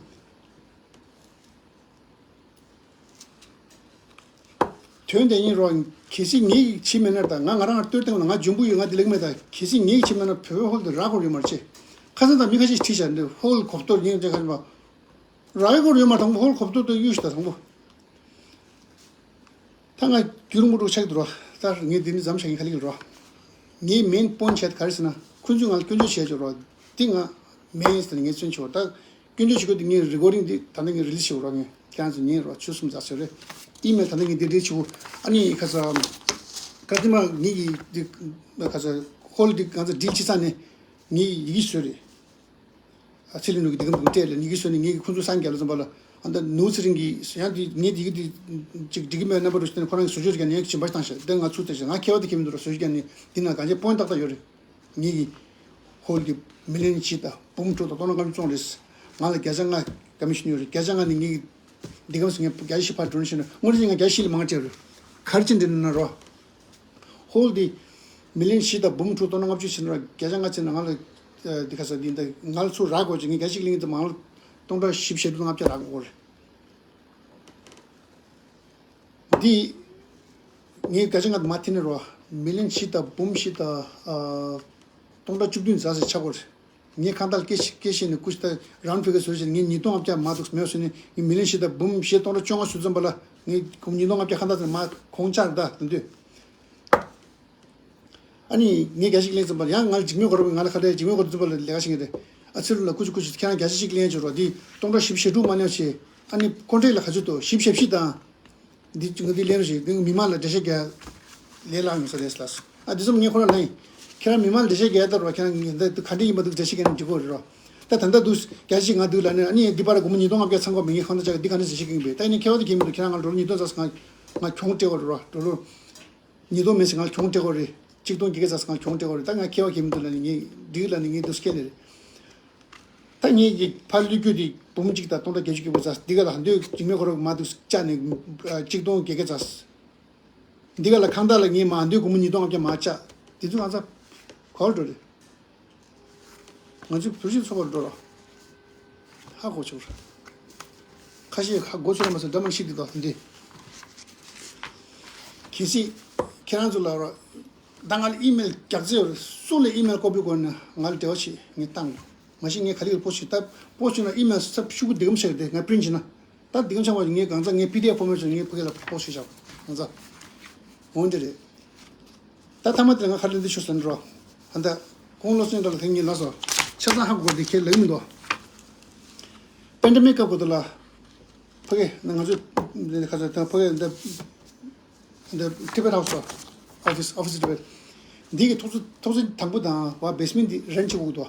དོན་དེ་ཡིན་རོགས། གལ་སྲིད་ངེད་ཀྱིས་བྱེད་མེད་ན་ད་ང་ང་རང་ལྟོས་སྟེང་ལ་ང་འཇོན་པོ་ཡོད་ང་དེ་ལེགས་མེད་ད་གལ་སྲིད་ངེད་ཀྱིས་བྱེད་མེད་ན་བོད་པའི་ཧོལ་དུ་རག་དགོས་ཡོད་མ་རེད་ཅེས། ཁ་སང་ད་མི་ཁ་ཤས་ཤིག་བྲིས་བཞག་འདི་ཧོལ་གོ་བསྟོད་ཡིན་ཅེས་ཁ་ཤས་པ། རག་ཡོད་དགོས་ཡོད་མ་དང་པོ་ཧོལ་གོ་བསྟོད་དུ་གཡུག་ཤི་ད་དང་པོ། ད་ང་རྒྱུན་རིང་པོ་འགྲོ་ཆགས་འདུག་རོགས། ད་ངས་འདི་ནི་མཚམས་བཞག་ཡིན་ཁ་ལིག་རོགས། ངའི་མེན་པོན་བྱས་ག་རེ་ཟེར་ན་ཁོ་ཚོས་ང་ལ་སྐྱོན་བརྗོད་བྱས་ཆོག་རོགས། འདི་ང་མེན་ཟེར་ནས་ངས་མཚོན་ཆོག་ད། སྐྱོན་བརྗོད་བྱེད་དགོས་དེ་ངའི་རི་ཀོར་ཌིང་འདི་ད་ལྟ་ངས་རི་ལིས་བྱེད་དགོས་རོགས། ངས་ཁྱེད་རང་ཚོ་ཉན་རོགས་ཆུ་གསུམ་ཙག་ཟེར་རེད། ཨི་མེལ་ད་ལྟ་ངས་འདི་འབྲི་བྱེད་དགོས། ཨ་ནི་ཁ་ས་ཁ་ཐི་མ་ངེད་ཀྱི་འདི་ཁ་ས་ཧོལ་འདི་གང་ཚ་འབྲི་བྱེད་ས་ནས་ངས་ཡི་གེ་བཟོས་རེད། ཨ་ཚེ་རིང་ལུགས་ཀྱི་འདི་གམ་འདུག་སྤྲད་ལ་ཉིས་ཀྱི་སོ་ནི་ངེད་ཀྱི་ཁོང་ཚོ་སང་རྒྱ་ལ་ཙམ་པ་ལ་ཨ་ད་ནུ་ཚེ་རིང་གི་ཡང་དེ་ངེད་དེ་གི་དེ་ཅིག་འགྲིག་གི་མེད་རྣམ་པ་རུ་ཤི་ཁོ་རང་གི་བཟོ་བཅོས་རྒྱ་ནས་ཡང་ཞིམ་པ་བཏང་ཤག་དེ་ང་ཚུར་བལྟས་ཤག་ང་ཁྱད་པར་དུ་ཁྱེད་མི་འདུག་ར་བཟོ་བཅོས་རྒྱ་ནས་འདི་ན་གང་ཅི་པོན་ཏག་ཏག་ཡོད་རེད། ངེད་ཀྱི་ཧོལ་གྱི་མི་ལན་ཆི་དང་འབུམ་དྲུག་དང་སྟོང་ཕྲག་ལྔ་བཅུ་བཙོང་རེད། ང་ལ་བརྒྱ་ཆ་ལྔ་ཀ་མི་ཤན་ཡོད་རེད། བརྒྱ་ཆ་ལྔ་ནི་ངེད་ཀྱི་འདི་གམ་སི་ངས་བརྒྱ་ཆ་བཞི་ཕར་འགྲོ་ནས་ཤི་ན་དངོས་གནས་ང་བརྒྱ་ཆ་བཞི་ལས་མང་སྤྲད་རེད། ག་རེ་ཅི་འདྲ་ན་རོ། ཧོལ་དེ་མི་ལན་བཞི་དང་འབུམ་དྲུག་སྟོང་ལྔ་བཅུ་ཕྱིན་ར་བརྒྱ་ཆ་ལྔ་ཕྱིན་ན་ང་ལ་འདི་ཁ་ས་འདི་འདི་ང་ལ་ཚུར་རག་དགོས་ཀྱི་ངས་བརྒྱ་ཞིག་ལེན་གྱི་འདུག་མང་ལ་སྟོང་ཕྲག་བཞི་བཅུ་ཞེ་དྲུག་ལྔ་བཅུ་རག་དགོས་རེད། འདི་ངས་བརྒྱ་ཆ་ལྔ་མ་འཐེན་ནས་རོ། མི་ལན་བཞི་དང་འབུམ་བཞི་དང་སྟོང་ཕྲག་བཅུ་བདུན་ཛ་ཟེར་ཆགས་དགོས་རེད། ངས་ཁ་བརྡ་སྐད་ཤེས་སྐད་ཤེས་ནས་སྐུ་ཞིག་ད་རང་ཕི་ག་བཟོས་བྱས་ངས་ཉིས་སྟོང་ལྔ་བརྒྱ་མ་འདུག་མེད་བཟོས་ནས་ངས་མི་ལན་བཞི་དང་འབུམ་བཞི་སྟོང་ཕྲག་བཅོ་ལྔ་བཟོས་ཙམ་པ་ལ་ངས་ཉིས་སྟོང་ལྔ་བརྒྱ་ཁ་བརྡ་དེ་མ་གོང་ཆག་ད་དེ་འདོད། ཨ་ནི་ངས་རྒྱ་ཞིག་ལེན་ཙམ་པ་ཡང་ང་ལ་འཇིགས་མེད་གོ་ར་བས་ང་ལ་ཁ་བརྡ་འཇིགས་མེད་གོ་ཙམ་པ་ལ་ལས་ཀ་བྱེད་མཁན་རེད། ཨ་ཚེ་རིང་ལགས་སྐུ་མཁྱེན་སྐུ་མཁྱེན་ཁྱེད་རང་རྒྱ་ཞིག་ལེན་བྱོས་རོགས། འདི་སྟོང་ཕྲག་བཞི་བཅུ་ཞེ་དྲུག་མ་ལེན་བྱས། ཨ་ནི་ཁོ་འདྲས་ལ་ག་ཚོད་དོ་བཞི་བཅུ་ཞེ་བཞི་དང་། འདི་ང་འདི་ལེན་རོགས་ཞེས་འདི་མི་མང་ལ་འགྲེལ་བཤད་རྒྱག་ལས་ལག་ཡོང་ས་རེད་ལགས། ཨ་འདི་ཙམ་ངས་ཁོ་རང་ལ་ཡིན། ཁྱེད་རང་མི་མང་ལ་འགྲེལ་བཤད་རྒྱག་ཡ་ད་རོགས། ཁྱེད་རང་ངས་འདི་ག་འདྲས་ཡིན་པ་འདུག་འགྲེལ་བཤད་རྒྱག་ན་འགྲིག་གོ་རེད་རོགས། ད་ད་ལྟ་འདུག་རྒྱ་ཞིག་ང་འདུག་ལ་ནི་ཨ་ནི་འདི་པར་སྒོར་མོ་ཉིས་སྟོང་ལྔ་བརྒྱ་ཚང་གོ་མི་ངས་ཁོང་ཚོ་ཅག་འདི་ག་འདྲས་འགྲེལ་བཤད་རྒྱག་གི་ཡིན་པས། ད་ཡིན་ནའི་ཁྱད་པར་དུ་གྱེས་མི་འདུག་ཁྱེད་རང་ང་ལོ་ལོ་ཉིས་སྟོང་ཙམ་ང་ང་གྱོང་སྤྲད་གོ་རེད་རོགས། ལོ་ལོ། ཉིས་སྟོང་མིན་ཟེར་ང་ལ་གྱོང་སྤྲད་དགོས་རེད། གཅིག་སྟོང་བརྒྱད་བརྒྱ་ཙམ་ང་ལ་གྱོང་སྤྲད་དགོས་རེད། ད་ང་ཁྱད་པར་གྱི་མི་འདུག་ལབ་ནས་ངས་འགྲིག་ལབ་ནས་ངས་འདུག་སྐྱེལ་ནས་རེད། ད་ངས་ཀྱི་ཕར་ལུས་རྒྱུ་དེ་འབུམ་གཅིག་དང་སྟོང་ཕྲག་བརྒྱད་ཅུ་གྱ་དགུ་ཙམ་འདི་ག་ལ་འདོད་འཇིགས་མེད་ཁོ་རང་མ་འདུག་བཅག་ནས་གཅིག་སྟོང་བརྒྱད་བརྒྱ་ཙམ། འདི་ག་ལ་ཁང་བདག་ལ་ངས་མ་འདོད་སྒོར་མོ་ཉིས་སྟོང་ལྔ་བརྒྱ་མ་བཅག་དེ་ཚོ་ང་ཚོ་ག་བར་འགྲོ་རེད། ང་ཚོའི་བོད་སྤྱི་ཚོགས་པར་འགྲོ་རོགས། ཧ་གོ་ཆོག་ར། ཁ་ཤས་ཧ་གོ་ཆོག་ར་མ་ཟེར་འདྲ་མ་ཤེས་འདི་དོ་འདི། གལ་སྲིད་ཁྱེད་རང་ཚོ་ལ་རོགས། ད་ང་ལ་ཨི་མེལ་རྒྱག་རྩིས་ཡོད་རེད། སུ་ལ་ཨི་མེལ་ཀོ་པི་དགོས་ན་ང་ལ་འབྲེལ་བ་བྱེད་ངས་བཏང་། མ་གཞི་ངས་ག་ལེར་པོ་ཞིག་ད་པོ་ཞིག་ན་ཨི་མེལ་ཚབ་ཤུ་གུ་འདི་གམ་ཞིག་རེད། ང་པི་རིན་བྱེད་ན། ད་འདི་གམ་ཆགས་པ་ངས་གང་ཚ་ངས་པི་ཌི་ཨེཕ་ཕོར་མེ་ཊི་ངས་ཕ་གི་ལ་པོ་ཞིག་བཞག་གང་ཚ། འོན་ཏེ་རེད། ད་ཐ་མ་དེ་ང་ཁ་ལེན་འདི་ཆུ་ཟན་འགྲོ། ཨ་ད་ཁོང་ལོ་སེང་འགྲོ་ལ་ཐེངས་གཉིས་ལ་སོ། ཆ་ཚང་ཧ་གོ་འདི་ཁས་ལེགས་མི་འདུག་པན་ཌ་མིག་སྐབས་གོ་ད་ལ། ཕ་གི་ང་ཚོ་འདི་ཁ་ཚ་ད་ཕ་གི་འདི། འདི་ཊི་བེཊ་ཧའུ་སི་ཨོ་ཕི་སི་ཨོ་ཕི་སི་ཊི་བེཊ། འདི་གི་ཐོག་ཚོ་ཐོག་ཚོ་དང་པོ་དང་བ་བེ་སི་མེན་ཊི་འདི་རེན་བྱེད་དགོས་འདུག་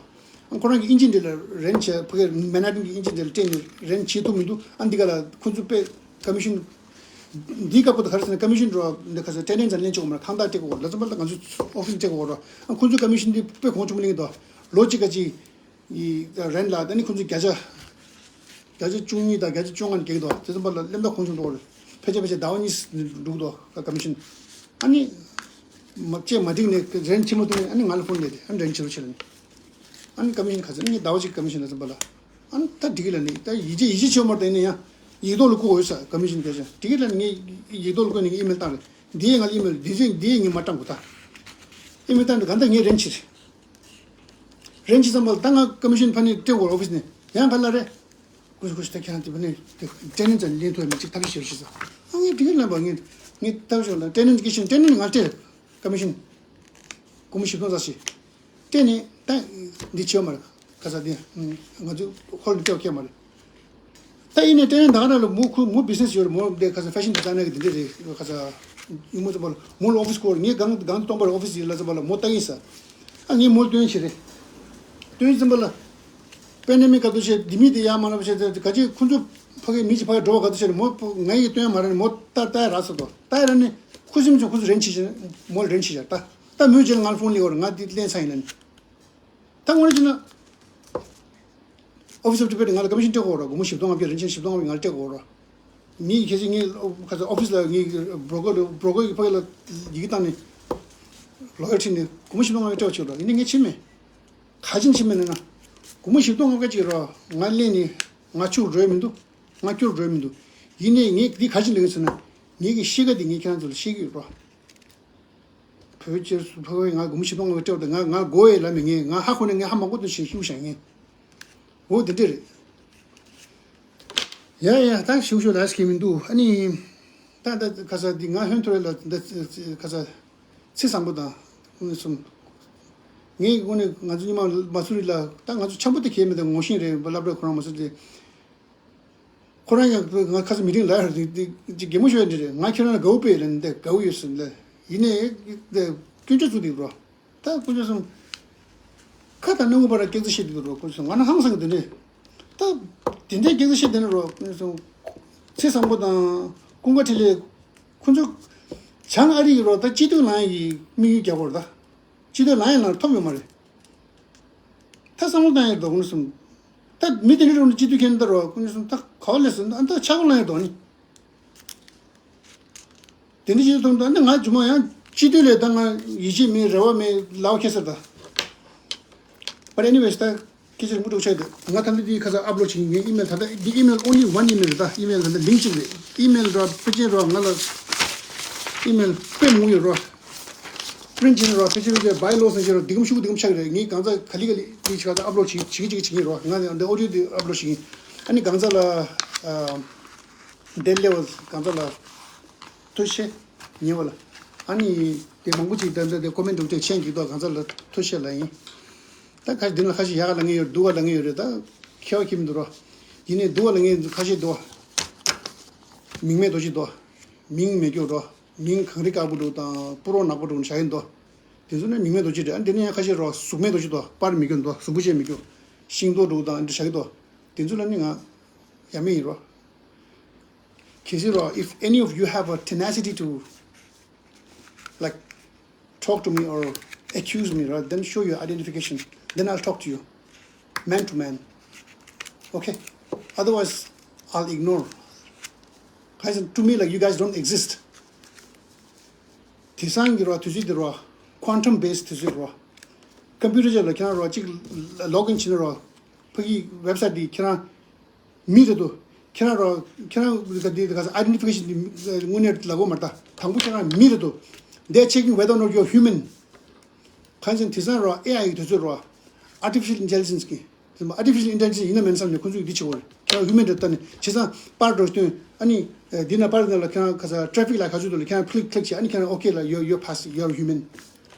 ཨ་ཁོ་རང་གི་ཨིན་ཇི་འདི་ལ་རེན་བྱེད་ཕ་གི་མན་ཧ་ཊན་གི་ཨིན་ཇི་འདི་ལ་སྤྲད་ནས་རེན་བྱེད་ཐུབ་མི་འདུག་ཨ་འདི་ག་ལ་ཁོ་ཚོ་དཔེ་ཀ་མི་ཤན་འདི་སྐབས་པོ་ད་ག་རེ་ཟེར་ན་ཀ་མི་ཤན་འགྲོ་འདི་ག་ཚོ་ཊེ་ནན་ཊི་ལེན་ཆོག་མ་ཁང་བདག་སྤྲད་དགོས་ལ་ཙམ་པ་ལ་ང་ཚོ་ཨོ་ཕི་སི་སྤྲད་དགོས་རོགས། ཨ་ཁོ་ཚོ་ཀ་མི་ཤན་འདི་དཔེ་གོང་ཆུང་མི་ལེན་གི་འདུག་ལོ་གཅིག་ག་གཅིག་ཡི་རེན་ལ་ད་ནི་ཁོང་ཚོས་བརྒྱ་ཆ་བརྒྱ་ཆ་བཅུ་གཉིས་དང་བརྒྱ་ཆ་བཅོ་ལྔ་ནས་བརྒལ་གྱི་འདུག་དེ་ཙམ་པ་ལ་གླེན་པ་ཁོང་ཆུང་འགྲོ་གི་རེད། ཕལ་ཆེར་ཕལ་ཆེར་ཟླ་བ་གཉིས་འགྲོ་གི་འདུག་ཀ་མི་ཤན། ཨ་ནི་མ་བཅད་མ་འགྲིག་ནས་རེན་བྱེད་མ་ཐུབ་ནས་ཨ་ནི་ང་ལ་ཕོན་བསྡད་དེ་ཨ་ནི་རེན་བྱེད་རོགས་བྱེད་ལ་ནི། ཨ་ནི་ཀ་མི་ཤན་ག་ཚོད་ངས་ཟླ་བ་གཅིག་ཀ་མི་ཤན་ལ་ཙམ་པ་ལ། ཨ་ནི་ད་འགྲིག་གི་ལ་ནི་ད་ཡིད་ཆེས་ཡིད་ཆེས་ཆེ་བ་མ་རེད་ད་ཡིན་ན་ཡང་ཡིག་ཐོག་ལ་བཀོད་དགོས་ཡོད་ས་ཀ་མི་ཤན་སྐད་ཆ་འགྲིག་གི་ལ་ནི་ངས་ཡིག་ཐོག་ལ་བཀོད་ནས་ངས་ཨི་མེལ་བཏང་རེད། འདི་ཡས་ང་ལ་ཨི་མེལ་འདི་རེད་འདི་ཡས་ངས་མ་བཏང་གོ་ད། ཨི་མེལ་བཏང་རེད་ག་ད་ངས་རེན་བྱེད་རེད། རེན་བྱེད་ཙམ་པ་ལ་ད་ང་ཀ་མི་ཤན་ཕ་ནས་སྤྲད་དགོས་ཨོ་ཕི་སི་ནས་ཡང་ག་ལ་རེད། ཀུ་ཤུ་ཀུ་ཤུ་ད་ཁྱེད་རང་དེ་ཕ་ནས་དེ་ཊེ་ནན་ཊི་ལེན་ཐུབ་ཡ་མི་གཅིག་ཐབས་ཤེས་བྱེད་ཤེས་ས། ཨ་ངས་དེ་ག་ལ་བ་ངས་ངས་ཐབས་ཤེས་ལ་ཊེ་ནན་ཊི་ཀི་ཤན་ཊེ་ནན་ཊི་ང་སྤྲད་ཀ་མི་ཤན་སྒོར་མོ་བཞི་སྟོང་ཙམ་ཞིག་སྤྲད་ནས་ད་འདི་བྱེད་མ་རེད་ཁ་ཚ་འདི་ང་ཚོ་ཧོལ་འདི་སྤྲད་ཁྱད་མ་རེད། ད་ཡིན་ནའི་ཊེ་ནན་ཊི་ད་ག་རང་ལ་མོ་ཁུ་མོ་བི་ཛི་ནེ་སི་ཡོད་རེད། མོ་འདི་ཁ་ཚ་ཕེ་ཤན་ཌི་ཛའི་ནར་གི་འདི་འདྲ་རེད། ཁ་ཚ་ཡུ་མོ་ཙམ་པ་ལ་མོ་ལ་ཨོ་ཕི་སི་སྐོར་ངས་གང་གང་སྟོང་པར་ཨོ་ཕི་སི་ཡིན་ལ་ཙམ་པ་ལ་མོ་ལྟ་གིན་ས། ཨ་ངས་མོ་ལ་སྟོན་ཞིག་རེད། སྟོན་ཙམ་པ་ལ། པེན་ཌེ་མིག་སྐབས་དུ་བྱས་འདི་མི་དེ་ཡར་མ་ལབ་བྱས་ཏེ་ག་ཅི་ཁོ་ཚོ་ཕ་གི་མི་གཅིག་ཕ་གི་འགྲོ་བ་ག་དུ་བྱས་ནས་མོ་ང་ཡིས་སྟོན་མ་རེད་མོ་ལྟ་ལྟ་ཡ་རག་ས་དོ་ལྟ་ཡ་ར་ནི་ཁུ་སིམ་ཚོ་ཁོ་ཚོ་རེན་ཆེ་ཞིག་མོ་ལ་རེན་ཆེ་ཞག་ལྟ་ལྟ་མོས་བྱས་ལ་ང་ལ་ཕོན་སླེབས་བར་ང་འདི་ལེན་ཚར་ཡིན་ལ་ནི། ད་ངོ་ནས་བྱས་ན། ཨོ་ཕི་སི་ཨོཕ་ཌི་བེཊ་ང་ལ་ཀ་མི་ཤན་སྤྲད་དགོས་རོགས། སྒོར་མོ་བཞི་སྟོང་ལྔ་བརྒྱ་རིན་ཆེན་བཞི་སྟོང་ལྔ་བརྒྱ་ང་ལ་སྤྲད་དགོས་རོགས། ངས་ཁྱེད་ཀྱིས་ངའི་ཁ་ས་ཨོ་ཕི་སི་ལ་ངའི་བྷོ་རོ་ཀར་བྷོ་རོ་ཀར་གྱི་ཕ་གི་ལ་ཡི་གེ་བཏང་ནས་ལོ་ཡར་ཁྲིད་ནས་སྒོར་མོ་བཞི་སྟོང་ལྔ་བརྒྱ་སྤྲད་པ་བྱེད་རོགས། ཡིན་ནའི་ངས་ཕྱིན་མེད། ག་ཅིན་ཕྱིན་མེད་ལབ་ན། སྒོར་མོ་བཞི་སྟོང་ལྔ་བརྒྱ་ཅིག་རོགས་ང་ལེན་ནས་ང་ཕྱུག་འགྲོ་ཡ་མི་འདུག་ང་སྐྱུར་འགྲོ་ཡ་མི་འདུག་ཡིན་ནའི་ངས་འདི་ག་ཅིན་ལབ་ཡིན་ཟེར་ན། ངེད་ཀྱི་གཤིས་ཀ་འདི་ངས་ཁྱེད་རང་ཚོ་ལ་བཤད་ཀྱི་ཡོད་རོགས། བོད་ཕྱིར་སུ་ཕ་གི་ང་སྒོར་མོ་བཞི་སྟོང་ལྔ་བརྒྱ་སྤྲད་པ་དང་ང་ང་དགོས་ཡས་ལབ་མེད། ངས་ང་ཧ་གོ་ནས་ངས་ཧ་མ་གོ་དུས་ཤིག་ཤིག་བཞག་ངས། འོ་དེ་འདྲས་རེད། ཡ་ཡ་ད་ཞུ་ཞུ་ལ་ཞིག་མི་འདུག་ཨ་ནི། ད་ད་ཁ་ས་འདི་ང་ཧོན་ཐོར་ལ་འདི་ཁ་ས་ཚེ་བཟང་པོ་དང་ཨུ་ནི་གསུམ། ངས་དངོས་གནས་ང་ཚོ་ཉི་མ་མ་སུ་རི་ལ་ད་ང་ཚོ་འཆམ་པོ་དེ་གས་མི་འདུག་ངོ་ཤེས་རེད་སློབ་གྲྭ་ཁོ་རང་མ་སུ་རི། ཁོ་རང་ཡང་ང་ཁ་ས་མི་རིང་ལ་རེད་འདི་འདི་གད་མོ་ཤོར་འདི་རེད། ང་ཁྱེད་རང་ལ་དགའ་བོ་པས་ལ་འདི་དགའ་བོ་ཡོད་ཟེར་ལ་ཡིན་ནའི་འདི་སྐྱོན་བརྗོད་ཚུལ་འདི་རོ། ད་དཀོན་མཆོག་གསུམ། ཁ་དང་སྣ་ངོ་བར་སྐྱག་རྫུན་བཤད་འདུག་རོ། དཀོན་མཆོག་གསུམ་ང་ན་ཧང་སང་གི་དེ་འདྲས། ད་དེ་འདྲས་སྐྱག་རྫུན་བཤད་དེ་ནི་རོ། དཀོན་མཆོག་གསུམ། ཚེ་བཟང་པོ་དང་ཀུན་དགའ་འཕྲིན་ལས་ཁོ་ཚོ་བྱང་ཨ་རི་ཡི་རོ། ད་སྤྱི་འཐུས་ལངས་ཡི་དམིགས་ཡུལ་རྒྱག་གོ་ར། ད་སྤྱི་འཐུས་ལངས་ཡི་ལངས་ཐོབ་ཡོད་མ་རེད། ད་བསམ་བློ་བཏང་ཡི་འདུག་དཀོན་མཆོག་གསུམ། ད་མི་དེ་འདྲས་རོ་ནི་སྤྱི་འཐུས་ཁྱེར་འདི་རོ། དཀོན་མཆོག་གསུམ། ད་ག་བ་ལས་སོང་ད་ཆག་སྒོ་ལངས་ཡི་འདུག་ནི། དེ་འདྲ་ཞིག་མཐོང་དུས་ཨ་ནི་ང་རྒྱུ་མ་ཡང་སྤྱི་འཐུས་ལས་ད་ང་ཡིད་ཆེས་མེད་རེ་བ་མེད་ལའོ་ཁྱེད་ཟེར་ད། But anyways ད་སྐད་ཆ་རིང་པོ་འགྲོ་ཆགས་འདུག་ང་ད་ལྟ་འདི་ཁ་ས་ཨབ་ལོཌ་བྱེད་ཀྱི་ངའི་ཨི་མེལ་ད་ལྟ་འདི་ཨི་མེལ་only one email རེད། ད་ཨི་མེལ་ད་ལྟ་ལིང་གཅིག་རེད། ཨི་མེལ་ར་ཕལ་ཆེར་ར་ང་ལ་ཨི་མེལ་དཔེ་མང་ཡོད་ར། པི་རིན་ཊི་བྱས་ནས་ར་ཕལ་ཆེར་ཕལ་ཆེར་བྷའི་ལོ་སང་ཆེ་ར་འདི་གམ་ཤུགས་འདི་གམ་ཆགས་ཀྱི་རེད། ངས་གང་ཚ་ག་ལི་ག་ལི་འདི་ཁ་ས་ཨབ་ལོཌ་བྱེད་བྱེད་ཀྱི་བྱེད་ཀྱི་བྱེད་ཀྱི་ར། ང་འདི་ཨོ་ཌི་ཡོ་འདི་ཨབ་ལོཌ་བྱེད་ཀྱི་ཨ་ནི་གང་ཚ་ལ། དེ་སླེབས་པ་གང་ཚ་ལ་ཐུགས་རྗེ་ཆེ་ཉེ་བ་ལ། ཨ་ནི་དེ་མང་པོ་ཅིག་ད་ལྟ་དེ་ཀོ་མེན་ཊི་འདུག་དེ་མཆན་གྱི་འདུག་གང་ཚ་ལ་ཐུགས་རྗེ་ཆེ་ལ་ཡིན། ད་ཁ་ཞིག་འདི་ན་ཁ་ཞིག་ཡག་ལ་ངེས་ཡོད་འདུག་བ་ལ་ངེས་ཡོད་རེད། ད་ཁྱེད་བ་ཁྱིམ་འདུག་རོ། ཡིན་ནའི་འདུག་བ་ལ་ངེས་ཁ་ཞིག་འདུག་བ། མིང་མེད་རྡོ་རྗེ་འདུག་མིང་མེད་རྒྱུ་རོ། མིང་གངས་རི་དཀར་པོ་འདུག་དང་སྤུ་རོ་ནག་པོ་འདུག་བྱ་ཡིན་འདུག་དེ་ཚོ་ནི་མིང་མེད་རྡོ་རྗེ་རེད། ཨ་འདི་ནི་ཡང་ཁ་ཞིག་རོ་གཟུགས་མེད་རྡོ་རྗེ་འདུག་པར་མི་སྐྱོན་འདུག་གཟུགས་པོ་ཅན་མི་སྐྱོན། ཤིང་ཏོག་འདུག་དང་འདི་བྱ་ཡིན་འདུག་དེ་ཚོ་ལ་ནི་ང་ཡ་མེད་ཡིན་རོ། གལ་སྲིད་རོ། If any of you have a tenacity to, like, talk to me or accuse me, right, then show your identification. Then I'll talk to you. Man to man. Okay? Otherwise, I'll ignore. Guys, to me, like, you guys don't exist. དེང་སང་གི་རོ་དུས་ཚོད་འདི་རོ། Quantum based དུས་ཚོད་རོ། ཀམ་པུ་ཊར་ཅིག་ལ་ཁྱེད་རང་རོ་གཅིག་ལོག་ཨིན་བྱས་ན་རོ། ཕ་གི་ཝེབ་སའིཊ་འདི་ཁྱེད་རང་མི་རེད་འདུག་ཁྱེད་རང་རོ། ཁྱེད་རང་གི་འདི་ག་ས་ཨའི་ཌེན་ཊི་ཕི་ཀེ་ཤན་འདི་དངོས་གནས་ལ་གོ་མ་རེད། ད་དང་པོ་ཁྱེད་རང་མི་རེད་འདུག They're checking whether or not you're human. གང་ཅི་དེང་སང་རོ་ཨེ་ཨའི་གི་དུས་ཚོད་རོ། Artificial intelligence གི། Artificial intelligence ཡིན་ན་མིན་ན་བསམ་ནས་ཁོ་ཚོས་འདི་བྱེད་དགོས་རེད། ཁྱེད་རང་ཧིའུ་མན་རེད་ལྟ་ནས་བྱས་ཙང་པར་འགྲོ་སྟོན་ཨ་ནི། འདི་ན་པར་ནང་ལ་ཁྱེད་རང་ག་ས་ཊེ་ཕིག་ལ་ག་ཚོད་འདུག་ལ་ཁྱེད་རང་click click བྱས་ཨ་ནི་ཁྱེད་རང་okay ལ་you're you're pass, you're human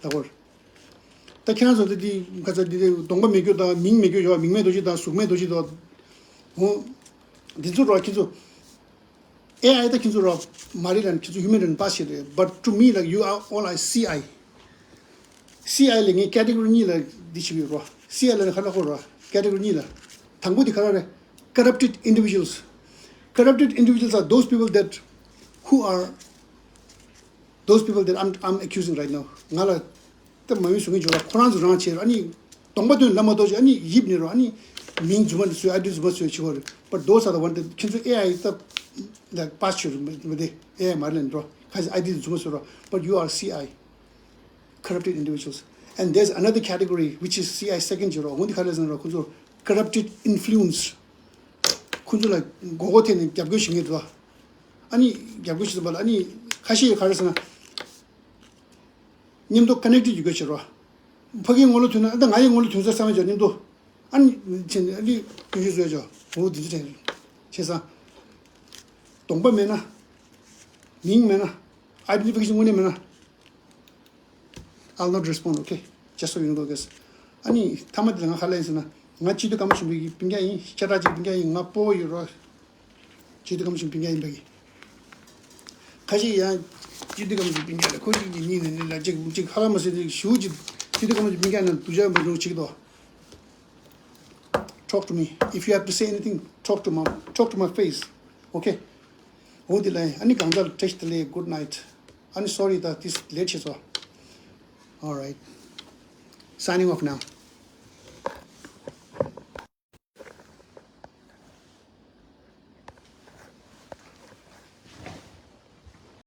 ལབ་དགོས་རེད། ད་ཁྱེད་རང་ཚོ་འདི་འདི་ག་ས་འདི་འདི་གདོང་པ་མེད་རྒྱུ་དང་མིང་མེད་རྒྱུ་ཡོད་མིང་མེད་རྡོ་རྗེ་དང་གཟུགས་མེད་རྡོ་རྗེ་དང་། འོ། འདི་ཚོ་རོ་ཁྱེད་ཚོ། ཨེ་ཨའི་ད་ཁྱེད་ཚོ་རོ། མ་རེད་ལ་ཁྱེད་ཚོ་ཧིའུ་མན་རེད་པ་ཞིག་རེད། But to me, like, you are all I see I. སི་ཨའི་ལ་ངས་ཀེ་ཊི་གོ་རི་གཉིས་ལ་འདི་བྱེད་ཀྱི་ཡོད་རོ། སི་ཨའི་ལ་ནི་ཁ་ལ་ཁོ་རོ། ཀེ་ཊི་གོ་རི་གཉིས་ལ། དང་པོ་འདི་ག་རེ་རེད། Corrupted individuals. Corrupted individuals are those people that, who are those people that I'm, I'm accusing right now. ང་ལ་ད་མ་ཡུལ་སུ་ངས་བརྗོད་ལ་ཁོ་རང་ཚོ་རང་བྱས་ཨ་ནི་གདོང་པ་སྟོན་ལ་མ་གཏོགས་ཨ་ནི་ཡིབ་ནས་རོ། ཨ་ནི་མིང་རྫུན་མ་འདི་བཟོས་ཨའི་ཌི་རྫུན་མ་བཟོས་བྱེད་ཀྱི་ཡོད་རེད། But those are the one that ཁྱེད་ཚོ་ཨེ་ཨའི་ད་like pass བྱོས་རེད། མ་དེ་ཨེ་ཨའི་མ་རེད་ལབ་འགྲོ། ཁ་ཨའི་ཌི་རྫུན་མ་བཟོས་རོ། But you are སི་ཨའི། Corrupted individuals. And there's another category which is སི་ཨའི་second བྱེད་རོ། འོ་འདི་ག་རེ་ཟེར་ན་རོ། ཁོ་ཚོ་corrupted influence. ཁོ་ཚོ་ལ་མགོ་སྐོར་ཐེབས་ནས་རྒྱབ་སྐྱོར་བྱེད་མཁན་འདུག་ཨ་ནི་རྒྱབ་སྐྱོར་བྱེད་ཙམ་པ་ལ་ཨ་ནི་ཁ་ཤས་ག་རེ་ཟེར་ན། མཉམ་དུ་ཀ་ནེག་ཊི་ཡོད་དགོས་བྱེད་རོ། ཕ་གིའི་ངོ་ལོག་ཐོན་ན་ཨ་ད་ང་ཡི་ངོ་ལོག་ཐོན་ས་བསམ་བྱས་མཉམ་དུ། ཨ་ནི་ཕྱིན་ཨ་ནི་ཀུན་སྤྱོད་བཟོས་བྱས་འོ་འདི་ཚོ་དྲན་བྱས་ཙང་། གདོང་པ་མེད་ན། མིང་མེད་ན། ཨའི་ཌེན་ཊི་ཕི་ཀེ་ཤན་དངོས་གནས་མེད་ན། I'll not respond, okay? Just so you know, guys. ཨ་ནི་མཐའ་མ་དེ་ལ་ང་ཧ་ལས་ཟེར་ན། ང་སྤྱི་འཐུས་ཀརྨ་ཆོས་འཕེལ་གྱི་སྤུན་ཀྱག་ཡིན། སྐད་གྲགས་ཅན་སྤུན་ཀྱག་ཡིན། ང་སྤོ་བོ་ཡོད་རོ། སྤྱི་འཐུས་ཀརྨ་ཆོས་འཕེལ་སྤུན་ཀྱག་ཡིན་པ་གི། ཁ་ཤས་ཡང་སྤྱི་འཐུས་ཀརྨ་ཆོས་འཕེལ་སྤུན་ཀྱག་ལ་ཁོ་གཅིག་གིས་གཉིས་ནས་ནི་ལ་གཅིག་གཅིག་ཧ་ལམ་མ་ཟེར་ནས་ཞུ་གཅིག་སྤྱི་འཐུས་ཀརྨ་ཆོས་འཕེལ་སྤུན་ཀྱག་ནང་དུ་ཆ་མ་འགྲོ་གཅིག་དོ། Talk to me. If you have to say anything, talk to my, talk to my face. Okay? འོ་དེ་ལ་ཨ་ནི་གང་ལྟར་བཀྲ་ཤིས་བདེ་ལེགས། Good night. ཨ་ནི་sorry ད་this late བྱས་སོ། All right. Signing off now.